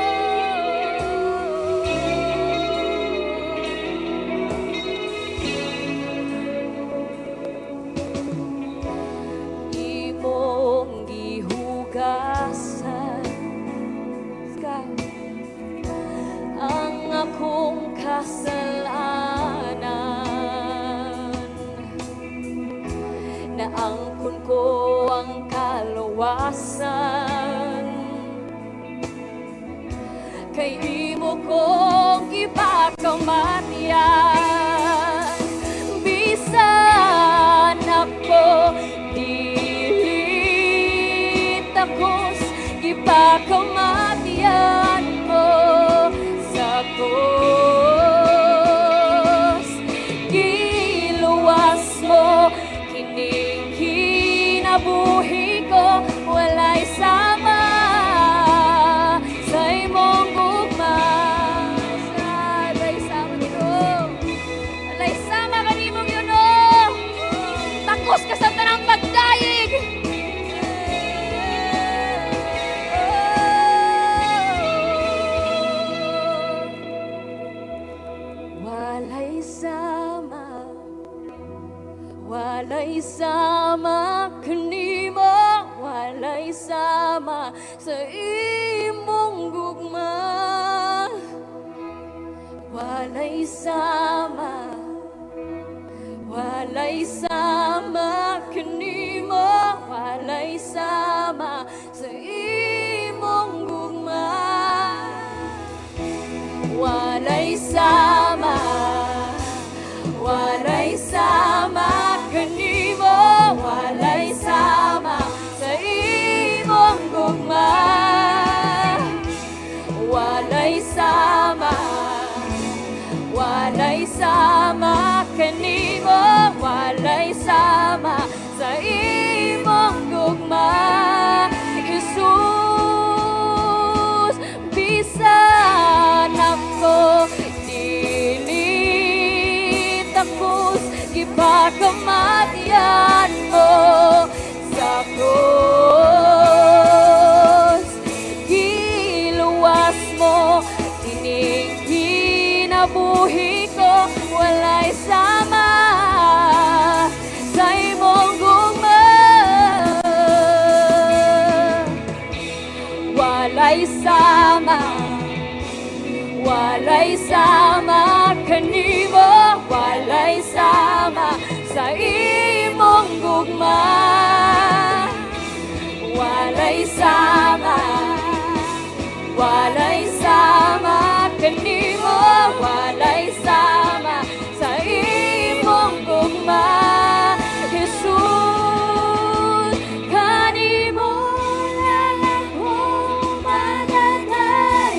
Imong gihugasan ang akong kasalanan, naangkon ko ang kaluwasan, kay imo kong gipakamatian. Bisan ako dili takos, gipakamatian mo sa cross. Giluwas mo kining kinabuhi ko, walay sama sa imong gugma. Walay sama, Ginoo. Walay sama kanimo, Ginoo. Takos ka sa tanang pagdayeg. Walay sama, walay sama kanimo, walay sama sa imong gugma. Walay sama, walay sama kanimo, walay sama sa imong gugma. Walay sama, walay sama kanimo, walay sama sa imong gugma. Walay sama, walay sama kanimo, walay sama sa imong gugma. Jesus, bisan ako dili takos, gipakamatian mo sa cross. Giluwas mo kining kinabuhi ko, walay sama sa imong gugma. Walay sama, walay sama kanimo, walay sama sa imong gugma. Walay sama, walay sama kanimo, walay sama sa imong gugma. Jesus, kanimo lang ako madadaig.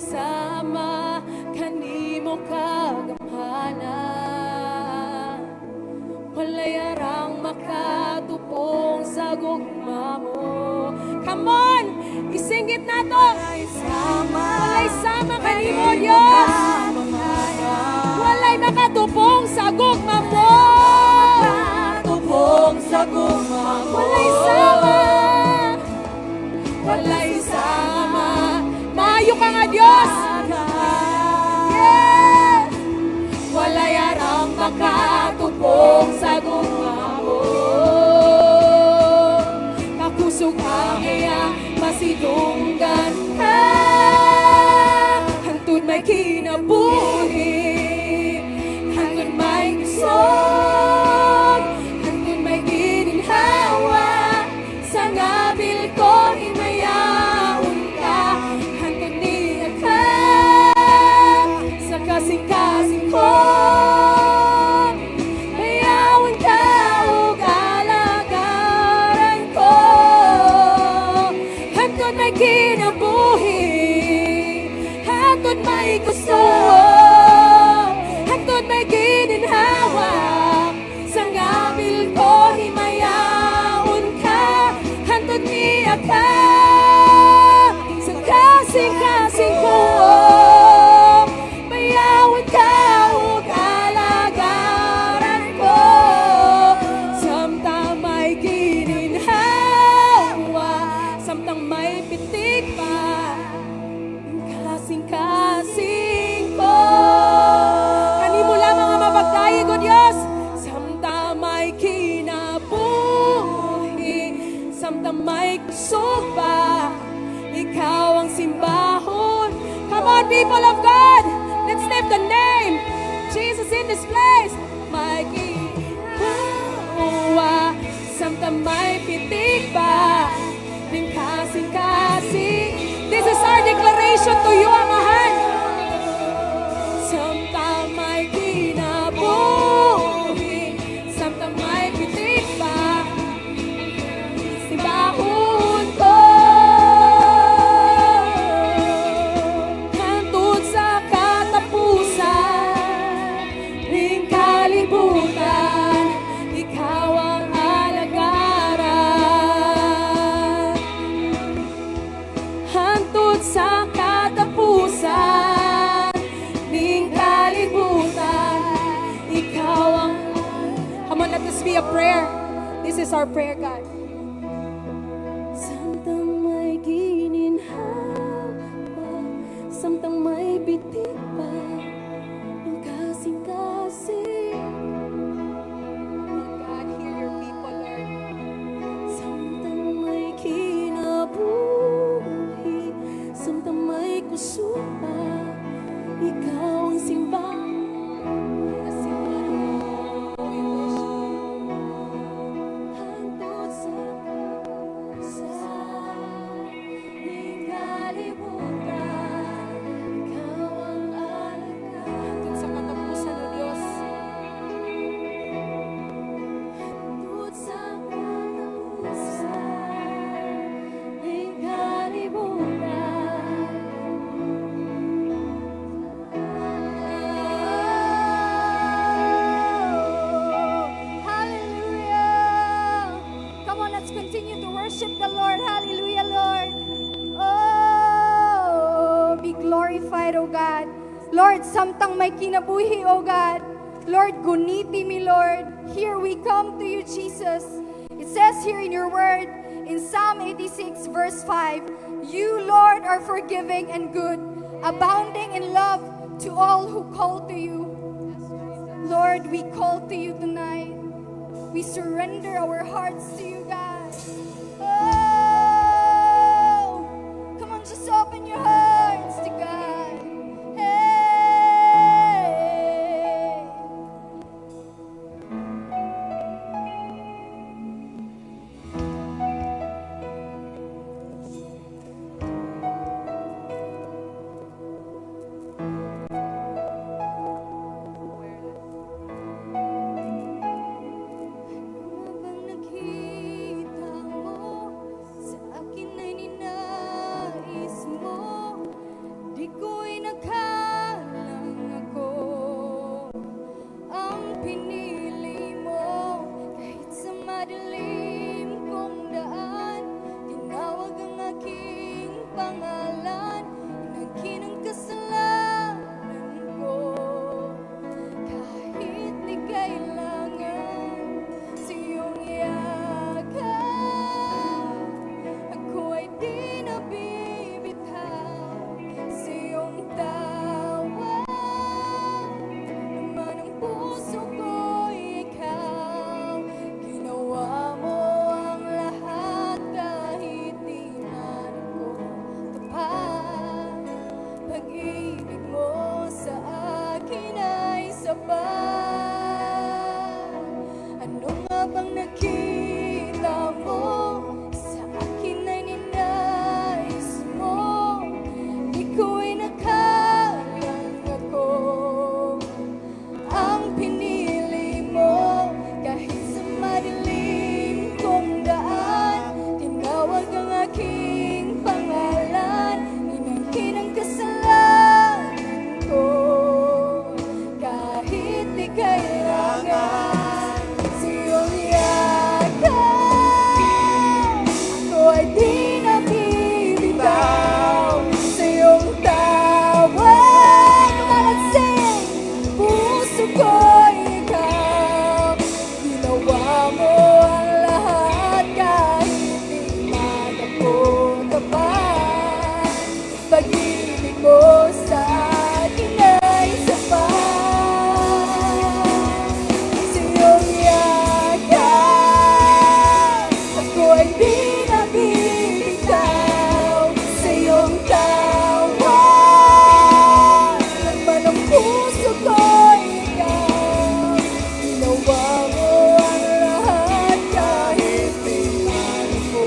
Sama kanimo kagamhanan. Walay arang makatupong sa gugma mo. Come on! Isingit nato! Walay sama kanimo, Diyos! Walay makatupong sa gugma mo! Tupong sa gugma mo. Walay sama! Walay sama! Maayo ka nga, Diyos! Yes! Walay arang makatupong sa gugma mo. Kakusog ang iya masidunggan ka hangtod may kinabuhi, hangtod may kusog, hangtod may gininhawa. Sa ngabil ko himayaon ka hangtod niya ka sa kasing-kasing ko. Bayawon ka ug alagaran ko hangtod may kinabuhi, hangtod may kusog, hangtod may gininhawa. Sa ngabil ko himayaon ka hangtod niya ka sa kasing-kasing ko. Bayawon ka ug alagaran ko samtang may gininhawa, samtang may pitik pa ang kasing-kasing ko. Kanimo lamang ang mapagdayeg, O Diyos, samtang may kinabuhi, samtang may kusog pa, ikaw ang simbahon. Come on, people of God! Let's lift the name Jesus in this place. May gininhawa, samtang may pitik pa ning kasing-kasing. This is our declaration to you, Amahan. Samtang may kinabuhi, samtang may pitik pa, simbahon ko hangtod sa katapusan ning kalibutan, ikaw ang alagaran hangtod sa katapusan ning kalibutan, ikaw ang. Come on, let this be a prayer. This is our prayer, God. Samtang may gininhawa, samtang may pitik pa ang kasing-kasing. God, hear your people, Lord. Samtang may kinabuhi, samtang may kusog pa, ikaw ang simbahon. Hangtod sa katapusan ning kalibutan, ikaw ang alagad. Hangtod sa katapusan, O Diyos. Hangtod sa katapusan ning kalibutan. Hallelujah. Come on, let's continue to worship the Lord. Hallelujah, Lord. Oh, be glorified, O God. Lord, samtang may kinabuhi, O God. Lord, guniti mi, Lord. Here we come to you, Jesus. It says here in your word, in Psalm 86, verse 5, "You, Lord, are forgiving and good, abounding in love to all who call to you." Lord, we call to you tonight. We surrender our hearts to you, God. Oh, come on, just open your hearts to God. Hey. Ano bang nakita mo? Pangalan, inangkin ang kasalanan ko. Kahit di kailangan sa iyong yakap, ako ay di nabibitaw sa iyong tawag. Laman ng puso ko'y ikaw. Ginawa mo ang lahat kahit di man ako tapat. Pag-ibig mo sa akin ay sapat. Ano nga bang nakita mo sa akin ay ninais mo? Di ko inakalang ako ang pinili mo. Kahit sa madilim kong daan, tinawag ang aking pangalan, inangkin ang kasalanan ko. Kahit di kailangan sa iyong yakap, ako ay di nabibitaw sa iyong tawag. Come on, let's sing! Puso ko'y ikaw. Ginawa mo ang lahat kahit di man ako tapat. Pag-ibig mo sa akin ay sapat. Sa iyong yakap, ako ay di nabibitaw sa iyong tawag. Laman ng puso ko'y ikaw. Ginawa mo ang lahat kahit di man ako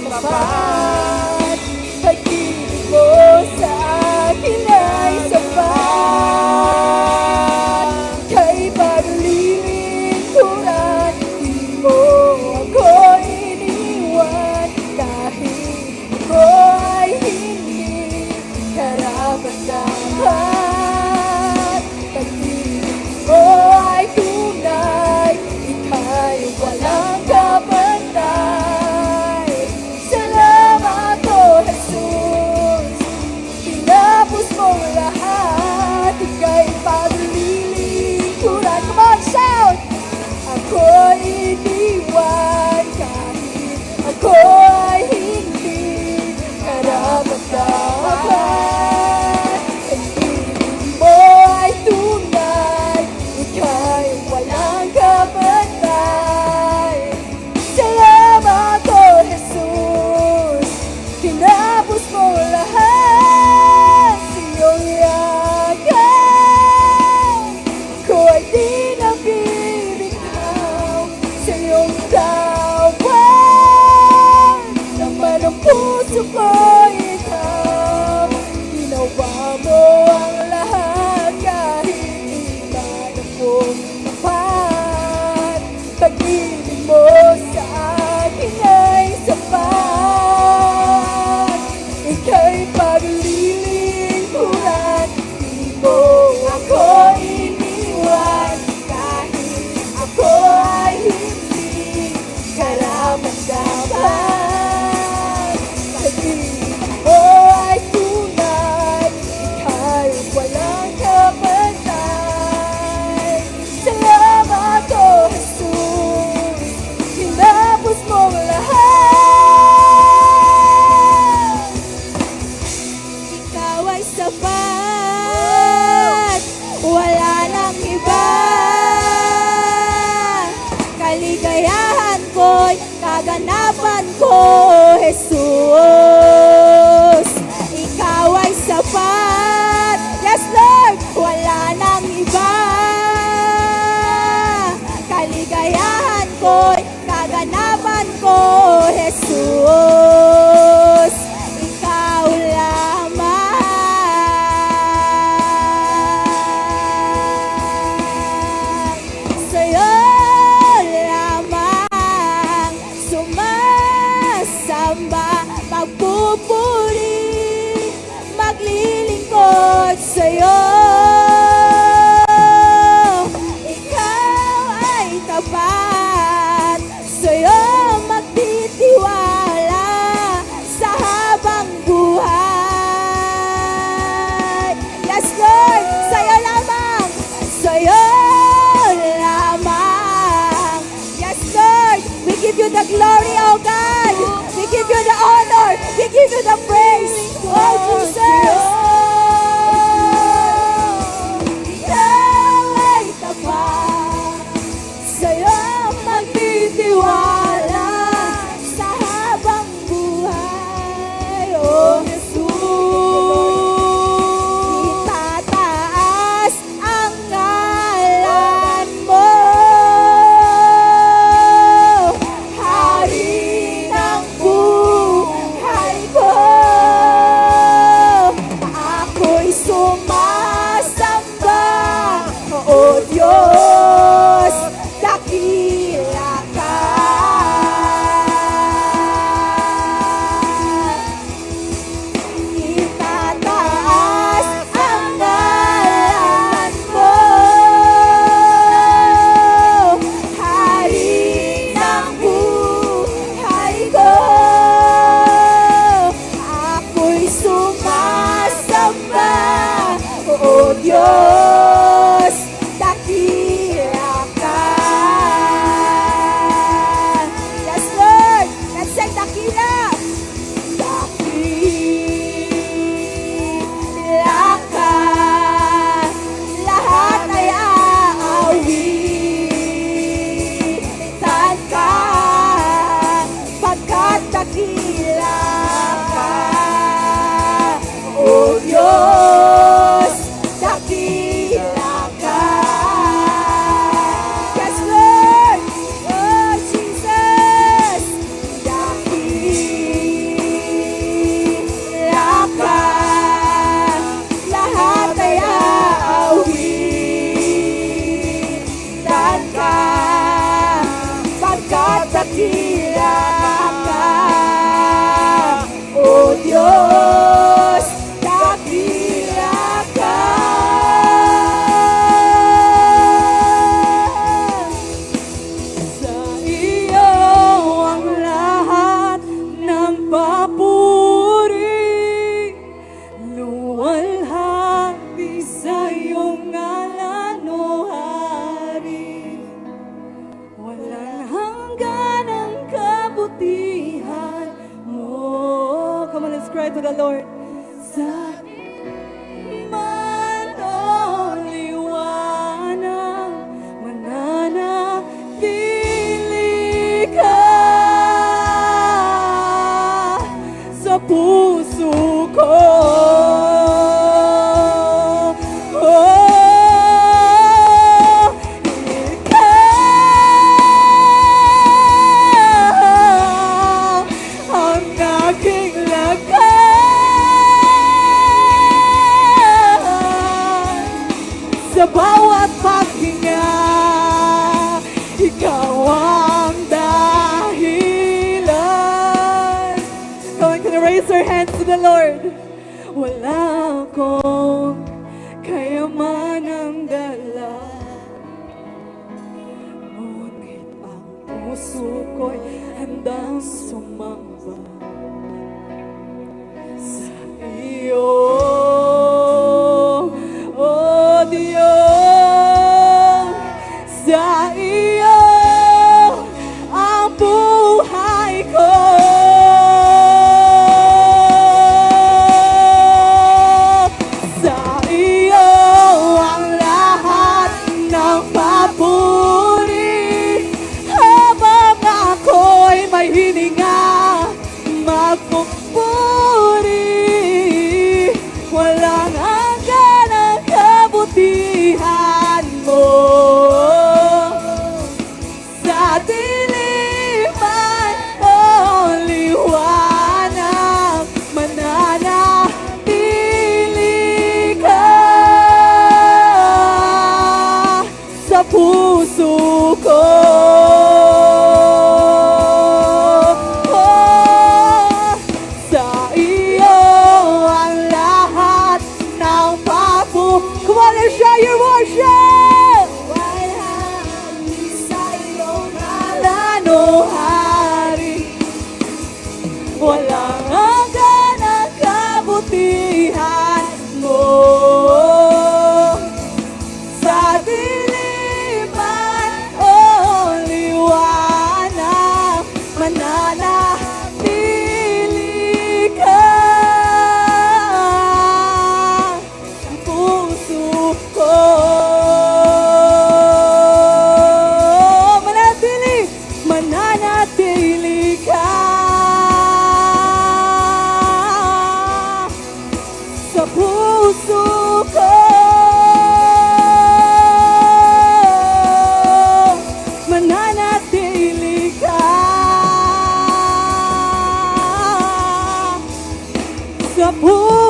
tapat. Pag-ibig mo sa akin ay sapat. Kay paglilingkuran, di mo ako iniwan. Kahit ako ay hindi karapat-dapat. Pag-ibig mo ay tunay, ika'y walang kapantay. Salamat, O Jesus, tinapos mong lahat, ika'y paglilingkuran. Come on, shout! Ako'y iniwan kahit ako ay hindi karapat-dapat. Pag-ibig mo ay tunay, ika'y walang kapantay. Salamat, O Jesus, tinapos mo lahat sa iyong yakap. Ako ay di nabibitaw sa iyong tawag. Laman ng puso ko'y ikaw. Ginawa mo ang lahat kahit di man ako tapat. Pag-ibig mo sa akin ay sapat. Ika'y paglilingkuran, di mo ako iniwan. Kahit ako ay hindi karapat-dapat. Pag-ibig mo ay tunay, ika'y walang kapantay. Salamat, O Jesus, tinapos mo lahat. Ikaw ay sapat, wala nang iba. Kaligayahan ko'y kaganapan ko, Jesus. Ikaw ay sapat, yes Lord, wala nang iba. Kaligayahan ko'y kaganapan ko, Jesus. Ikaw lamang. Sa'yo lamang sumasamba, magpupuri. give you the praise. Oh, Jesus. Ikaw ay tapat. Sa'yo magtitiwala sa habang buhay. Oh, Jesus. Itataas ang ngalan mo. Hari ng buhay ko. Ako'y sumasamba, O Diyos, dakila ka. Itataas ang ngalan mo. Hari ng buhay ko. Ako'y sumasamba, O Diyos, dakila ka. Yes, Lord! Let's sing dakila! Dakila ka, lahat ay aawitan ka, pagkat dakila ka. O Diyos, dakila ka. Yes, Lord! Oh, Jesus! Dakila ka, lahat ay aawitan ka, pagkat dakila ka. O Diyos, dakila ka. Sa iyo ang lahat ng papuri, luwalhati sa iyong ngalan, O Hari. Walang hanggan ang kabutihan mo. Come on, let's cry to the Lord. Sa man o liwanag, mananatili ka sa puso ko. Oh, ikaw ang aking lakas sa bawat paghinga. Ikaw ang dahilan. Come on, can you raise your hands to the Lord? Wala akong kayamanang dala, ngunit ang puso ko'y handang sumamba sa iyo. O Diyos, sa iyo ang buhay ko. Sa iyo ang lahat ng papuri. Habang ako'y may hininga,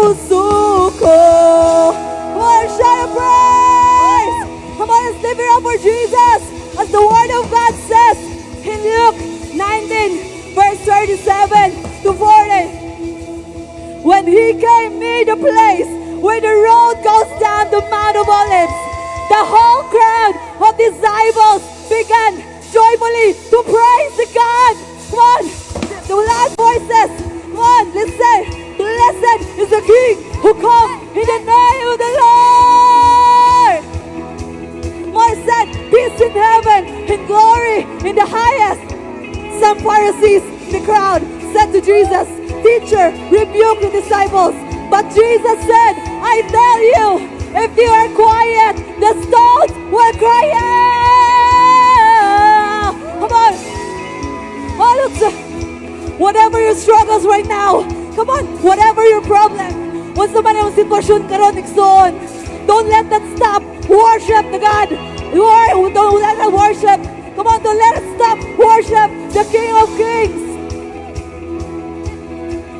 puso ko. Come on, shout a praise! Come on, let's lift it up for Jesus! As the Word of God says in Luke 19, verse 37 to 40. When he came near the place where the road goes down the Mount of Olives, the whole crowd of disciples began joyfully to praise the God. Come on, the loud voices. Come on, let's say, "Blessed is the King who comes in the name of the Lord." More said, "Peace in heaven and glory in the highest." Some Pharisees in the crowd said to Jesus, "Teacher, rebuke the disciples." But Jesus said, "I tell you, if you are quiet, the stones will cry out." Come on. Oh, look, whatever your struggles right now, come on, whatever your problem, unsa man ang sitwasyon karon, igsoon, don't let that stop. Worship the God. Lord, don't let that worship. Come on, don't let it stop. Worship the King of Kings.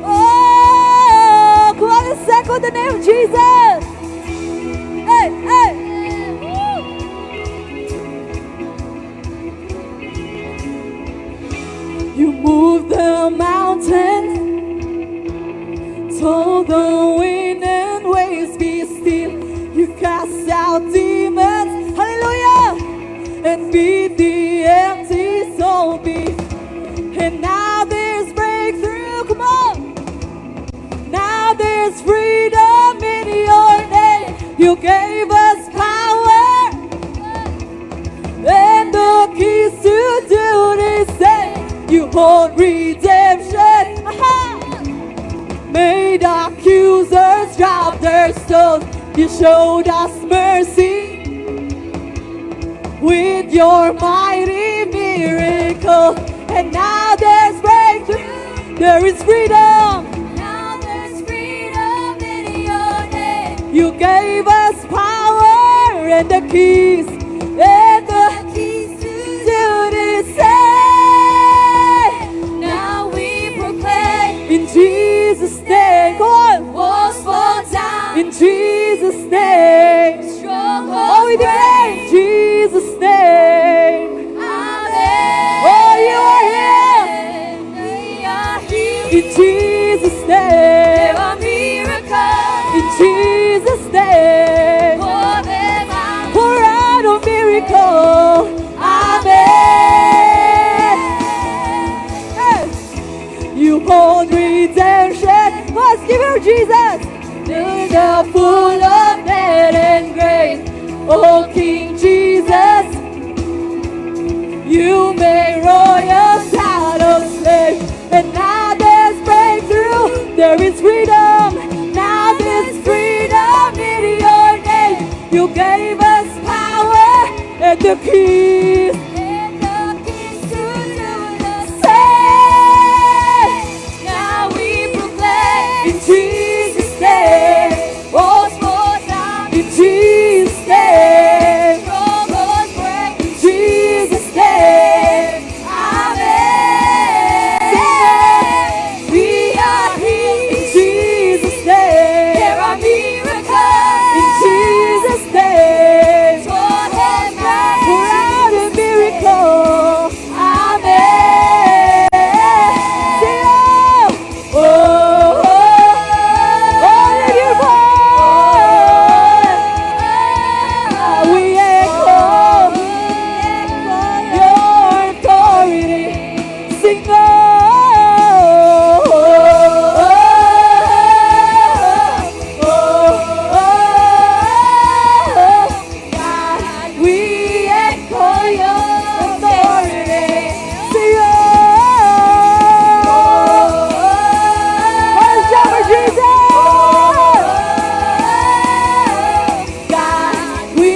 Oh, come on, let's echo the name of Jesus. Hey, hey. Woo. You move the mountains, told the wind and waves be still. You cast out demons, hallelujah, and feed the empty soul be. And now there's breakthrough, come on. Now there's freedom in your name. You gave us power and the keys to do the same. You hold redemption. Aha! Made accusers drop their stones. You showed us mercy with your mighty miracle. And now there's breakthrough. There is freedom. Now there's freedom in your name. You gave us power and the keys to do the same. Now we proclaim in Jesus' name. Go on. Walls fall down. In Jesus' name. Strongholds Oh, we declare in break. Jesus' name. Amen. Oh, you are here. We are healed. In Jesus' name. There are miracles. In Jesus' name. For them out. Pour out a miracle. Amen. Hey. You hold redemption. Let's give it to Jesus. To the full of death and grace. Oh, King Jesus. You made royals out of slaves. And now there's breakthrough. There is freedom. Now there's freedom in your name. You gave us power and the keys. And the keys to do the Say, Now we proclaim in Jesus' name. Walls fall down. In Jesus' name. Strongholds break. In Jesus' name. Amen. Sing. We are healed. In Jesus' name. There are miracles. In Jesus' name. Strongholds break. Pour out a miracle. Amen. Sing oh. Oh, oh, oh, let your voice. We echo your authority. Sing oh, oh, oh, oh, oh, God, we echo your authority. Sing oh, oh, shout for Jesus. God, we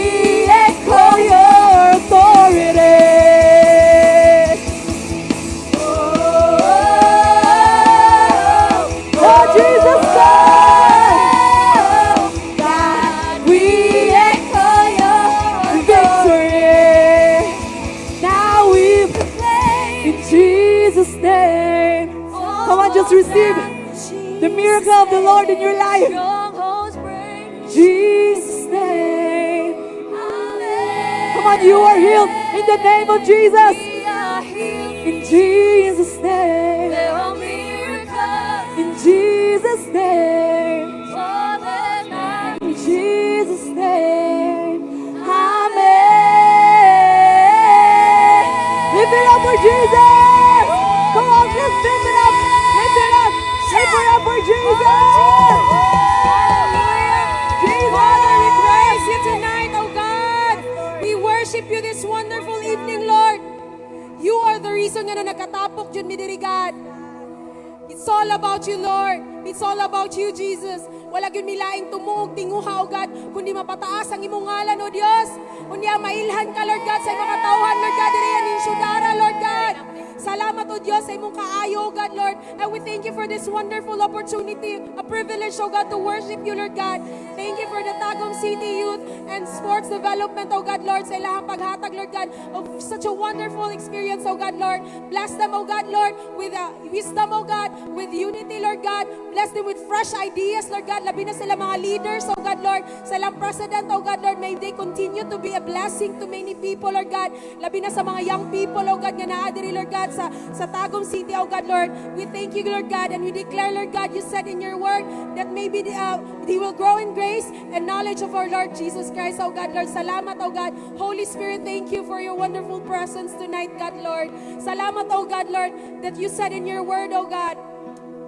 echo your authority. Oh, Jesus Christ, God, we echo your victory. Now we proclaim in Jesus' name. Come on, just receive. The miracle of the Lord in your life. Strongholds break. Jesus' name. Come on, you are healed in the name of Jesus. We are healed. In Jesus' name. There are miracles In Jesus' name. for the night. In Jesus' name. Amen. Lift it up for Jesus. Come on, just lift it up. Lift it up. Lift it up for Jesus. Hallelujah. Jesus. Father, we praise you tonight, oh God. We worship you this wonderful evening, Lord. You are the reason nga na nakatapok jud mi diri, God. It's all about you, Lord. It's all about you, Jesus. Wala gyud mi laing tumuog tinguha, O God, kundi mapataas ang imong ngalan, O Dios. Unya mailhan ka, Lord God, sa imong katawhan, Lord God, diri aning syudara, Lord God. Salamat, O Dios, sa imong kaayo, O God, Lord. And we thank you for this wonderful opportunity, a privilege, O God, to worship you, Lord God. Thank you for the Tagum City Youth and Sports Development, O God, Lord, sa ilahang paghatag, Lord God, of such a wonderful experience, O God, Lord. Bless them, O God, Lord, with wisdom, O God, with unity, Lord God. Bless them with fresh ideas, Lord God. Labi na sila mga leaders, O God, Lord. Sa ilang president, O God, Lord, may they continue to be a blessing to many people, Lord God. Labi na sa mga young people, O God, nga naa diri, Lord God, sa Tagum City, O God, Lord. We thank you, Lord God, and we declare, Lord God, you said in your word that maybe they will grow in grace and knowledge of our Lord Jesus Christ, O God, Lord. Salamat, O God. Holy Spirit, thank you for your wonderful presence tonight, God, Lord. Salamat, O God, Lord, that you said in your word, O God,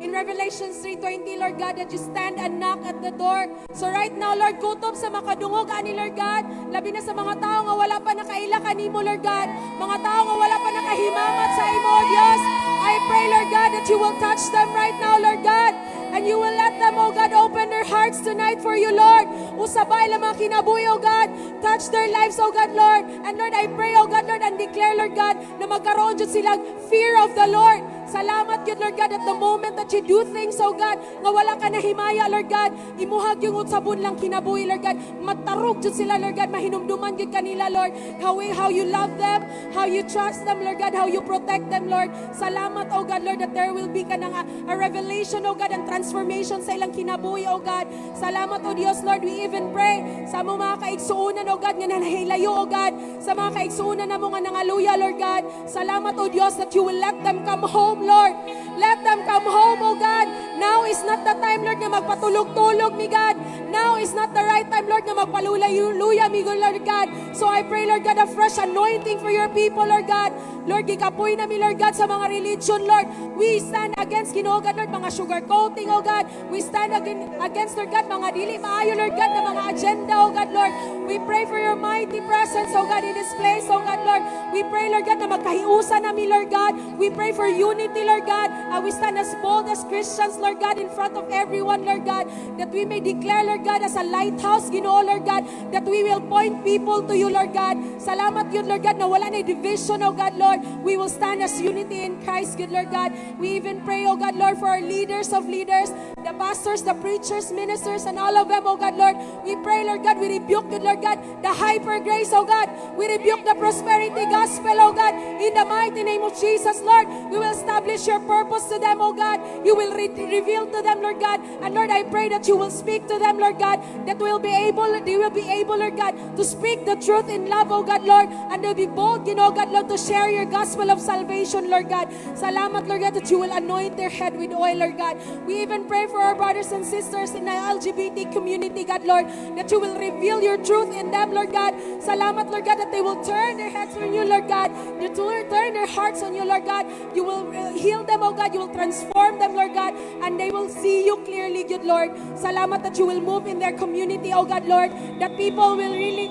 in Revelations 3:20, Lord God, that you stand and knock at the door. So right now, Lord, kutob sa makadungog ani, Lord God, labi na sa mga tao nga wala pa nakaila kanimo, Lord God, mga tao nga wala pa nakahimamat sa imo, O Dios. I pray, Lord God, that you will touch them right now, Lord God. And you will let them, oh God, open their hearts tonight for you, Lord. Usabay lang mga kinabuhi, oh God. Touch their lives, oh God, Lord. And Lord, I pray, oh God, Lord, and declare, Lord God, na magkaroon jud silang fear of the Lord. Salamat jud, Lord God, at the moment that you do things, oh God, nga wala ka nahimaya, Lord God, imuhag yung utsabon lang kinabuhi, Lord God. Matarog jud sila, Lord God, mahinumduman jud kanila, Lord, how you love them, how you trust them, Lord God, how you protect them, Lord. Salamat, oh God, Lord, that there will be kanang a revelation, oh God, and transformation sa ilang kinabuhi, oh God. Salamat, oh Dios, Lord, we even pray sa among mga kaigsuonan, oh God, nga nahilayo, oh God, sa mga kaigsuonan namo nga nangaluya, Lord God. Salamat, oh Dios, that you will let them come home, Lord. Let them come home, oh God. Now is not the time, Lord, nga magpatulog-tulog, mi God. Now is not the right time, Lord, nga magpalula-luya, mi Lord God. So I pray, Lord God, a fresh anointing for your people, Lord God. Lord, gikapoy na mi, Lord God, sa mga religion, Lord. We stand against, Ginoo God, Lord, mga sugar coating, oh God. We stand against, Lord God, mga dili maayo, Lord God, na mga agenda, oh God, Lord. We pray for your mighty presence, oh God, in this place, oh God, Lord. We pray, Lord God, na magkahiusa nami, Lord God. We pray for unity, Lord God. We stand as bold as Christians, Lord God, in front of everyone, Lord God, that we may declare, Lord God, as a lighthouse, Ginoo, Lord God, that we will point people to you, Lord God. Salamat jud, Lord God, na wala na division, oh God, Lord. We will stand as unity in Christ, good Lord God. We even pray, oh God, Lord, for our leaders of leaders, the pastors, the preachers, ministers, and all of them, oh God, Lord. We pray, Lord God, we rebuke, good Lord God, the hyper grace, oh God. We rebuke the prosperity gospel, oh God. In the mighty name of Jesus, Lord, we will establish your purpose to them, oh God. You will reveal to them, Lord God. And Lord, I pray that you will speak to them, Lord God, that they will be able, Lord God, to speak the truth in love, oh God, Lord, and they'll be bold, God, Lord, to share your gospel of salvation, Lord God. Salamat, Lord God, that you will anoint their head with oil, Lord God. We even pray for our brothers and sisters in the LGBT community, God, Lord, that you will reveal your truth in them, Lord God. Salamat, Lord God, that they will turn their heads on you, Lord God. That will turn their hearts on you, Lord God. You will heal them, oh God. You will transform them, Lord God, and they will see you clearly, good Lord. Salamat that you will move in their community, oh God, Lord, that people will really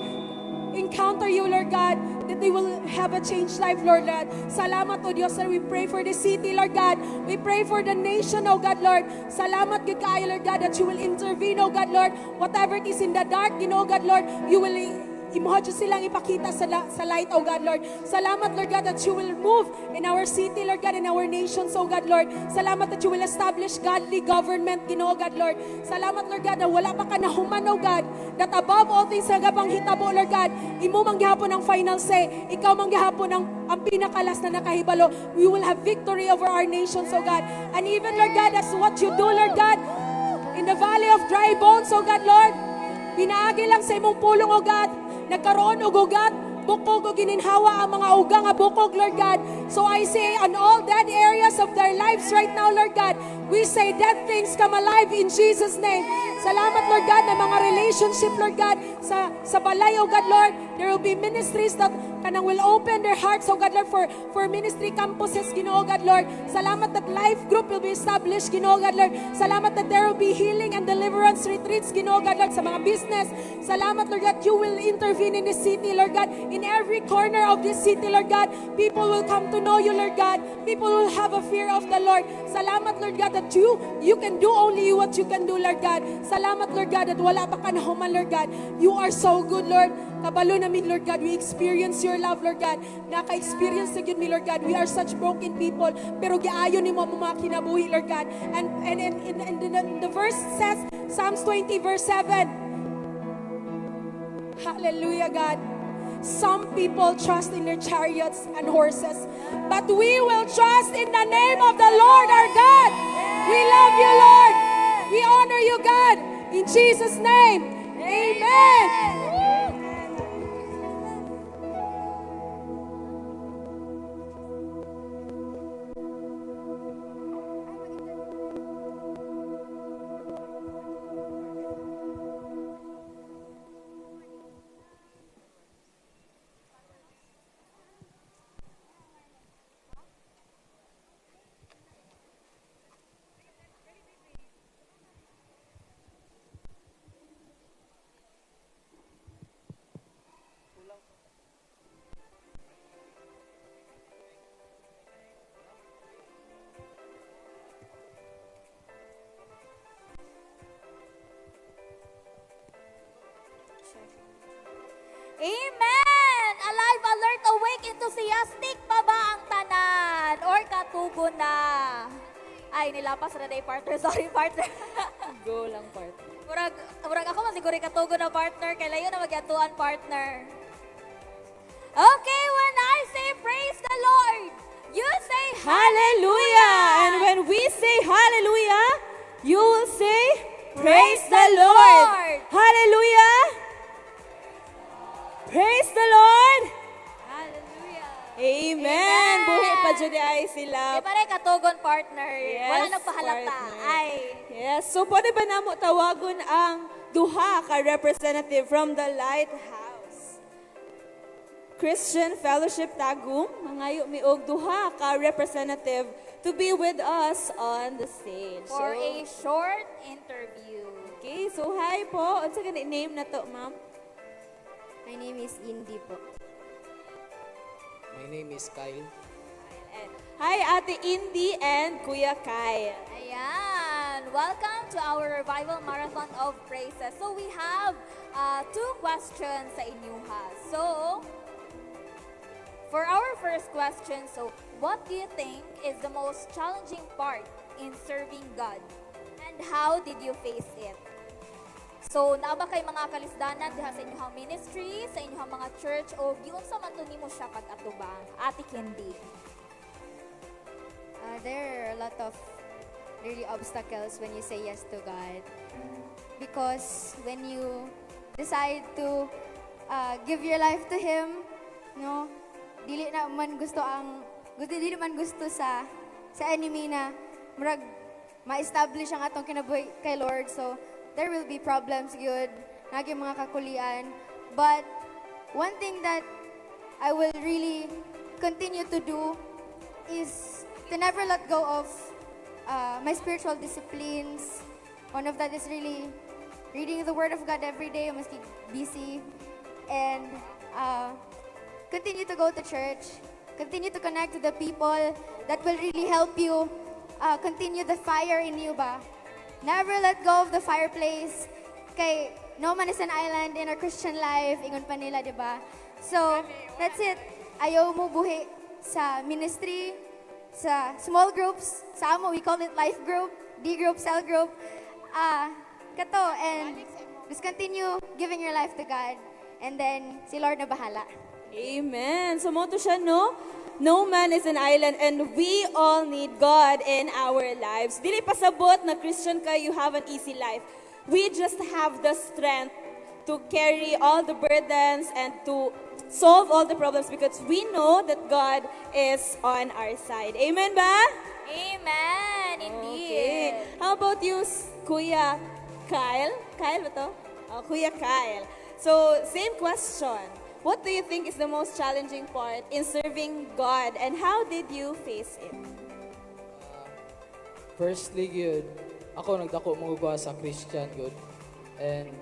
encounter you, Lord God, that they will have a changed life, Lord God. Salamat, O Diyos, Lord. We pray for the city, Lord God. We pray for the nation, O God, Lord. Salamat, gud kaayo, Lord God, that you will intervene, O God, Lord. Whatever it is in the dark, Ginoo, God, Lord, you will Imuha jud silang ipakita sa light, O God, Lord. Salamat, Lord God, that you will move in our city, Lord God, in our nations, O God, Lord. Salamat that you will establish godly government, Ginoo God, Lord. Salamat, Lord God, na wala pa ka nahuman, O God, that above all things nga panghitabo, Lord God, imo man gihapon ang final say, ikaw man gihapon ang pinaka-last na nakahibalo. We will have victory over our nations, O God. And even, Lord God, that's what you do, Lord God, in the valley of dry bones, O God, Lord. Pinaagi lang sa imong pulong, O God, nagkaroon og ugat, bukog o gininhawa ang mga uga nga bukog, Lord God. So I say on all dead areas of their lives right now, Lord God, we say dead things come alive in Jesus' name. Salamat, Lord God, na mga relationship, Lord God, sa balay, O God, Lord, there will be ministries that kanang will open their hearts, O God, Lord, for ministry campuses, Ginoo God, Lord. Salamat that life group will be established, Ginoo God, Lord. Salamat that there will be healing and deliverance retreats, Ginoo God, Lord, sa mga business. Salamat, Lord God, you will intervene in this city, Lord God. In every corner of this city, Lord God, people will come to know you, Lord God. People will have a fear of the Lord. Salamat, Lord God, that you can do only what you can do, Lord God. Salamat, Lord God, that wala pa ka nahuman, Lord God. You are so good, Lord. Kabalo namin, Lord God, we experience your love, Lord God. Naka-experience na gyud mi, Lord God. We are such broken people, pero giayo nimo ang mga kinabuhi, Lord God. And the verse says, Psalms 20, verse 7, Hallelujah, God. Some people trust in their chariots and horses, but we will trust in the name of the Lord our God. We love you, Lord. We honor you, God. In Jesus' name, amen. Amen! Alive, alert, awake, enthusiastic pa ba ang tanan? Or katugo na? Ay, nilapas na day, partner. Sorry, partner. Go lang, partner. Murag ako man siguro katugo na, partner. Kay layo na magyatuan, partner. Okay, when I say praise the Lord, you say hallelujah. And when we say hallelujah, you will say praise the Lord. Hallelujah. Praise the Lord. Hallelujah. Amen. Amen. Buhi pa jud ay sila. Di pare katugon, partner. Yes, Wala nagpahalata. partner. Ay. Yes. So pwede ba namo tawagon ang duha ka representative from the Lighthouse Christian Fellowship Tagum? Mangayo mi og duha ka representative to be with us on the stage. For a short interview. Okay, so hi po. Unsa gani name na to, ma'am? My name is Indy po. My name is Kyle. Hi, Ate Indy and Kuya Kyle. Ayan. Welcome to our Revival Marathon of Praises. So we have two questions sa inyo ha. So, for our first question, so what do you think is the most challenging part in serving God? And how did you face it? So, naa ba kay mga kalisdanan diha sa inyong ministry, sa inyong mga church, o giunsa man to nimo siya pag-atubang? Ate Candy. There are a lot of really obstacles when you say yes to God. Because when you decide to give your life to Him, no, dili na man gusto ang gusto dili man gusto sa enemy na murag ma-establish ang atong kinabuhi kay Lord. So there will be problems gyud, nagi mga kakulian. But one thing that I will really continue to do is to never let go of my spiritual disciplines. One of that is really reading the Word of God every day, maski busy, and continue to go to church, continue to connect to the people that will really help you continue the fire in you ba. Never let go of the fireplace. Kay No man is an island in our Christian life, ingon pa nila, di ba? So, that's it. Ayaw mo buhi sa ministry, sa small groups, sa amo, we call it life group, D group, cell group. Ah, kato, and just continue giving your life to God. And then, si Lord na bahala. Amen. So mao to siya, no? No man is an island and we all need God in our lives. Dili pasabot na Christian ka, you have an easy life. We just have the strength to carry all the burdens and to solve all the problems because we know that God is on our side. Amen ba? Amen. Indeed. Okay. How about you, Kuya Kyle? Kyle ba to? Oh, Kuya Kyle. So, same question. What do you think is the most challenging part in serving God and how did you face it? Firstly, gyud, ako nagdako mo ko sa Christian gyud. And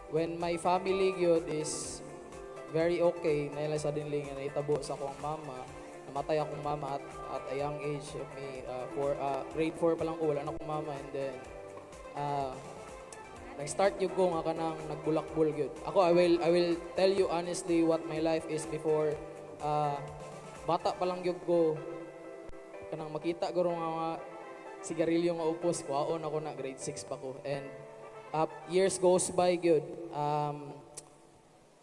when my family gyud is very okay, naila suddenly nga nahitabo sa akong mama, namatay akong mama at a young age of me, grade 4 pa lang ko, wala na akong mama, and then nag-start gyud ko nga kanang nagbulakbol gyud. Ako, I will tell you honestly what my life is before. Bata pa lang gyud ko, kanang makita guro nga mga sigarilyo nga upos, kuhaon ako na, grade 6 pa ko. And years goes by gyud.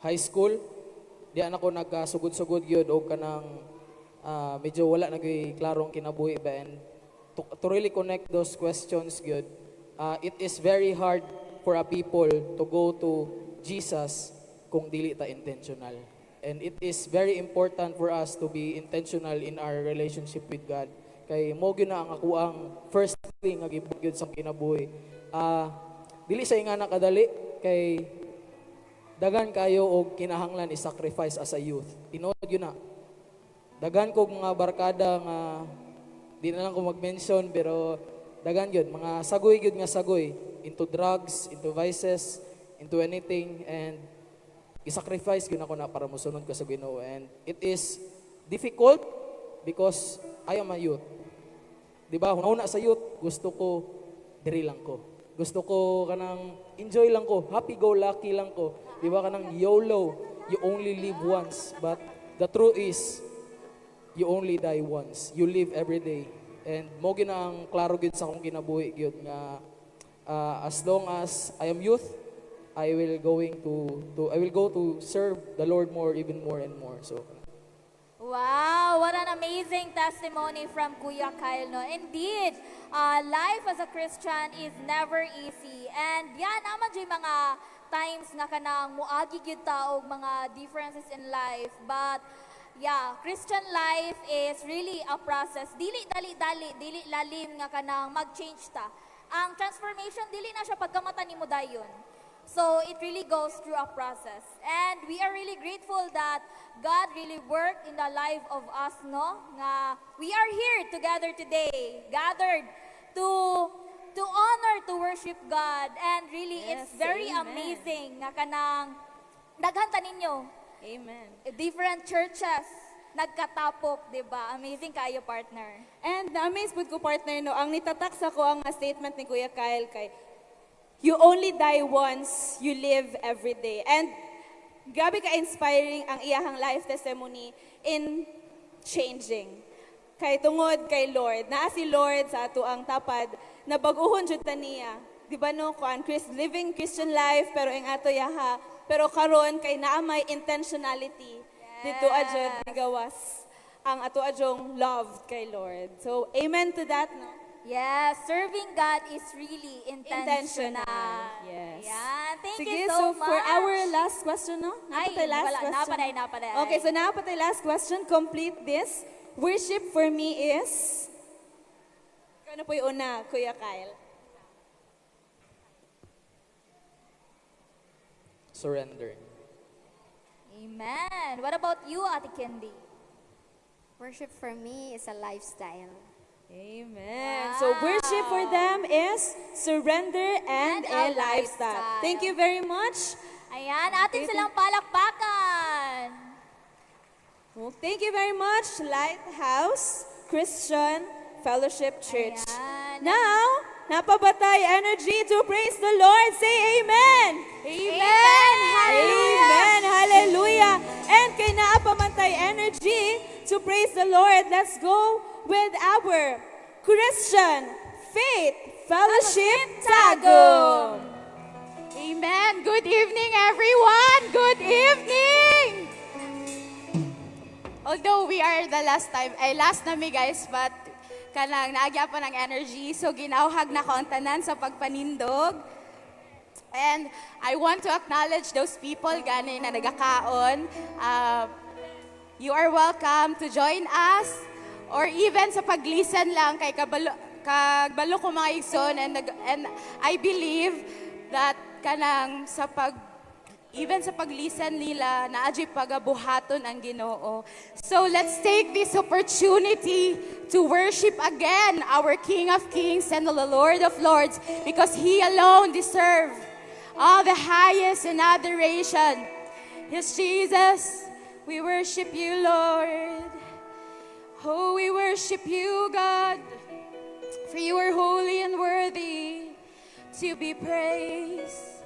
High school, di na ako nagkasugod-sugod gyud og kanang medyo wala na gyud klarong kinabuhi ba, and to really connect those questions gyud, it is very hard for a people to go to Jesus kung dili ta intentional. And it is very important for us to be intentional in our relationship with God. Kay mo gyud na ang akuang first thing nga gibuhat gyud sa kinabuhi. Dili sa ingana kadali kay daghan kayo og kinahanglan i-sacrifice as a youth. Tinuod gyud na. Daghan kog mga barkada nga di na lang ko mag-mention, pero daghan gyud mga sagoy gyud nga sagoy into drugs, into vices, into anything, and i-sacrifice gyud ako na para mosunod ko sa Ginoo, and it is difficult because I am a youth. Di ba? Una sa youth, gusto ko diri lang ko. Gusto ko kanang enjoy lang ko, happy go lucky lang ko. Di ba, kanang YOLO, you only live once. But the truth is you only die once. You live every day. And mo gyud na ang klaro gyud sa akong kinabuhi gyud nga as long as I am youth, I will go to serve the Lord more, even more and more. So Wow, what an amazing testimony from Kuya Kyle, no? Indeed, life as a Christian is never easy. And yan, naman yung mga times nga kanang muagi gyud ta og mga differences in life. But yeah, Christian life is really a process. Dili dali-dali, dili lalim nga kanang mag-change ta. Ang transformation dili na siya pagkamata nimo dayon. So it really goes through a process. And we are really grateful that God really worked in the life of us, no? Nga we are here together today, gathered to honor, to worship God. And really, it's very amen. Amazing nga kanang daghan ta ninyo. Amen. Different churches nagkatapok, di ba? Amazing kayo, partner. And na-amaze pud ko, partner, no, ang nitatak sa ko ang statement ni Kuya Kyle kay you only die once, you live every day. And grabe ka-inspiring ang iyahang life testimony in changing. Kay tungod kay Lord, naa si Lord sa ato ang tapad na bag-uhon jud ta niya. Di ba no, kuan Chris, living Christian life pero ing ato yaha, pero karon kay naa may intentionality dito adjud gawas ang ato adjong love kay Lord. So amen to that, no? Yes, serving God is really intentional. Intentional. Yes. Ayan, thank Sige, you so, so much. For our last question, no? Ay, Naa pa tay last wala, question. Napaday, napaday. Okay, so naa pa tay last question. Complete this. Worship for me is... Ano po yung una, Kuya Kyle? Surrender. Amen. What about you, Ate Candy? Worship for me is a lifestyle. Amen. So worship for them is surrender and And a a lifestyle. lifestyle. Thank you very much. Ayan, atin silang palakpakan. Well, thank you very much, Lighthouse Christian Fellowship Church. Ayan. Now, Naa pa ba tay energy to praise the Lord? Say amen! Amen! Hallelujah! Amen! Hallelujah! And kay naa pa man tay energy to praise the Lord, let's go with our Christian Faith Fellowship Tagum. Amen. Good evening, everyone. Good evening. Although we are the last time, ay last na mi guys, but kanang naagya pa ng energy, so ginawhag nako ang tanan sa pagpanindog. And I want to acknowledge those people gani na nagakaon. You are welcome to join us or even sa pag-listen lang kay kabalo kagbalo ko mga igsoon and I believe that kanang sa pag even sa pag-listen nila naa juy pagabuhaton ang Ginoo. So let's take this opportunity to worship again our King of Kings and the Lord of Lords because He alone deserves all the highest in adoration. Yes, Jesus, we worship you, Lord. Oh, we worship you, God, for you are holy and worthy to be praised.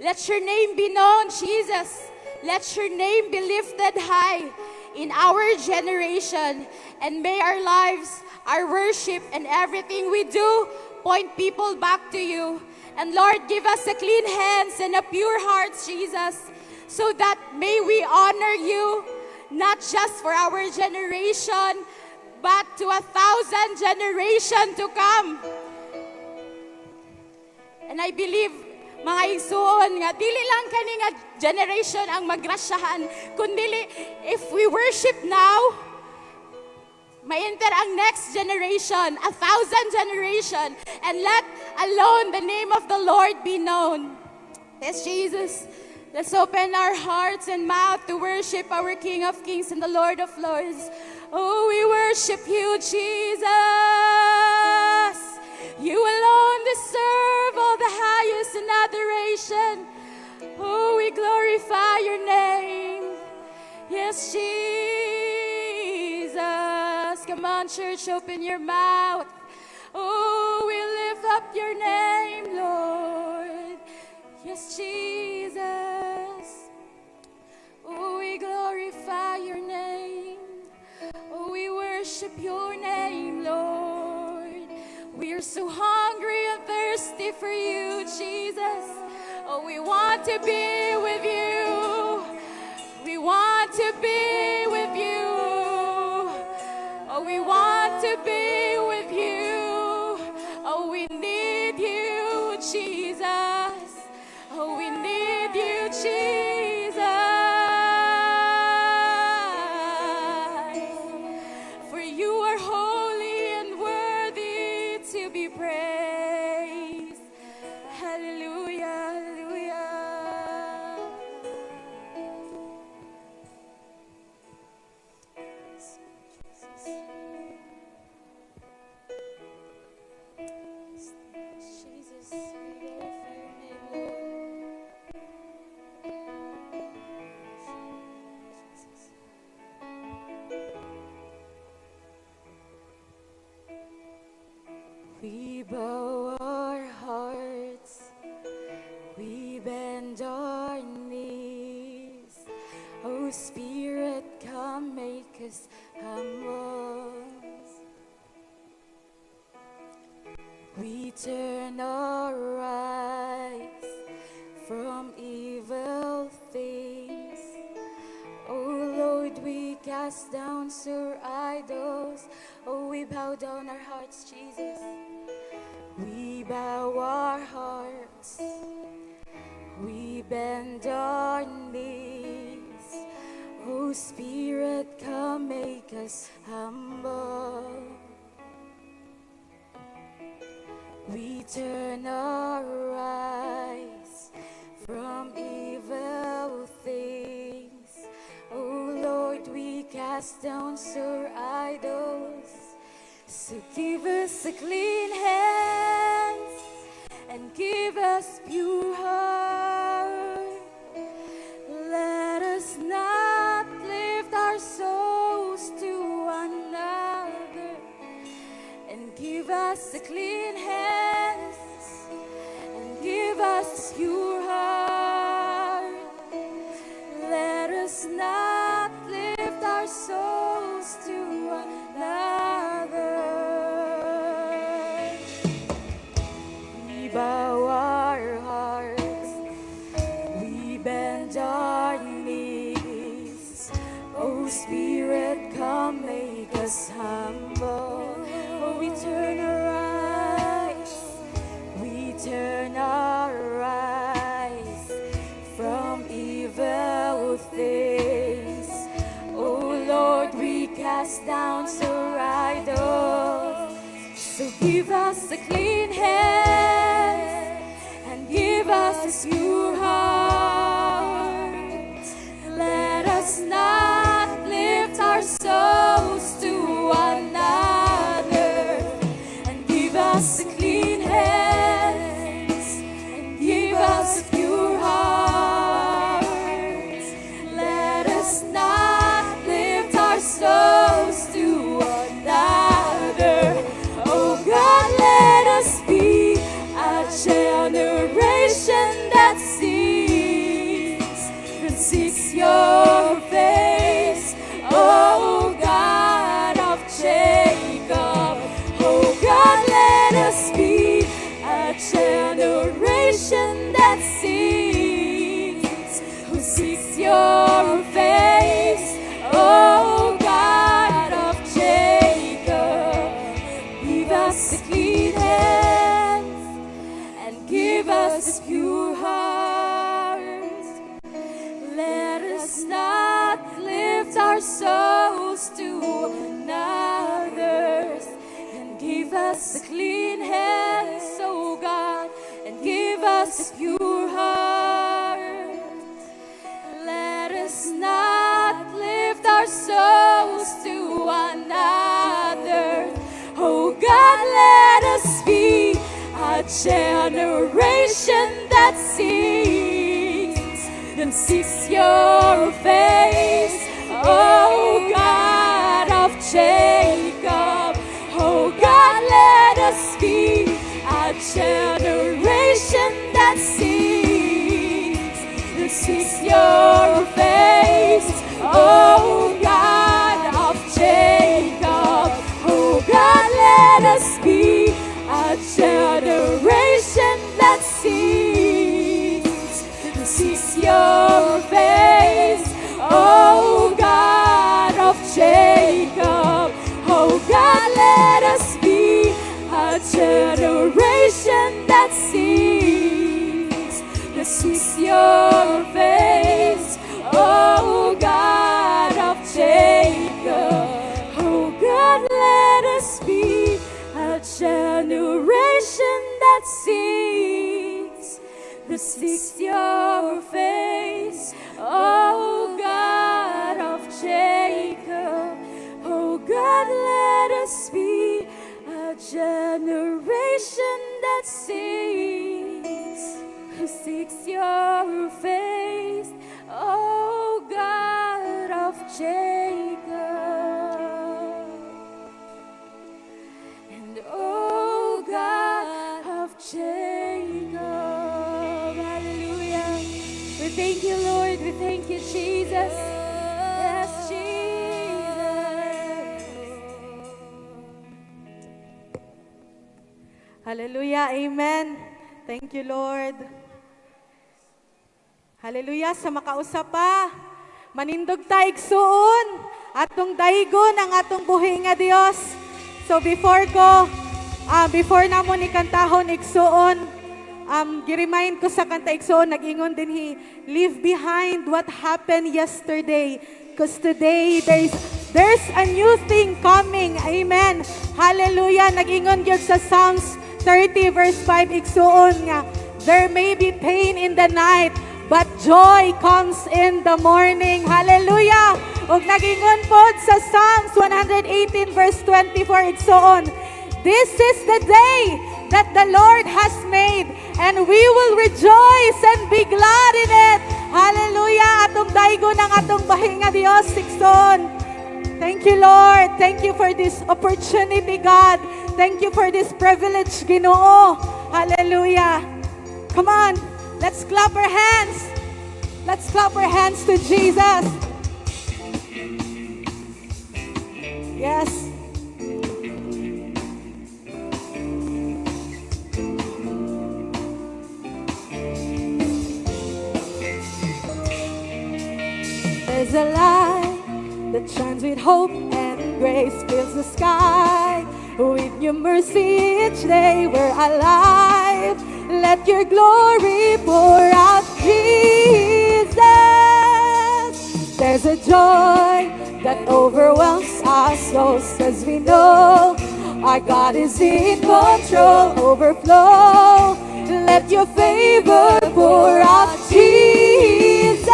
Let your name be known, Jesus. Let your name be lifted high in our generation. And may our lives, our worship, and everything we do point people back to you. And Lord, give us a clean hands and a pure heart, Jesus, so that may we honor you, not just for our generation, but to 1,000 generations to come. And I believe, mga igsuon, nga dili lang kani nga generation ang magrasyahan, kundi if we worship now, ma-enter ang next generation, 1,000 generation, and let alone the name of the Lord be known. Yes, Jesus, let's open our hearts and mouth to worship our King of Kings and the Lord of Lords. Oh, we worship you, Jesus. You alone deserve all the highest in adoration. Oh, we glorify your name. Yes, Jesus. Come on, church, open your mouth. Oh, we lift up your name, Lord. Yes, Jesus. Oh, we glorify your name. Oh, we worship your name, Lord. We are so hungry and thirsty for you, Jesus. Oh, we want to be with you. We want to be with you. Oh, we want to be with you. Oh, we need you, Jesus. Oh, we need you, Jesus. For you are holy and worthy to be praised. Hallelujah, hallelujah. Jesus. Jesus, we glorify your name, Lord. Jesus. We bow our hearts, we bend our knees. Oh Spirit, come make us humble. We turn our eyes from evil things. Oh Lord, we cast down our idols. Oh, we bow down our hearts, Jesus. We bow our hearts. We bend our knees. Oh Spirit, come make us humble. We turn our eyes from evil things. Oh Lord, we cast down our idols. So give us a clean hands and give us pure heart. Let us not lift our souls to another, and give us a clean hands us a pure heart. Let us not lift our souls to another. We bow our hearts, we bend our knees. Oh Spirit, come make us humble. Oh, we turn our eyes, we turn our eyes from evil things. Oh Lord, we cast down our idols. So give us a clean hands and give us a pure heart. Let us not lift our souls to another, and give us a clean hands and give us a pure heart. Let us not lift our souls to another. Oh God, let us be a generation that seeks your face. Oh God of Jacob, oh God, let us be a generation that seeks, who seeks your face. Oh God of Jacob, give us a clean hands and give us a pure heart. Let us not lift our souls to others, and give us a clean hands, oh God, and give us a pure heart. Let us not lift our souls to another. Oh God, let us be a generation that seeks your face. Oh God of Jacob, oh God, let us be a generation that seeks your face. Oh God of Jacob, oh God, let us be a generation that seeks your face. Oh God of Jacob, oh God, let us be a generation that seeks your face. Oh God of Jacob, oh God, let us be a generation that seeks your face. Oh God of Jacob, oh God, let us be a generation that seeks, who seeks your face. Oh God of Jacob. And oh God of Jacob. Hallelujah. We thank you, Lord. We thank you, Jesus. Yes, Jesus. Hallelujah. Amen. Thank you, Lord. Hallelujah. Sa makausa pa, manindog ta, igsuon. Atong daygon ang atong buhi nga Dios. So before namo ni kantahon, igsuon, gi-remind ko sa kanta, igsuon, nag-ingon din he, "Leave behind what happened yesterday. Because today there's a new thing coming." Amen. Hallelujah. Nag-ingon gyud sa Psalms 30 verse 5, igsuon, nga, "There may be pain in the night, but joy comes in the morning." Hallelujah! Ug nagingon pod sa Psalms 118 verse 24, igsuon, "This is the day that the Lord has made, and we will rejoice and be glad in it." Hallelujah! Atong daygon ang atong buhi nga Dios, igsoon. Thank you, Lord. Thank you for this opportunity, God. Thank you for this privilege, Ginoo. Hallelujah. Come on. Let's clap our hands. Let's clap our hands to Jesus. Yes. There's a light that shines with hope and grace, fills the sky with your mercy each day. We're alive. Let your glory pour out, Jesus. There's a joy that overwhelms our souls as we know our God is in control. Overflow. Let your favor pour out, Jesus.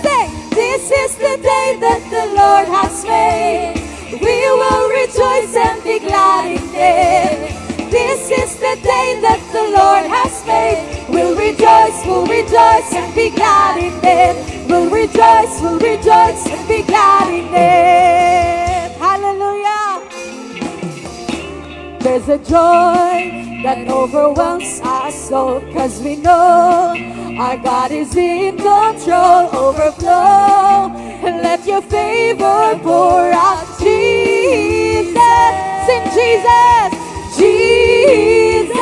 Say, this is the day that the Lord has made. We will rejoice and be glad in it. This is the day that the Lord has made. We'll rejoice and be glad in it. We'll rejoice and be glad in it. Hallelujah. There's a joy that overwhelms our soul, 'cause we know our God is in control. Overflow. Let your favor pour out, Jesus. Sing Jesus. Jesus.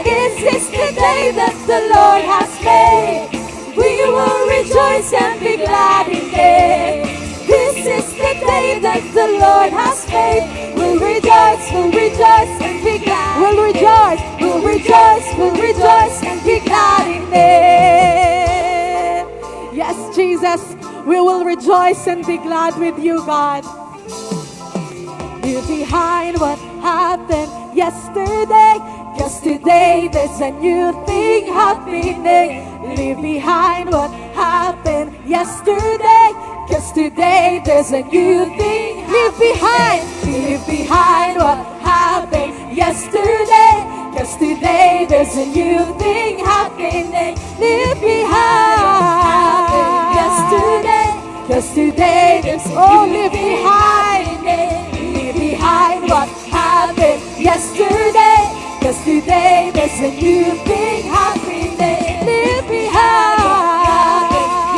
This is the day that the Lord has made. We will rejoice and be glad in it. This is the day that the Lord has made. We'll rejoice and be glad. We'll rejoice, we'll rejoice and be glad in it. Yes, Jesus, we will rejoice and be glad with you, God. Leave behind what happened yesterday, 'cause today there's a new thing happening. Leave behind what happened yesterday, 'cause today there's a new thing. Leave behind what happened yesterday, 'cause today there's a new thing happening. Leave behind yesterday, 'cause today there's, oh, leave behind. Leave behind what happened yesterday, 'cause today there's a new thing happening. Leave behind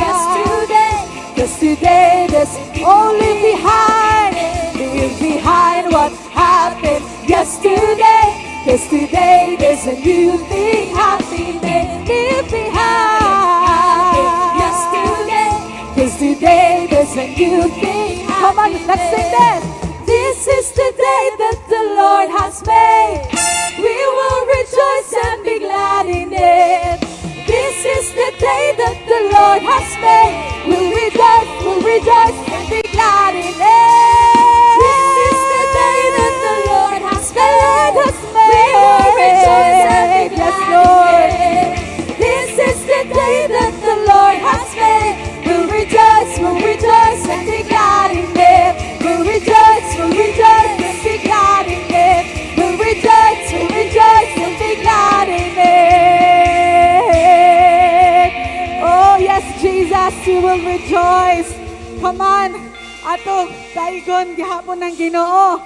yesterday, 'cause today there's, oh, leave behind. Leave behind what happened yesterday, 'cause today there's a new thing happening. Leave behind yesterday, 'cause today there's a new thing. Come on, let's sing this. This is the day that the Lord has made. We will rejoice and be glad in it. This is the day that the Lord has made. We'll rejoice and be glad in it. This is the day that the Lord has made. The Lord has made. We will rejoice and be glad, yes, Lord, in it. This is the day that the Lord has made. We'll rejoice and be glad in it. We'll rejoice and be glad in it. We'll rejoice and be glad in it. Oh, yes, Jesus, we will rejoice. Come on. Ato, daigon gihapon ng Ginoo.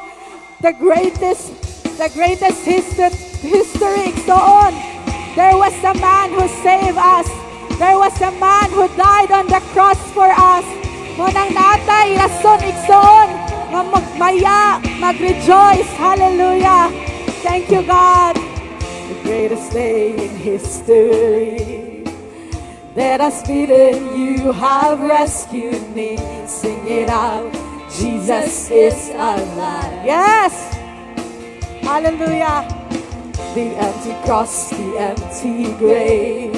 The greatest history, igsoon. There was a man who saved us. There was a man who died on the cross for us. Mao nang naa tay rason, igsoon, nga magmaya, mag-rejoice. Hallelujah. Thank you, God. The greatest day in history that has been, you have rescued me. Sing it out. Jesus is alive. Yes. Hallelujah. The empty cross, the empty grave.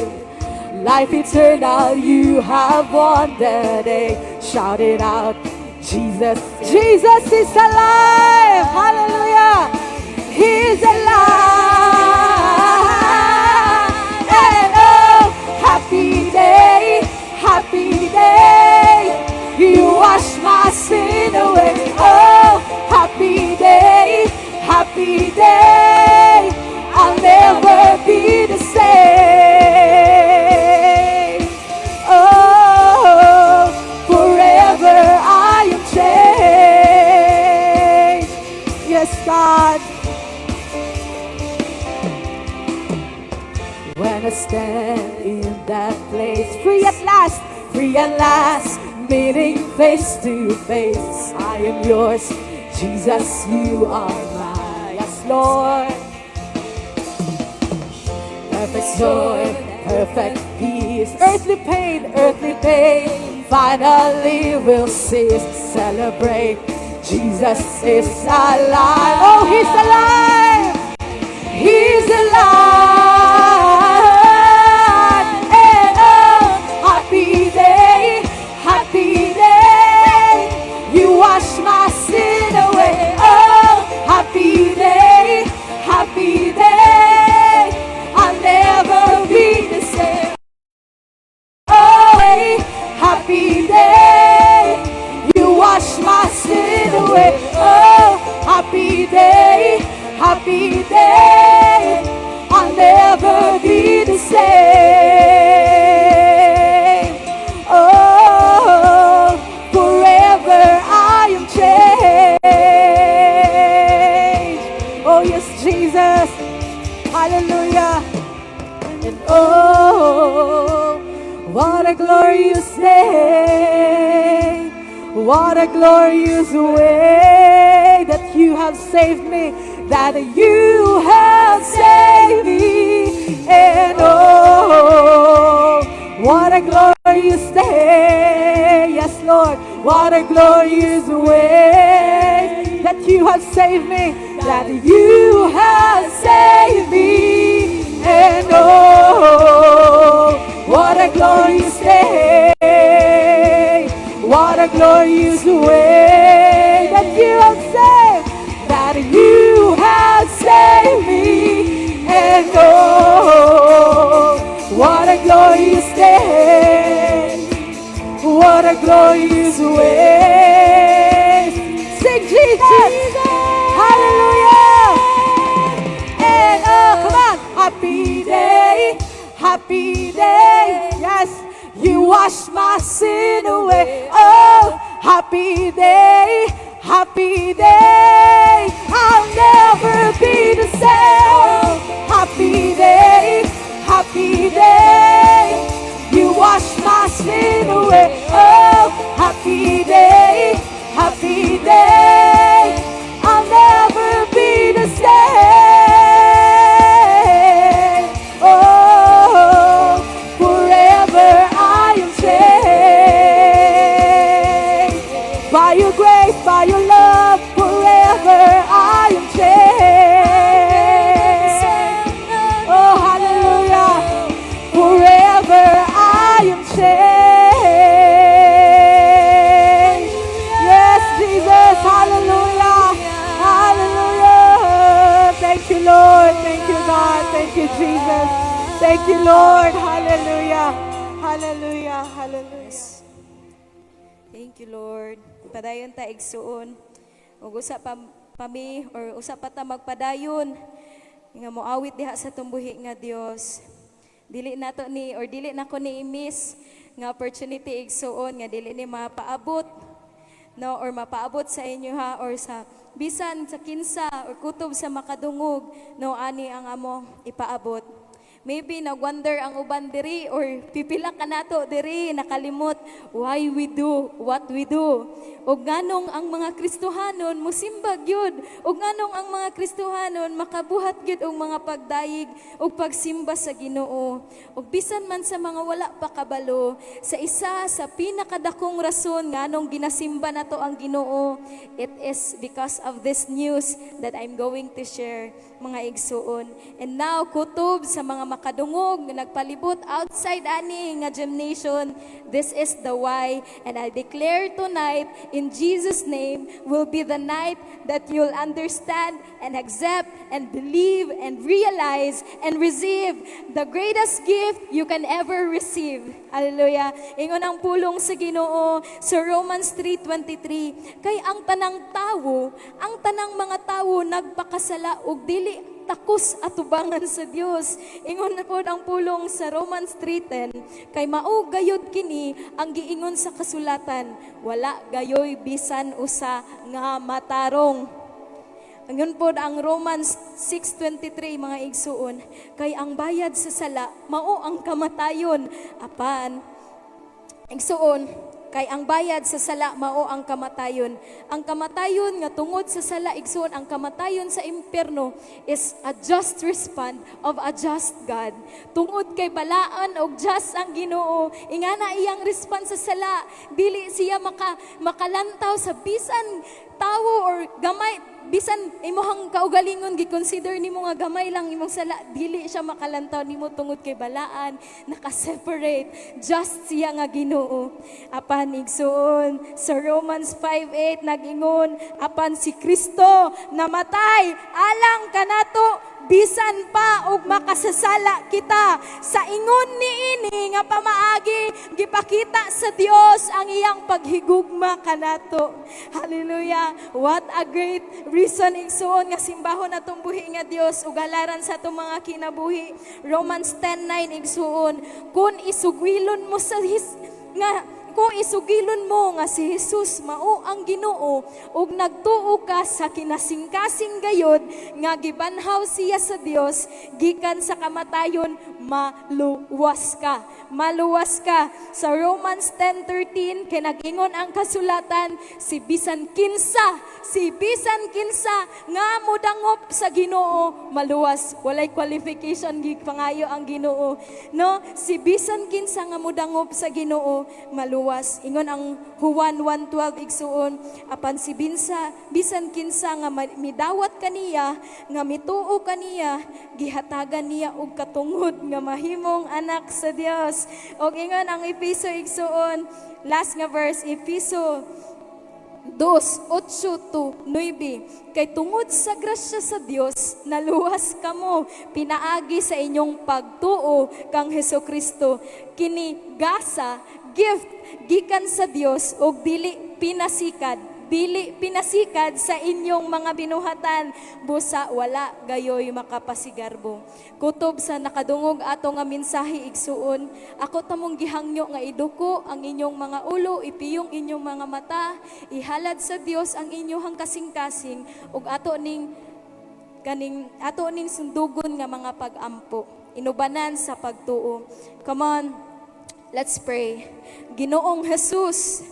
Life eternal, you have won the day. Shout it out. Jesus, Jesus is alive. Hallelujah. He is alive. And oh, happy day, happy day. You wash my sin away. Oh, happy day, happy day. I'll never be the same. Oh, forever I am changed. Yes, God. When I stand in that place, free at last, meeting face to face. I am yours, Jesus, you are mine. Yes, Lord. Perfect joy, perfect peace. Earthly pain, finally will cease. Celebrate, Jesus is alive. Oh, He's alive! He's alive! And oh, happy day, happy day. You wash my sin away. Oh, happy day, happy day. I'll never be the same. Oh, hey, happy day. You wash my sin away. Oh, happy day, happy day. I'll never be the same. Oh, forever I am changed. Oh, yes, Jesus. Hallelujah. And oh, what a glorious day. What a glorious way that you have saved me, that you have saved me. And oh, what a glorious day. Yes, Lord, what a glorious way that you have saved me, that you have saved me. And oh, what a glorious day. What a glorious way that you have saved me. And oh, what a glorious day. What a glorious way. Sing Jesus. Hallelujah. And oh, come on. Happy day, happy day. Yes, you wash my sin away. Oh, happy day, happy day. I'll never be the same. Happy day, happy day. You wash my sin away. Oh, happy day, happy day. I'll never be the same. Oh, forever I am changed. By your grace, by your love, forever I am changed. Oh, hallelujah. Forever I am changed. Yes, Jesus. Hallelujah. Hallelujah. Thank you, Lord. Thank you, God. Thank you, Jesus. Thank you, Lord. Hallelujah. Hallelujah. Hallelujah. Thank you, Lord. Padayon ta, igsuon. Ug usa pa pami or usa pa ta magpadayon nga moawit diha sa atong buhi nga Dios. Dili nato ni or dili nako ni i-miss nga opportunity, igsuon, nga dili ni mapaabot, no, or mapaabot sa inyo ha or sa bisan sa kinsa or kutob sa makadungog, no, ani ang amo ipaabot. Maybe nag-wonder ang uban diri or pipila ka nato diri nakalimot why we do what we do. Ug nganong ang mga Kristohanon musimbag gyud. Ug nganong ang mga Kristohanon makabuhat gyud og mga pagdayeg ug pagsimba sa Ginoo. Ug bisan man sa mga wala pa kabalo, sa isa sa pinakadakong rason nganong ginasimba nato ang Ginoo, it is because of this news that I'm going to share, mga igsuon. And now, kutob sa mga makadungog nga nagpalibot outside ani nga gymnasium, this is the why. And I declare tonight, in Jesus' name, will be the night that you'll understand and accept and believe and realize and receive the greatest gift you can ever receive. Hallelujah. Ingon ang pulong sa Ginoo sa Romans 3:23, kay ang tanang tawo, ang tanang mga tawo nagpakasala ug dili takos atubangan sa Dios. Ingon na po ang pulong sa Romans 3:10, kay mao gayud kini ang giingon sa kasulatan, wala gayoy bisan usa nga matarong. Angon pod ang Romans 6:23, mga igsuon, kay ang bayad sa sala mao ang kamatayon. Apan igsuon, kay ang bayad sa sala mao ang kamatayon. Ang kamatayon nga tungod sa sala, igsuon, ang kamatayon sa impyerno is a just response of a just God. Tungod kay balaan og just ang Ginoo, ingana iyang response sa sala, dili siya makalantaw sa bisan tawo or gamay, bisan imong kaugalingon gi-consider nimo nga gamay lang imong sala, dili siya makalantaw nimo tungod kay balaan, naka-separate, just siya nga Ginoo. Apan igsuon, sa Romans 5:8 nagingon, apan si Kristo namatay alang kanato bisan pa og makasasala kita. Sa ingon niini nga pamaagi, gipakita sa Dios ang iyang paghigugma kanato. Hallelujah. What a great reason, igsuon, nga simbahon atong buhi nga Dios ug halaran sa atong mga kinabuhi. Romans 10:9, igsuon, kung isugilon mo sa his, nga kung isugilon mo nga si Jesus mao ang Ginoo ug nagtuo ka sa kinasingkasing gayod nga gibanhaw siya sa Dios gikan sa kamatayon, maluwas ka. Maluwas ka. Sa Romans 10:13 kay nag-ingon ang kasulatan, si bisan kinsa nga modangop sa Ginoo maluwas. Walay qualification, gipangayo ang Ginoo, no? Si bisan kinsa nga modangop sa Ginoo maluwas. Ingon ang Juan 1:12, igsuon, apan si bisan kinsa nga midawat kaniya, nga mituo kaniya, gihatagan niya og katungod nga mahimong anak sa Dios. Og ingon ang Efeso, igsuon, last nga verse, Efeso 2:8 to 9. Kay tungod sa grasya sa Dios, naluwas kamo, pinaagi sa inyong pagtuo kang Hesus Kristo. Kini gasa, gift, gikan sa Dios ug dili pinasikad sa inyong mga binuhatan, busa wala gayoy makapasigarbo. Kutob sa nakadungog ato nga mensahe, igsuon, ako tamong gihangyo nga iduko ang inyong mga ulo, ipiyong inyong mga mata, ihalad sa Dios ang inyong kasing-kasing ug ato ning sundugon nga mga pag-ampo inubanan sa pagtuo. Come on, let's pray. Ginoong Jesus,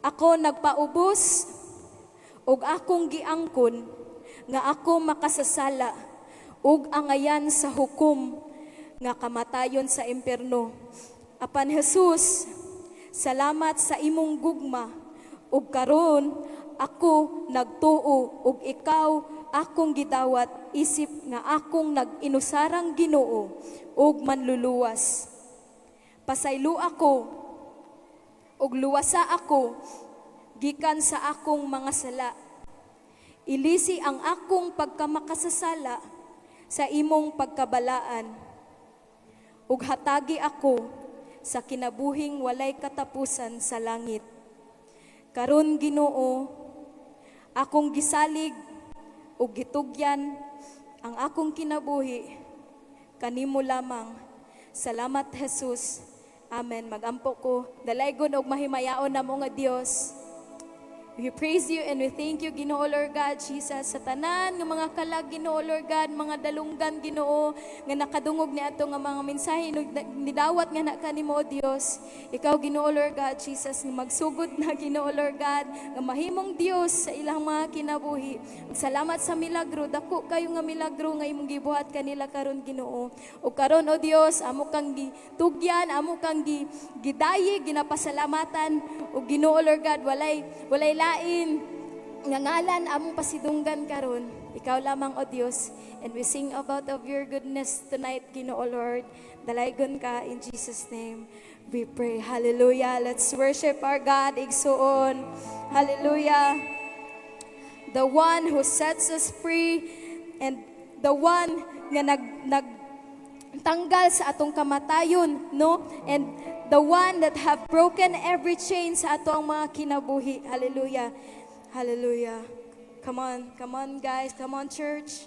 ako nagpaubos ug akong giangkon nga ako makasasala ug angayan sa hukom nga kamatayon sa impierno. Apan Jesus, salamat sa imong gugma ug karon ako nagtuo ug ikaw akong gidawat isip nga akong nag-inusarang Ginoo ug manluluwas. Pasaylo ako ug luwasa ako gikan sa akong mga sala. Ilisi ang akong pagkamakasasala sa imong pagkabalaan. Ug hatagi ako sa kinabuhing walay katapusan sa langit. Karon Ginoo, akong gisalig ug gitugyan ang akong kinabuhi kanimo lamang. Salamat, Jesus. Amen. Magampo ko. Dalaygon og mahimayaon namo nga Dios. We praise you and we thank you, Ginoo Lord God, Jesus, sa tanan nga mga kalag, Ginoo Lord God, mga dalunggan, Ginoo, nga nakadungog ni ato nga mga mensahe, nidawat nga na kanimo, O Dios. Ikaw, Ginoo Lord God, Jesus, nga magsugod na, Ginoo Lord God, nga mahimong Dios sa ilang mga kinabuhi. Salamat sa milagro, dako kayo nga milagro nga imong gibuhat kanila karon, Ginoo. O karon, O Dios, amo kang gitugyan, amo kang gidayi, ginapasalamatan, o Ginoo Lord God, walay lain nga ngalan among pasidunggan karon. Ikaw lamang, O Dios, and we sing about of your goodness tonight, Ginoo Lord. Dalaygon ka. In Jesus' name we pray. Hallelujah. Let's worship our God, igsuon. Hallelujah. The one who sets us free and the one nga nag tanggal sa atong kamatayon, no? And the one that have broken every chain sa atong mga kinabuhi. Hallelujah. Hallelujah. Come on, come on guys, come on, church.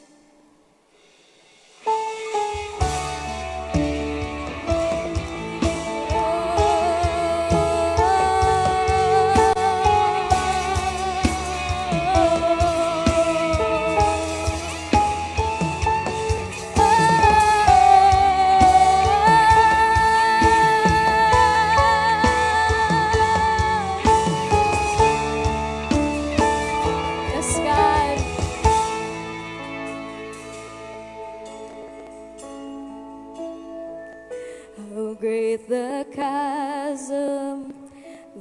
great the chasm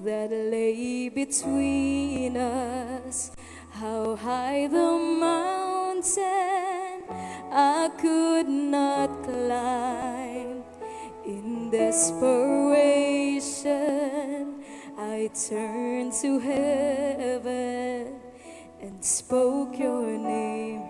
that lay between us, how high the mountain I could not climb. In desperation, I turned to heaven and spoke your name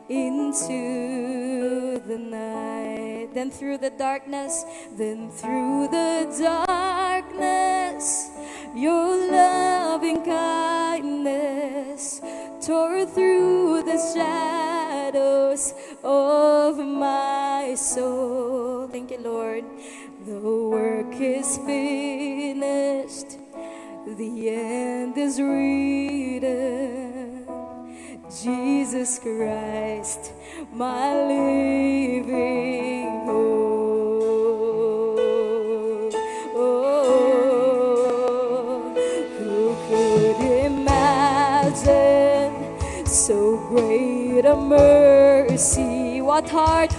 into the night. Then through the darkness, then through the darkness, your loving kindness tore through the shadows of my soul. Thank you, Lord. The work is finished, the end is written. Jesus Christ, my living hope. Oh, who could imagine so great a mercy? What heart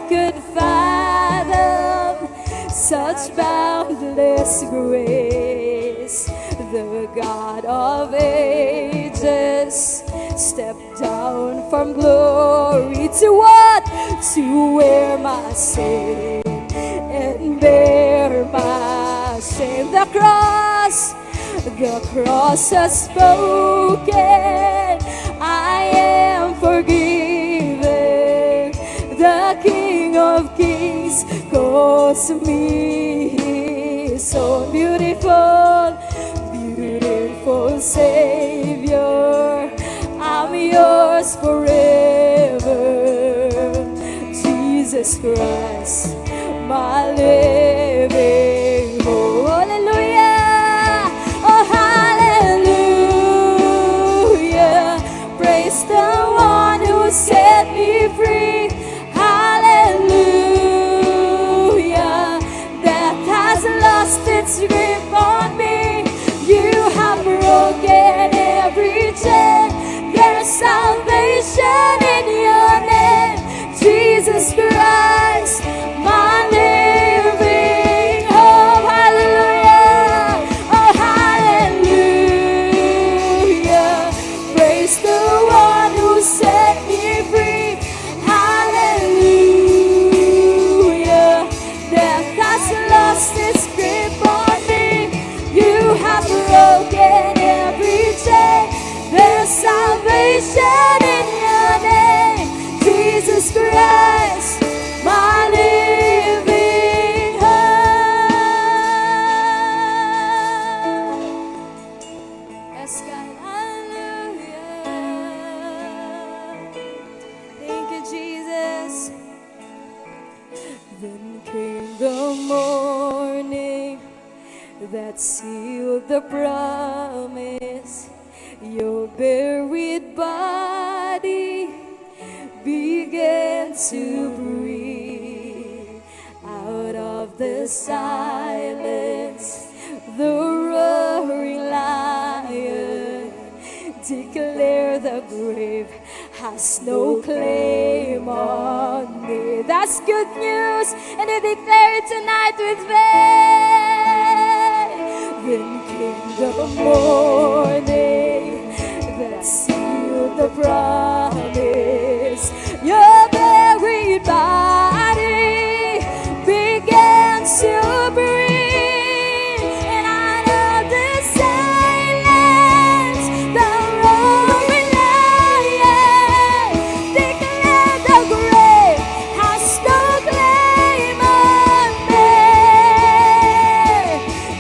could fathom such boundless grace? The God of ages stepped down from glory to what? To wear my sin and bear my shame. The cross has spoken. I am forgiven. The King of Kings calls me his own. Beautiful, beautiful Savior. I'm yours forever. Jesus Christ, my living hope. Hallelujah! Oh, hallelujah! Praise the one who set me free. Hallelujah! Death has lost its grip on me. You have broken every chain. There's salvation in your name, Jesus Christ, my living hope. Hallelujah! Oh, hallelujah! Praise the one who set me free. Hallelujah! Death has lost its grip on me. You have broken every chain. There's salvation in your name, Jesus Christ, my living hope. Yes, God, hallelujah. Thank you, Jesus. Then came the morning that sealed the promise. Your buried body began to breathe. Out of the silence, the roaring lion declare the grave has no claim on me. That's good news, and I declare it tonight with faith. Then came the morning that sealed the promise. Your buried body began to breathe, and out of the silence, the roaring lion declared the grave has no claim on me.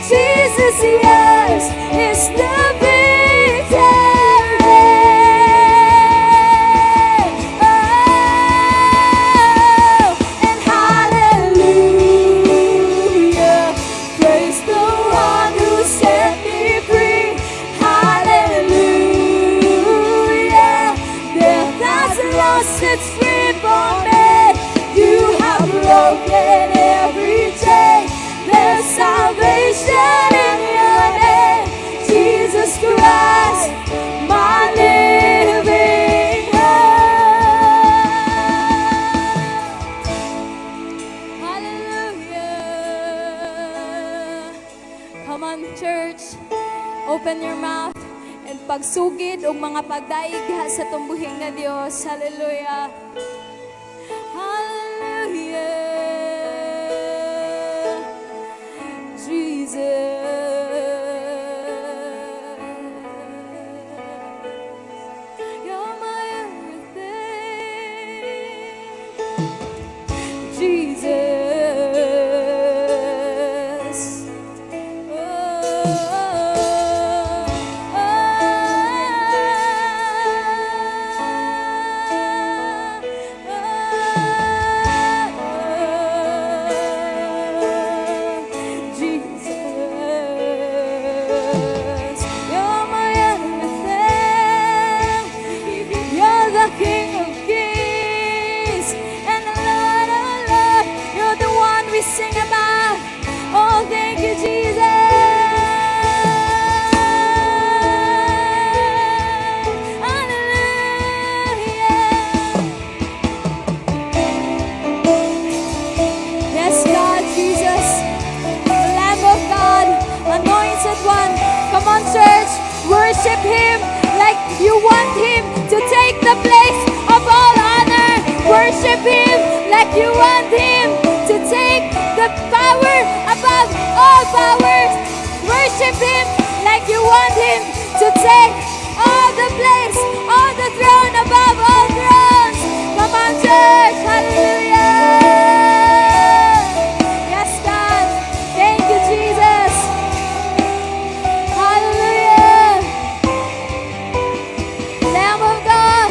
Jesus, yours is the victory. on, church. Open your mouth and pagsugid og mga pagdayeg sa atong buhi nga Dios. Hallelujah. Hallelujah. Jesus. You're my everything. Jesus. Oh, Jesus, you're my everything. You're the King of Kings and the Lord of Lords. You're the one we sing about. Oh, thank you, Jesus. Hallelujah. Yes, God, Jesus, the Lamb of God, anointed one. Come on, church, worship Him like you want Him to take the place of all honor. Worship Him like you want Him to take the power above all powers. Worship Him like you want Him to take all the place, all the throne above all thrones. Come on, church, hallelujah. Yes, God. Thank you, Jesus. Hallelujah. Lamb of God,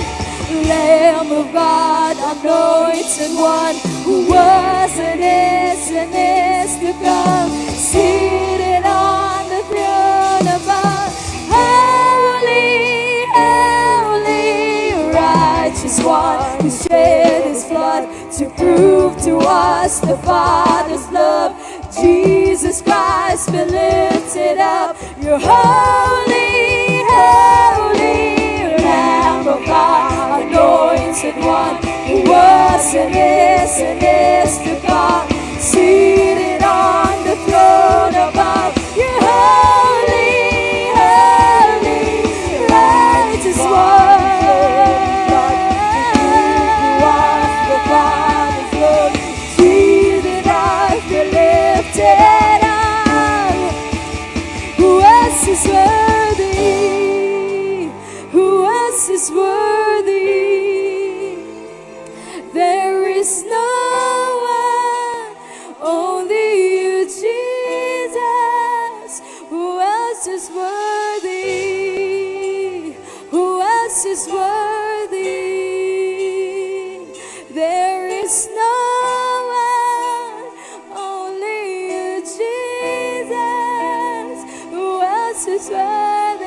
Lamb of God, anointed one who was and is to come, seated on the throne above. Holy, holy, righteous one who shed his blood to prove to us the Father's love. Jesus Christ be lifted up. You're holy, holy, Lamb of God, anointed one who was and is to come, seated on the throne above. You're holy, holy, righteous one. The Father's love, Jesus Christ be lifted up. Who else is worthy? Who else is worthy? There is no one, only you, Jesus. Who else is worthy? Who else is worthy? There is no one, only you, Jesus. Who else is worthy?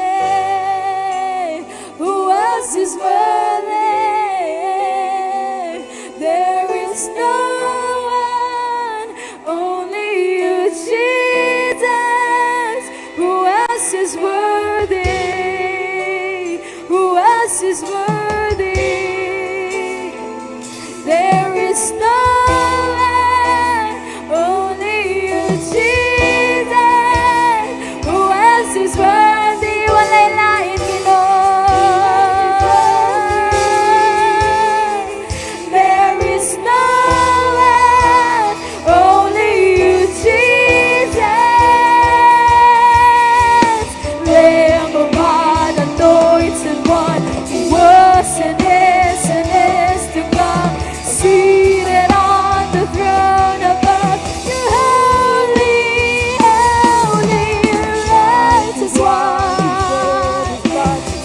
Who else is worthy? There is no one, only you, Jesus. Who else is worthy? Who else is worthy? There is no one, only you, Jesus. Who else is worthy? Walay lain, Ginoo. There is no one, only you, Jesus. Lamb of God, anointed one, who was and is to come, seated on the throne above. You're holy, holy, righteous one,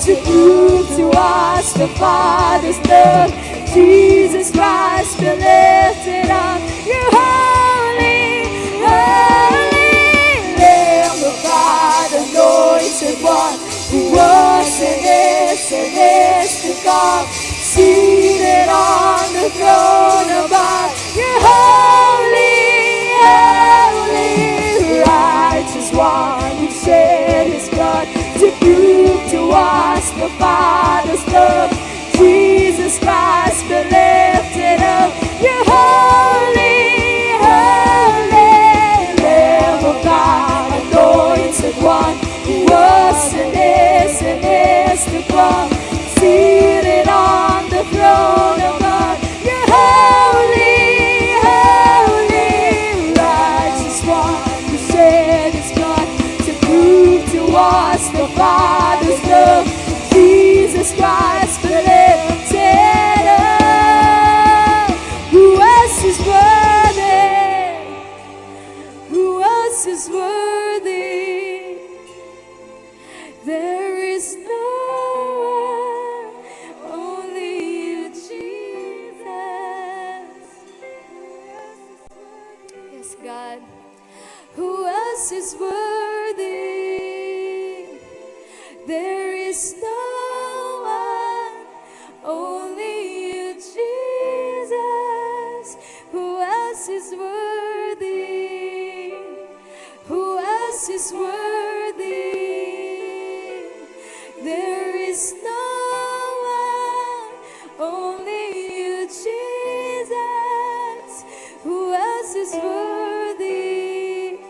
to prove to us the Father's love. Jesus Christ be lifted up. You're holy, holy, Lamb of God, anointed one, who was and is to come, seated on the throne above. You're holy, holy, righteous one who shed his blood to prove to us the Father's love. Jesus Christ be lifted up. You're holy, holy, Lamb of God, anointed Christ be lifted up. Who else is worthy? Who else is worthy? There is no one, only you, Jesus. Yes, God. Who else is worthy? There is no one, only you, Jesus. Who else is worthy? Who else is worthy? There is no one, only you, Jesus. Who else is worthy?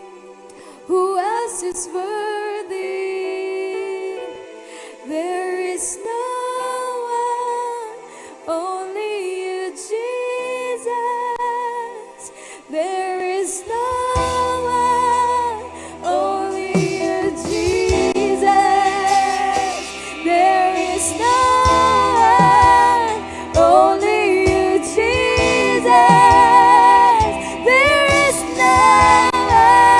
Who else is worthy? There is no one, only you, Jesus. There is no one, only you, Jesus. There is no one, only you, Jesus. There is no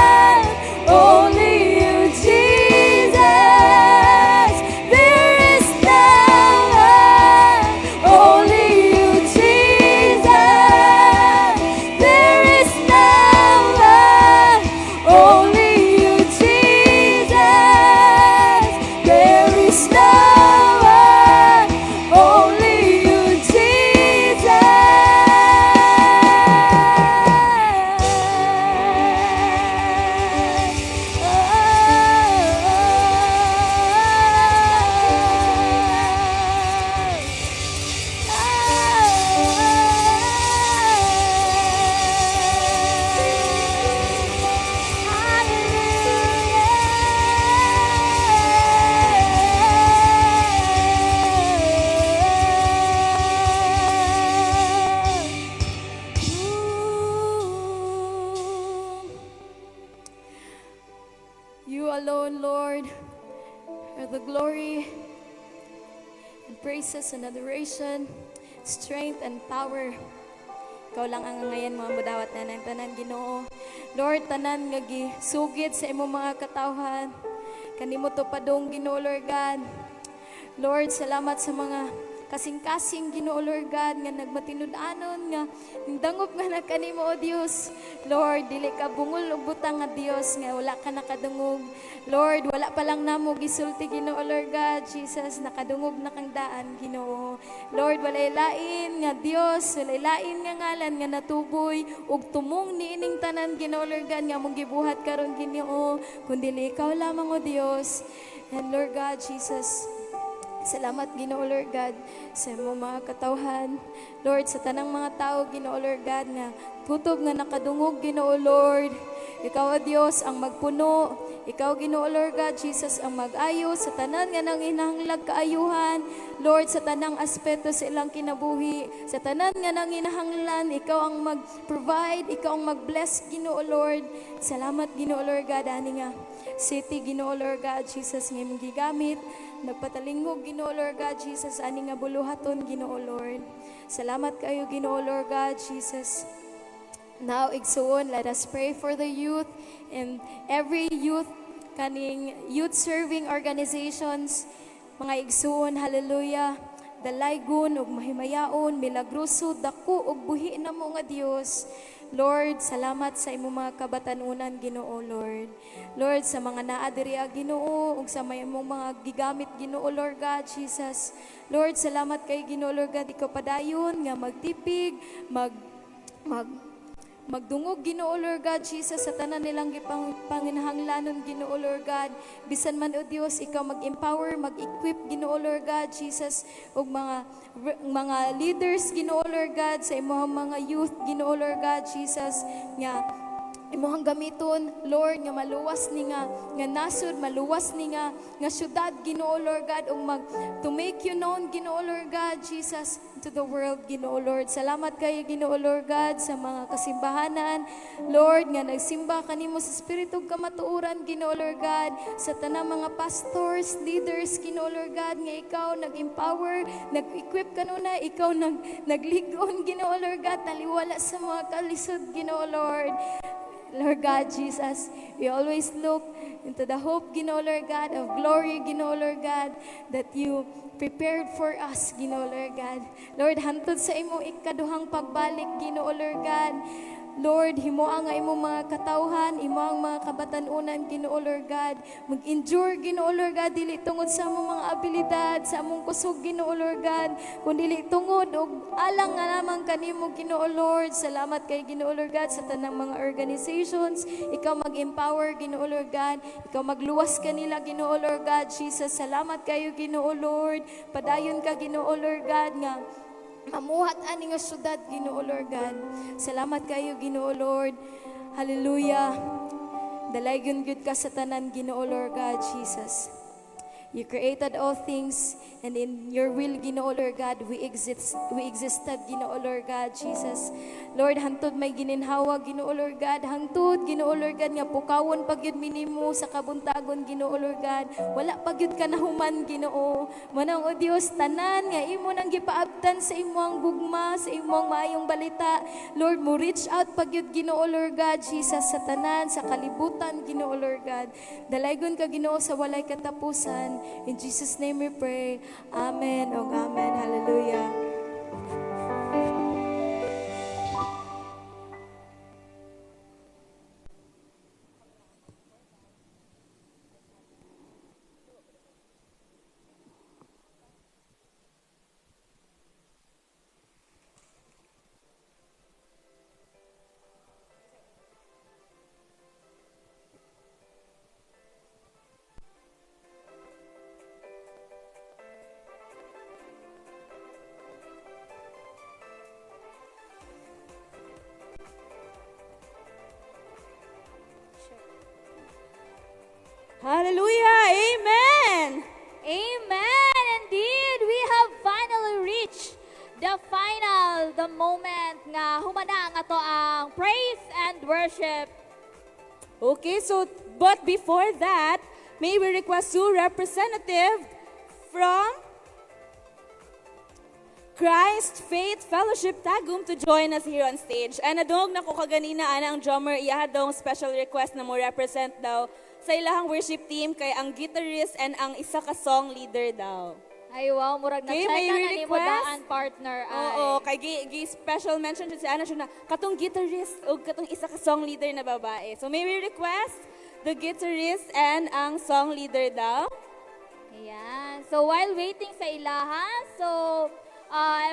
one, only you, Jesus. There is no one, only you, Jesus. There is no one, only you, Jesus. There is no one, only you, Jesus. You alone, Lord, are the glory and praises and adoration, strength and power. Ikaw lang ang angayan mga mudawat na ng tanan Ginoo. Lord, tanan nga gisugid sa imong mga katawhan. Kanimo to padung Ginoo, Lord God. Lord, salamat sa mga kasing-kasing Ginoo, Lord God, nga nagmatinud-anon nga dangop nga na kanimo, O Dios. Lord, dili ka bungol og butang nga Dios nga wala ka nakadungog. Lord, wala pa lang namo gisulti, Ginoo, Lord God, Jesus, nakadungog na kang daan, Ginoo. Lord, walay lain nga Dios, walay lain nga ngalan nga natuboy ug tumong niining tanan, Ginoo, Lord God, nga among gibuhat karon, Ginoo, kundi ikaw lamang, O Dios. And Lord God, Jesus, salamat, Ginoo, Lord God, sa imong mga katawhan. Lord, sa tanang mga tao, Ginoo, Lord God, nga tutob nga nakadungog, Ginoo, Lord. Ikaw, O Dios, ang magpuno. Ikaw, Ginoo, Lord God, Jesus, ang mag-ayo sa tanan nga nanginahanglag kaayuhan. Lord, sa tanang aspeto sa ilang kinabuhi, sa tanan nga nanginahanglan, ikaw ang mag-provide, ikaw ang mag-bless, Ginoo, Lord. Salamat, Ginoo, Lord God, ani nga city, Ginoo, Lord God, Jesus, nga imong gigamit. Nagpatalingog, Ginoo, Lord God, Jesus, ani nga buluhaton, Ginoo, Lord. Salamat kayo, Ginoo, Lord God, Jesus. Now, igsuon, let us pray for the youth and every youth, kaning youth serving organizations, mga igsuon, hallelujah. Dalaygon ug mahimayaon, milagroso, dako ug buhi namo nga Dios. Lord, salamat sa imong mga kabatanunan, Ginoo, Lord. Lord, sa mga naa diri, Ginoo, ug sa may imong mga gigamit, Ginoo, Lord God, Jesus. Lord, salamat kay Ginoo, Lord God, ikaw padayon nga magtipig, mag mag magdungog, Ginoo, Lord God Jesus, sa tanan nilang gipang panginahanglanon, Ginoo, Lord God. Bisan man, O Dios, ikaw mag-empower, mag-equip, Ginoo, Lord God Jesus, ug mga leaders, Ginoo, Lord God, sa imong mga youth, Ginoo, Lord God Jesus, nga Imuhang gamiton, Lord, nga maluwas ni nga nasod, maluwas ni nga syudad, Ginoo Lord God, ug mag to make you known, Ginoo Lord God, Jesus, to the world, Ginoo Lord. Salamat kayo, Ginoo Lord God, sa mga kasimbahanan, Lord, nga nagsimba kanimo sa espiritu ug kamatuoran, Ginoo Lord God, sa tanang mga pastors, leaders, Ginoo Lord God, nga ikaw nag-empower, nag-equip kanuna, ikaw naglig-on, Ginoo Lord God, taliwala sa mga kalisod, Ginoo Lord. Lord God, Jesus, we always look into the hope, Ginoo Lord God, of glory, Ginoo Lord God, that you prepared for us, Ginoo Lord God. Lord, hantod sa imong ikaduhang pagbalik, Ginoo Lord God. Lord, himoa nga imong mga katawhan, imo ang mga kabatan-unan, Ginoo Lord God. Mag-endure, Ginoo Lord God, dili tungod sa among mga abilidad, sa among kusog, Ginoo Lord God, kun dili tungod og alang nga lamang kanimo, Ginoo Lord. Salamat kay Ginoo Lord God sa tanang mga organizations. Ikaw mag-empower, Ginoo Lord God. Ikaw magluwas kanila, Ginoo Lord God. Jesus, salamat kayo, Ginoo Lord. Padayon ka, Ginoo Lord God, nga mamuhat ani nga syudad, Ginoo Lord God. Salamat kayo, Ginoo Lord. Hallelujah. Dalaygon gyud ka sa tanan, Ginoo Lord God, Jesus. You created all things, and in your will, Ginoo Lord God, we existed, Ginoo Lord God, Jesus. Lord, hantod may gininhawa, Ginoo Lord God, hantod, Ginoo Lord God, nga pukawon pa gyud minimo sa kabuntagon, Ginoo Lord God. Wala pa gyud ka nahuman, Ginoo. Manang o Dios, tanan nga imo nang gipaabtan sa imong gugma, sa imong maayong balita. Lord, mo reach out pa gyud, Ginoo Lord God, Jesus, sa tanan, sa kalibutan, Ginoo Lord God. Dalaygon ka, Ginoo, sa walay katapusan. In Jesus' name we pray. Amen. Og amen. Hallelujah. Hallelujah! Amen! Amen! Indeed, we have finally reached the final, the moment nga humana nga to ang praise and worship. Okay, so, but before that, may we request two representative from Christ Faith Fellowship Tagum to join us here on stage. And nadungog na ko kaganina ana ang drummer, iyaha daw ang special request na mo represent daw sa ilahang worship team kay ang guitarist and ang isa ka song leader daw. Ay wow, murag Okay, na-check may na nimo request? Daan partner. Ay. Oo, kay gi special mention jud si ana siya na katong guitarist ug katong isa ka song leader na babae. So may we request the guitarist and ang song leader daw. Ayan. So while waiting sa ilaha, so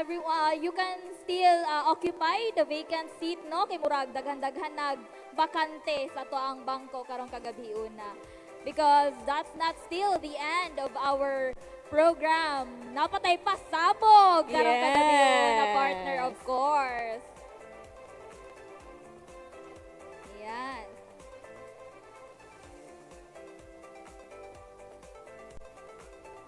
everyone, you can still occupy the vacant seat, no? Kay murag daghan-daghan nag bakante sa to ang bangko karong kagabi una. Because that's not still the end of our program. Napatay pa sabog karong kagabi una, partner, of course. Ayan.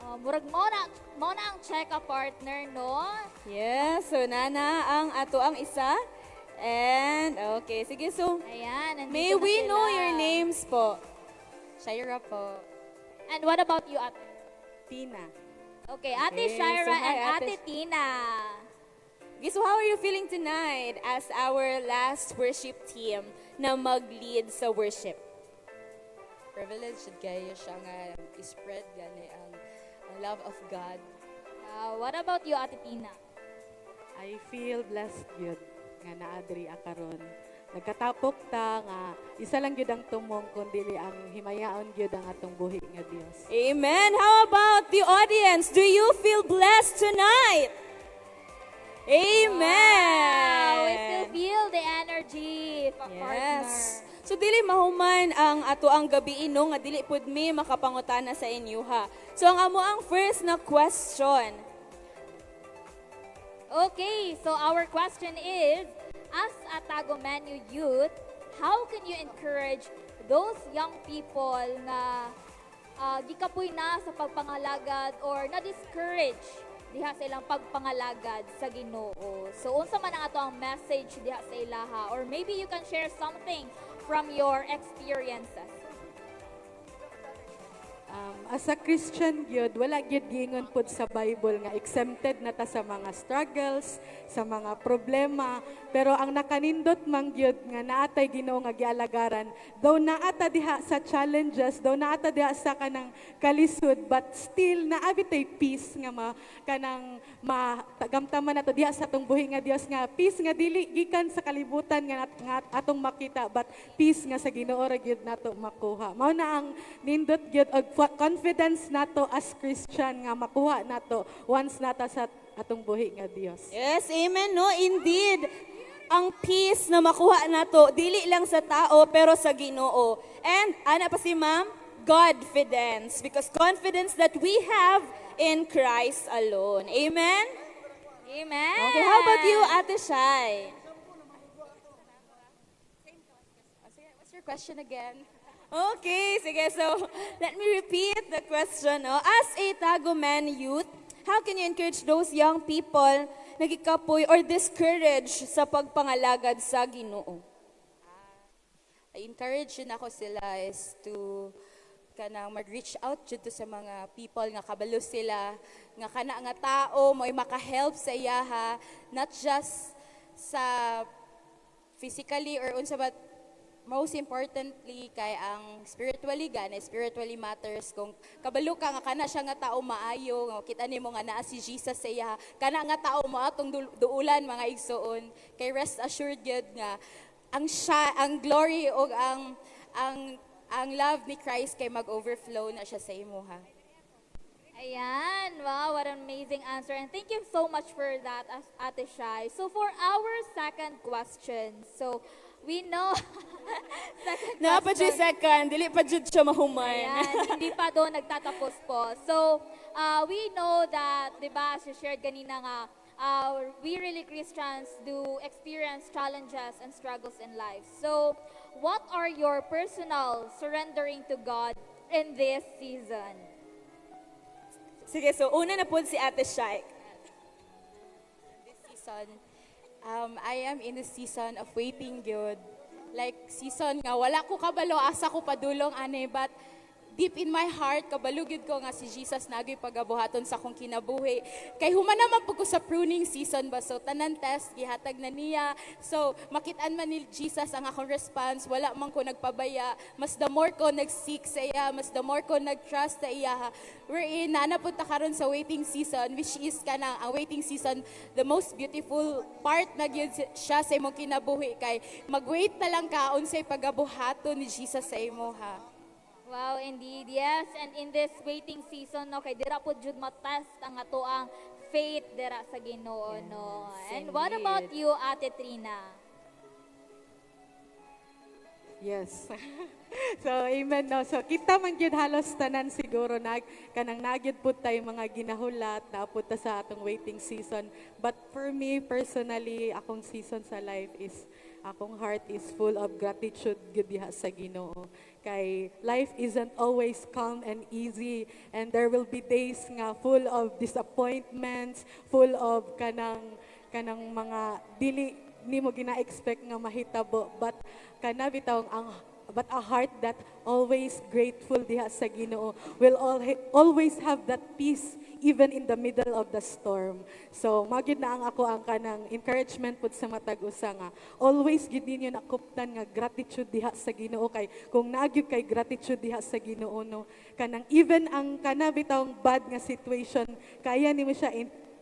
Oh, murag mo na ang check a partner, no? Yes, so nana ang ato ang isa. And okay, sige, so Ayan, nandito may na we sila. Know your names po? Shaira po. And what about you, Ate? Tina. Okay, Ate Okay, Shaira so hi, and Ate Ate Tina. Okay, so how are you feeling tonight as our last worship team na mag-lead sa worship? Privilege jud kayo siya nga i-spread gani ang love of God. What about you, Ate Tina? I feel blessed gyud nga naa diri karon. Nagkatapok ta nga isa lang gyud ang tumong kun dili ang himayaon gyud ang atong buhi nga Dios. Amen. How about the audience? Do you feel blessed tonight? Amen. Wow, we still feel the energy, partner. Yes. So dili mahuman ang ato ang gabi ino nga dili pud mi makapangutana sa inyo ha. So ang amo ang first na question. Okay, so our question is, as a Tagomenyo youth, How can you encourage those young people nga gikapoy na sa pagpangalagad or na-discourage diha sa ilang pagpangalagad sa Ginoo? So unsa man ang ato ang message diha sa ilaha, or maybe you can share something from your experiences. As a Christian gyud, wala gyud giingon pud sa Bible nga exempted na ta sa mga struggles, sa mga problema, pero ang nakanindot man gyud nga naatay Ginoo nga gialagaran, though naata diha sa challenges, though naata diha sa kanang kalisod, but still naa bitay peace nga ma kanang magamtaman nato diha sa atong buhi nga Dios, nga peace nga dili gikan sa kalibutan nga atong makita, but peace nga sa Ginoo ra gyud nato makuha. Mao na ang nindot gyud og confidence nato as Christian nga makuha nato once nata sa atong buhi nga Dios. Yes, amen, no? Indeed. Ang peace na makuha nato, dili lang sa tao, pero sa Ginoo. And, ana pa si ma'am, Godfidence. Because confidence that we have in Christ alone. Amen? Amen. Okay, how about you, Ate Shai? What's your question again? Okay, sige. So, let me repeat the question. No? As a Taguman youth, how can you encourage those young people na gikapoy or discourage sa pagpangalagad sa Ginoo? I encourage yun ako sila is to kanang mag-reach out jud to sa mga people nga kabalo sila nga kana nga tao mo'y maka-help sa iyaha, not just sa physically or unsa, but most importantly kay ang spiritually gani, spiritually matters. Kung kabalo ka nga kana siya nga tao maayo, nga kita nimo nga naa si Jesus sa iya, kana nga tao mo atong duulan, mga igsoon, kay rest assured gyud nga ang siya ang glory o ang love ni Christ kay mag-overflow na siya sa imo ha. Ayan, wow, what an amazing answer. And thank you so much for that, Ate Shai. So for our second question, so we know, second Naa pa question. Jud second, dili pa jud siya mahuman. Ayan, hindi pa doon nagtatapos po. So, we know that, di ba, as you shared kanina nga, we really Christians do experience challenges and struggles in life. So, what are your personal surrendering to God in this season? Sige, so una na po si Ate Shai. This season, I am in the season of waiting good. Like season nga wala ko kabalo asa ko padulong ane, but deep in my heart kabalo gyud ko nga si Jesus nagoy pagabuhaton sa akong kinabuhi. Kay human naman pud ko sa pruning season ba, so tanan test gihatag na niya. So makit-an man ni Jesus ang akong response, wala man ko nagpabaya. Mas the more ko nag-seek sa iya, mas the more ko nag-trust sa iya. Wherein naa na pud ta karon sa waiting season, which is kanang ang waiting season, the most beautiful part na gyud siya sa imong kinabuhi, kay mag-wait na lang ka unsay pagabuhaton ni Jesus sa imo ha. Wow, indeed. Yes, and in this waiting season, no, kay dira po jud matest ang ato ang faith dira sa Ginoo, no. And what about you, Ate Trina? Yes. So amen, no. So kita man gyud halos tanan siguro nag kanang nagyud pud tay mga ginahulat na pud ta sa atong waiting season. But for me personally, akong season sa life is akong heart is full of gratitude gyud diha sa Ginoo. Kay life isn't always calm and easy, and there will be days nga full of disappointments, full of kanang mga dili nimo gina-expect nga mahitabo, but kana bitaw ang but a heart that always grateful diha sa Ginoo will always have that peace even in the middle of the storm. So magyud na ang ako ang kanang encouragement pud sa matag usa nga always gid ninyo nakuptan nga gratitude diha sa Ginoo, kay kung naa gyud kay gratitude diha sa Ginoo, no, kanang even ang kana bitawng bad nga situation, kaya nimo siya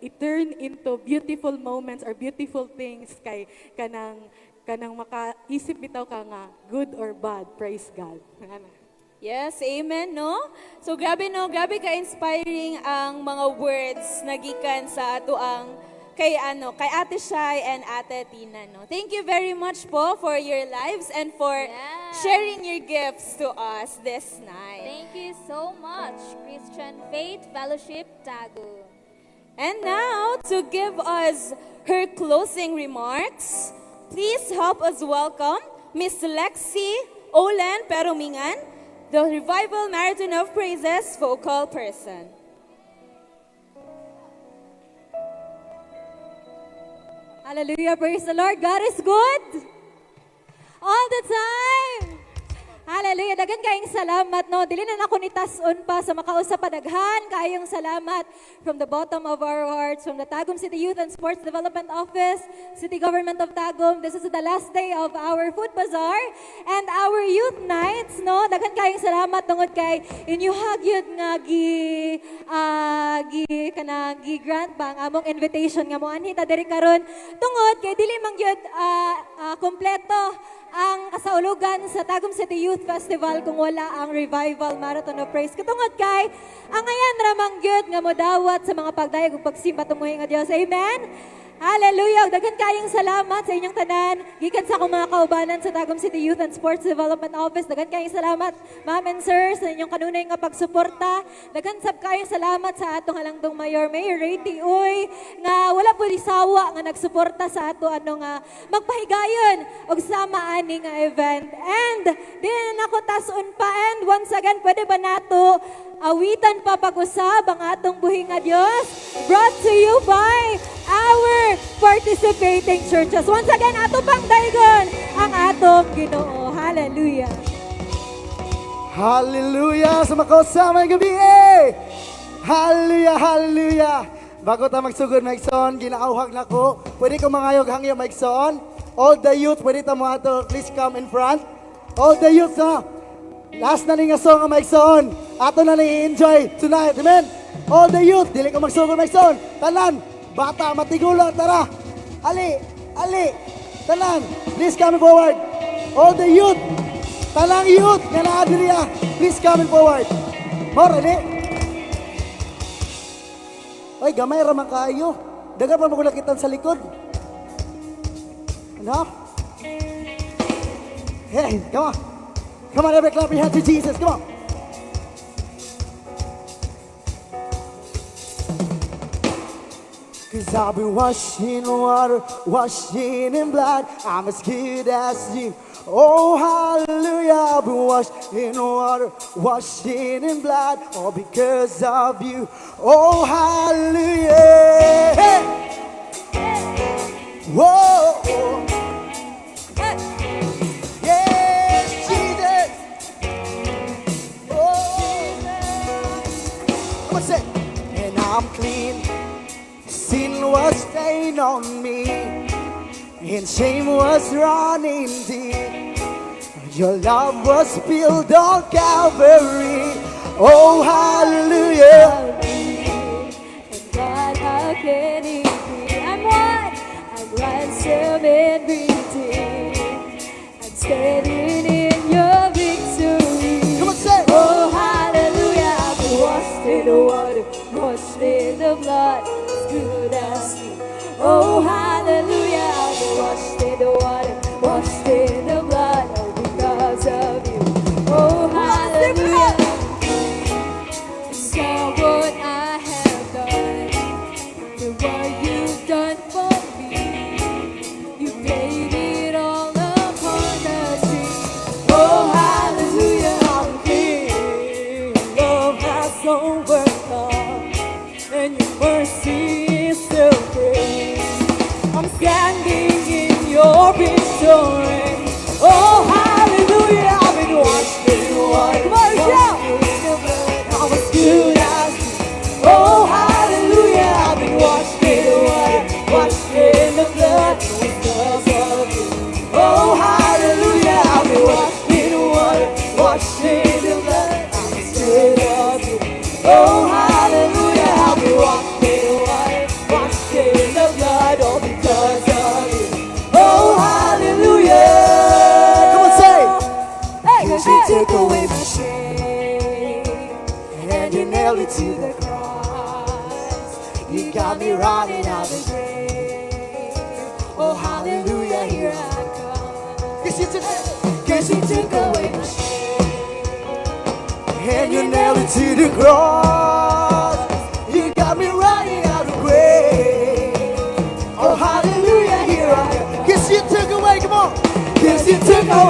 i-turn into beautiful moments or beautiful things, kay kanang makaisip bitaw ka nga good or bad, praise God. Ana. Yes, amen, no? So grabe, no, grabe ka-inspiring ang mga words na gikan sa ato ang kay ano, kay Ate Shai and Ate Tina, no. Thank you very much po for your lives and for sharing your gifts to us this night. Thank you so much, Christian Faith Fellowship Tagum. And now, to give us her closing remarks, please help us welcome Miss Lexi Olen Perumingan, the Revival Marathon of Praises vocal person. Hallelujah. Praise the Lord. God is good. All the time. Hallelujah. Daghan kayong salamat, no. Dili na nako ni tas-on pa sa makausap pa, daghan kayong salamat from the bottom of our hearts, from the Tagum City Youth and Sports Development Office, City Government of Tagum. This is the last day of our food bazaar and our youth nights, no. Daghan kayong salamat tungod kay inyuha gyud nga gi kanang gi grant ba ang among invitation nga moanhi ta diri karon, tungod kay dili man gyud kompleto ang kasaulugan sa Tagum City Youth Festival kung wala ang Revival Marathon of Praise. Katungod kay ang ayan ramang gyud nga modawat sa mga pagdayag ug pagsimba tumuhi nga Dios. Amen. Hallelujah. Daghan kayong salamat sa inyong tanan. Gikan sa akong mga kaubanan sa Tagum City Youth and Sports Development Office. Daghan kayong salamat, ma'am and sir, sa inyong kanunay nga pagsuporta. Daghan sab kayong salamat sa atong halangdong Mayor, Mayor Ray T. Uy, nga wala po sawa nga nagsuporta sa ato ano nga magpahigayon og sama ani nga event. And di na nako tas-on pa, and once again, pwede ba nato awitan pa pag-usab ang atong buhi nga Dios? Brought to you by our participating churches. Once again, ato pang daygon ang atong Ginoo. Hallelujah. Hallelujah! Sa makausama gabi eh! Hallelujah! Hallelujah! Bago ta magsugod, Mike, ginauhag na ko. Pwede ko mangayog hangyo, Mike. All the youth, pwede ta mo ato, please come in front. All the youth, ha? Last na ni nga song, Mike. Ato na ni enjoy tonight. Amen? All the youth, dili ko magsugod, Mike. Tanan, bata, matigulang, tara. Ali, ali, tanan, please come forward. All the youth, tanang youth nga naa diri ah, please come forward. More, ali. Ay, gamay ra man kaayo. Daga pa mo ko nakitan sa likod. Ano? Hey, come on. Come on, everybody clap your hands to Jesus. Come on. 'Cause I've been washed in water, washed in blood. I'm as good as you. Oh, hallelujah. I've been washed in water, washed in blood. All because of you. Oh, hallelujah. Hey. Whoa. Yes, Jesus. Oh. Come on, say. And I'm clean. Sin was stained on me, and shame was running deep. Your love was spilled on Calvary. Oh, hallelujah. And God, how can it be? I'm what? I'm ransomed and redeemed. I'm standing in your victory. Come on, say. Oh, hallelujah. I've been washed in the water, washed in the blood, as good as new. Oh, hallelujah. I've been washed in the water, washed in the blood, all because of you. Oh, hallelujah. It's not what I have done, but what you've done for me. You paid it all upon the tree. Oh, hallelujah, I'm clean. Love has overcome, and your mercy is so great. I'm standing in your victory. Oh, hallelujah, I've been washed in water, Come on, shout. Washed in the blood. I was good as new. Oh, hallelujah, I've been washed in the water, washed in the blood. Because of you. Oh, hallelujah, I've been washed in the water, washed in the blood. I'm as good as new. Oh, hallelujah, I've been washed in the water, washed in the blood, all because of you. Oh, hallelujah. Come on, say. Hey, 'Cause you hey. Took away my shame and you nailed it to the cross. You got me running out the grave. Oh, hallelujah, here I come. 'Cause you took away my shame. And you nailed it to the cross. You got me running out of grave. Oh, hallelujah, here I am. 'Cause you took away, come on. 'Cause you took away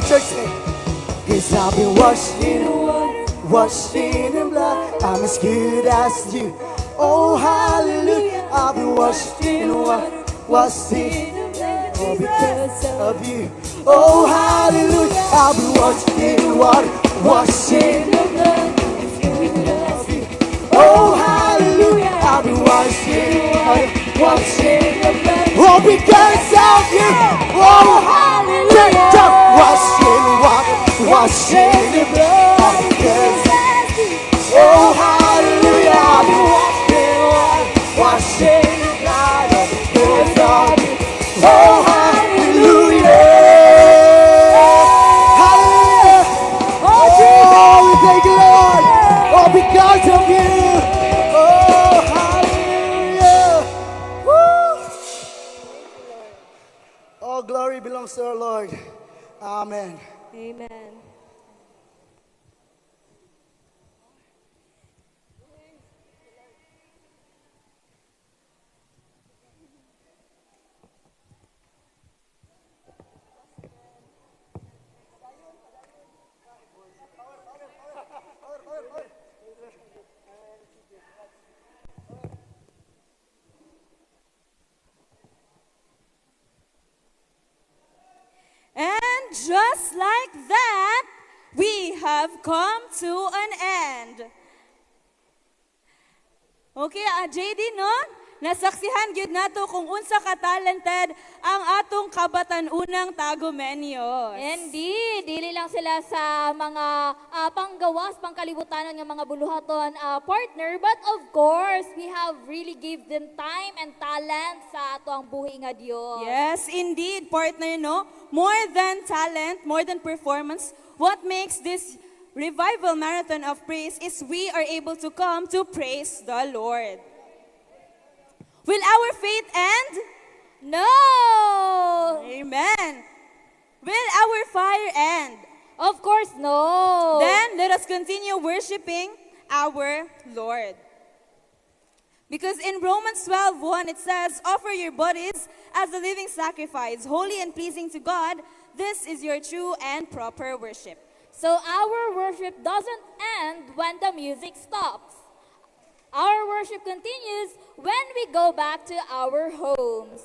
Church, say, 'cause I've been washed in the water, washed in the blood. I'm as good as new. Oh, hallelujah. I've been washed in the water, washed in the blood. All because of you. Oh, hallelujah. I've been washed in the water, washed in the blood. Oh, hallelujah. I've been washed in the water, washed in the blood. Oh, because of you. Oh, hallelujah. Washed in the water, washed in the blood. Because oh, hallelujah. I've been washed in the water, washed in the blood. Oh, because of you. Oh, hallelujah. Hallelujah. Oh, Jesus. We thank you, Lord. Oh, because of you. Oh, hallelujah. Woo. All glory belongs to our Lord. Amen. Amen. And just like that, we have come to an end. Okay, JD, no? Nasaksihan gyud nato kung unsa ka talented ang atong kabatan-unang Tagumenyos. Indeed, dili lang sila sa mga panggawas, pangkalibutanon nga mga buluhaton, partner, but of course, we have really give them time and talent sa ato ang buhi nga Dios. Yes, indeed, partner, no? More than talent, more than performance, what makes this revival marathon of praise is we are able to come to praise the Lord. Will our faith end? No! Amen. Will our fire end? Of course, no. Then let us continue worshiping our Lord. Because in Romans 12:1 it says, "Offer your bodies as a living sacrifice, holy and pleasing to God. This is your true and proper worship." So our worship doesn't end when the music stops. Our worship continues when we go back to our homes.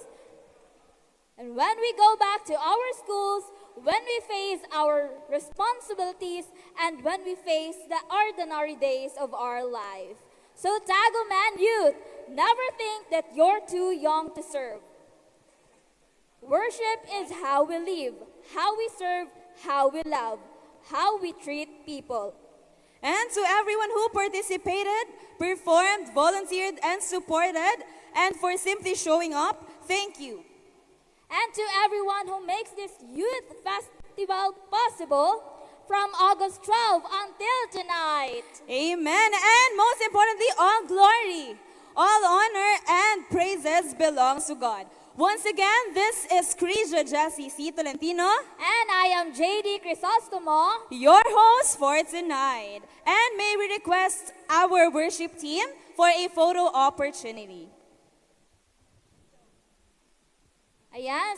And when we go back to our schools, when we face our responsibilities, and when we face the ordinary days of our life. So Tagoman youth, never think that you're too young to serve. Worship is how we live, how we serve, how we love, how we treat people. And to everyone who participated, performed, volunteered, and supported, and for simply showing up, thank you. And to everyone who makes this youth festival possible from August 12 until tonight. Amen. And most importantly, all glory, all honor, and praises belongs to God. Once again, this is Krisha Jessie C. Tolentino. And I am JD Crisostomo, your host for tonight. And may we request our worship team for a photo opportunity. Ayan.